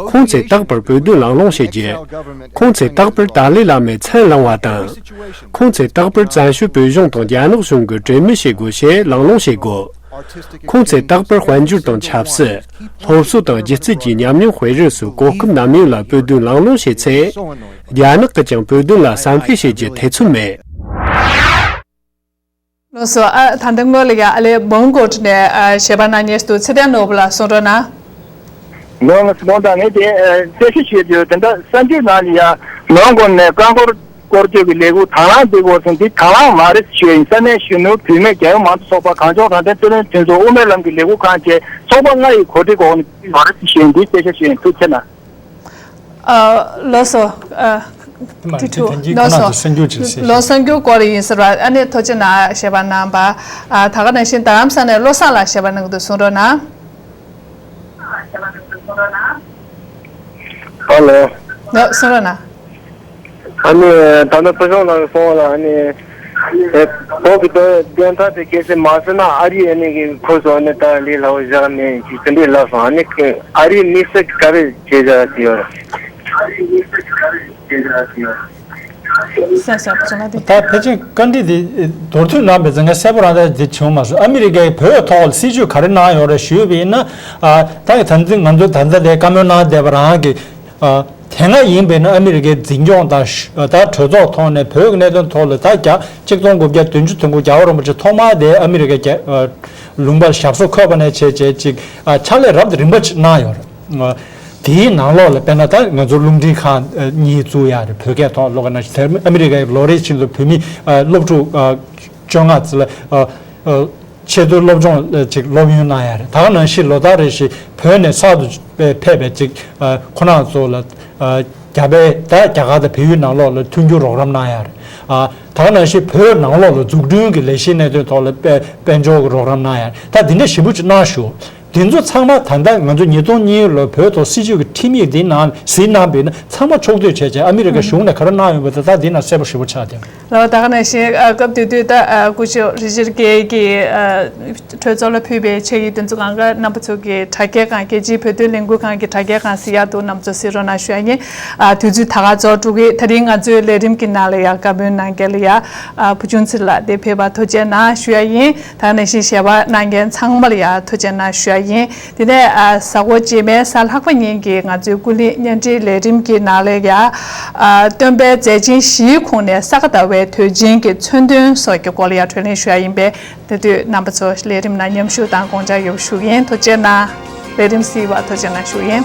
ཁོང་ཚོས་རྟག་པར་བོད་དོན་གླེང་སློང་བྱེད་རྒྱུ། ཁོང་ཚོས་རྟག་པར་ཏཱ་ལའི་བླ་མའི་མཚན་བླངས་པ་དང་། ཁོང་ཚོས་རྟག་པར་བཙན་བྱོལ་བོད་གཞུང་དང་རྒྱ་ནག་གཞུང་གི་གྲོས་མོལ་བྱེད་དགོས་ཞེས་གླེང་སློང་བྱེད་དགོས། ཁོང་ཚོས་རྟག་པར་དཔལ་འབྱོར་དང་ཆབ་སྲིད། སློབ་གསོ་དང་སྒྱུ་རྩལ་གྱི་ཉམས་མྱོང་སྤེལ་རེས་སུ་གོ་སྐབས་ནམ་ཡིན་ལ་བོད་དོན་གླེང་སློང་བྱེད་ཚེ། རྒྱ་ནག་གིས་ཀྱང་བོད་དོན་ལ་བསམ་ཤེས་བྱེད་རྒྱུ་ཐེ་ཚོམ་མེད། ལགས་སོ། ཨ་ད་ལྟ་སྔོན་ལ་ཡ་ཨ་ལེ་མོན་གྷོ་ནས་ཨ་ཞལ་པར་གནང་མཁན་ཞིག་འདུག་ཚེ་བརྟན་ནོར་བུ་ལགས་གསུང་རོགས་གནང་། ལགས་སོ། ད་ངས་དེ་ཨ་གསལ་བཤད་ཞུ་རྒྱུ་དེ་འདྲ་གསར་འགྱུར་ནང་ལ་ཡ་མོན་གྷོ་ནས་རྐང་འཁོར་སྐོར་སྐྱོད་ཀྱི་ལས་འགུལ་དང་བླངས་འདི་འགོ་ཚུགས་འདི་དང་བླངས་མ་རེད་ཞུ་ཡ་ཡིན། ས་གནས་གཞོན་ནུ་བུད་མེད་རྒྱལ་ཡོངས་མང་གཙོ་ཚོགས་པ་གངས་ལྗོངས་རང་བཙན་རྩོད་ལེན་མཐུན་ཚོགས་དབུ་མའི་ལམ་གྱི་ལས་འགུལ་ཁང་བཅས་ཚོགས་པ་ལྔ་ཡི་གོ་སྒྲིག་འོག་ནས་མ་རེད་ཞུ་ཡ་ཡིན། འདི་གསལ་བཤད་ཞུ་ཡ་ཡིན། ཐུགས་རྗེ་གནང་། ཨ་ལགས་སོ། ཨ་དེ་མ་དེ་ཐུགས་ཐན་གྱིས་ལགས་ཁོ་ན་སོ། ཚོ་གསར་འགྱུར་ཅིག་གསལ་ལགས་བཤད། གསར་འགྱུར་སྐོར་ཡིན་ཟེར་བ་ཨ་ནི་ཐུགས་རྗེ་གནང་ཞལ་པར་གནང་བ། ཨ་ད་ག་ནང་བཞིན་རྡ་རམ་ས་ནས་བློ་བཟང་ལགས་ཞལ་པར་གནང་གི་འདུག་གསུང་རོགས་གནང་། ཧ་ལོ། ལགས་གསུང་རོགས་གནང་། ཨ་ནི་ད་ལྟ་ཕུལ་བྱུང་ལགས་ཀྱིས་གསུངས་པ་ལ་ཨ་ནི་ཨེ་བོད་ཀྱི་དོན་དོན་དག་དེ་གལ་སྲིད་མ་སེལ་ན་ཨ་རི་ཨ་ནི་གི་ཁོ་ཚོ་ཨ་ནི་ད་ལས་སླ་བོ་བཞག་མེད་ཅིག་དེ་འདྲས་ལབ་སོང་། ཨ་ནི་ཨ་རིའི་དམིགས་བསལ་གྱི་ག་རེ་བྱེད་བཞག་ཟེར་ཡོད་རེད། ས་ས་བྱུང་བ་དེ། ད་ཕལ་ཆེར་བཀའ་འདྲི་དེ་མདོར་བསྡུས་གནང་བའི་ཙང་གསལ་པོ་རང་ད་དེ་བྱུང་མ་སོང་། ཨ་མི་རི་ཀས་བོད་ཐོག་ལ་སྲིད་ཇུས་ག་རེ་གནང་ཡོད་རེད་ཞུས་པ་ཡིན་ན། ཨ་ད་གི་ད་ལྟ་ང་ཚོ་ད་ལྟ་ལས་བཀའ་མོལ་གནང་བསྡད་པ་རང་གི་ཨ་དེ་སྔ་ཡིན་པས་ན་ཨ་མི་རི་ཀའི་འཛིན་སྐྱོང་དང་ད་གྲོས་ཚོགས་ཐོག་ནས་བོད་ཀྱི་གནད་དོན་ཐོག་ལ་ད་རྒྱ་ཆིག་སྟོང་དགུ་བརྒྱ་བདུན་ཅུ་དོན་དགུ་རྒྱལ་བ་རིན་པོ་ཆེ་ཐོག་མར་དེ་ཨ་མི་རི་ཀའི་རྒྱ་ཨ་ལུང་པར་ཞབས་སོར་འཁོད་པ་ནས་བྱས་བྱས་ཅིག་ཨ་ཕྱག་ལས་རབ་དང་རིམ་པ་ཅིག་གནང་ཡོད་རེད། དེའི་ནང་ལོགས་ལ་དཔེར་ན་ད་ང་ཚོ་རླུང་འཕྲིན་ཁང་གཉིས་བཙུགས་ཡ་རེད། བོད་སྐད་ཐོག་ཀློག་ག་ན་དེར་ཨ་མི་རི་ཀའི་ལོ་རེ་བཞིན་དུ་བོད་མི་སློབ་ཕྲུག་བཅོ་ལྔ་ཙམ་ལ་ཆེས་མཐོའི་སློབ་སྦྱོང་ཅིག་སློབ་ཡོན་གནང་ཡ་རེད། ད་ག་ནང་བཞིན་ལོ་ལྟར་རེ་བཞིན་བོད་ནས་གསར་དུ་ཕེབས་པའི་ཅིག་ཁོ་རང་ཚོ་ལ་རྒྱ་བལ་ད་རྒྱ་གར་དང་བལ་ཡུལ་ནང་ལོགས་ལ་མཐུན་འགྱུར་རོགས་རམ་གནང་ཡ་རེད། ད་ག་ནང་བཞིན་བོད་ནང་ལོགས་ལ་འཛུགས་སྐྲུན་གྱི་ལས་གཞིའི་གནད་དོན་ཐོག་ལ་དཔལ་དཔལ་འབྱོར་གྱི་རོགས་རམ་གནང་ཡ་རེད། ད་འདི་འདྲ་ཞེ་པོ་ཅིག་གནང་བཞུགས། དེ་ཚོ་ཚང་མ་ད་ལྟ་ང་ཚོ་ཉིས་སྟོང་གཉིས་ལོ་བོད་ཐོག་སྲིད་ཇུས་ཀྱི་ཁྲིམས་ཡིག་འདི་ནང་གཟིགས་གནང་བས་ན་ཚང་མ་ཕྱོགས་བསྡུས་བྱས་བྱས་ཨ་མི་རི་ཀ་གཞུང་ནས་ག་རེ་གནང་ཡོད་པ་དེ་དག་འདི་ནང་གསལ་པོ་ཞེ་པོ་ཆགས་བསྡད་འདུག་ལགས་ད་ག་ནང་བཞིན་ཨ་སྐབས་དེ་དུས་ད་ཨ་སྐུ་ཞབས་རི་ཅར་གྷེ་གིས་ཨ་གྲོས་ཚོགས་ལ་ཕུལ་བའི་ཆེད་ཀྱི་དོན་ཚན་གང་ག་རྣམ་པ་ཚོ་གི་དྲ་རྒྱའི་སྒང་རྒྱལ་སྤྱིའི་བོད་དོན་ལས་འགུལ་ཁང་གི་དྲ་རྒྱའི་སྒང་གཟིགས་ཡག་འདུག་རྣམ་པ་ཚོ་གཟིགས་རོགས་གནང་ཞུ་ཡ་ཡིན། ཨ་དུས་ཚོད་ད་ག་རྫོགས་འགྲོ་གི། ད་རིང་ང་ཚོའི་ལས་རིམ་གྱི་ནང་ལ་ཡ་བཀའ་མོལ་གནང་མཁན་ལ་ཡ་ཨ་བུ་ཆུང་ཚེ་རིང་ལགས་དེ་ཕེབས་པ་ཐུགས་རྗེ་གནང་ཞུ་ཡ་ཡིན། ད་ག་ནང་བཞིན་ཞལ་པར་གནང་མཁན་ཚང་མ་ལ་ཡ་ཐུགས་རྗེ་གནང་ཞུ་ཡ་ཡིན། དེ་ནས་ཨ་གཟའ་འཁོར་རྗེས་མའི་གཟའ་ལྷག་པ་ཉིན་གྱི་ང་ཚོའི་ཀུན་གླེང་བརྙན་འཕྲིན་ལས་རིམ་གྱི་ནང་ལ་ཡ་ཨ་སྟོན་པའི་མཛད་ཆེན་བཞིའི་ཁོངས་ནས་ས་ག་ཟླ་བའི་དུས་ཆེན་གྱི་མཚོན་དོན་སོགས་ཀྱི་སྐོར་ལ་ཡ་གྲོས་གླེང་ཞུ་ཡ་ཡིན་པས། དེ་དུས་རྣམ་པ་ཚོ་ལས་རིམ་ནང་མཉམ་ཞུགས་དང་དགོངས་འཇགས་ཡོད་པ་ཞུ་གི་ཡིན། ཐུགས་རྗེ་གནང་། ལས་རིམ་གཟིགས་པར་ཐུགས་རྗེ་གནང་ཞུ་གི་ཡིན།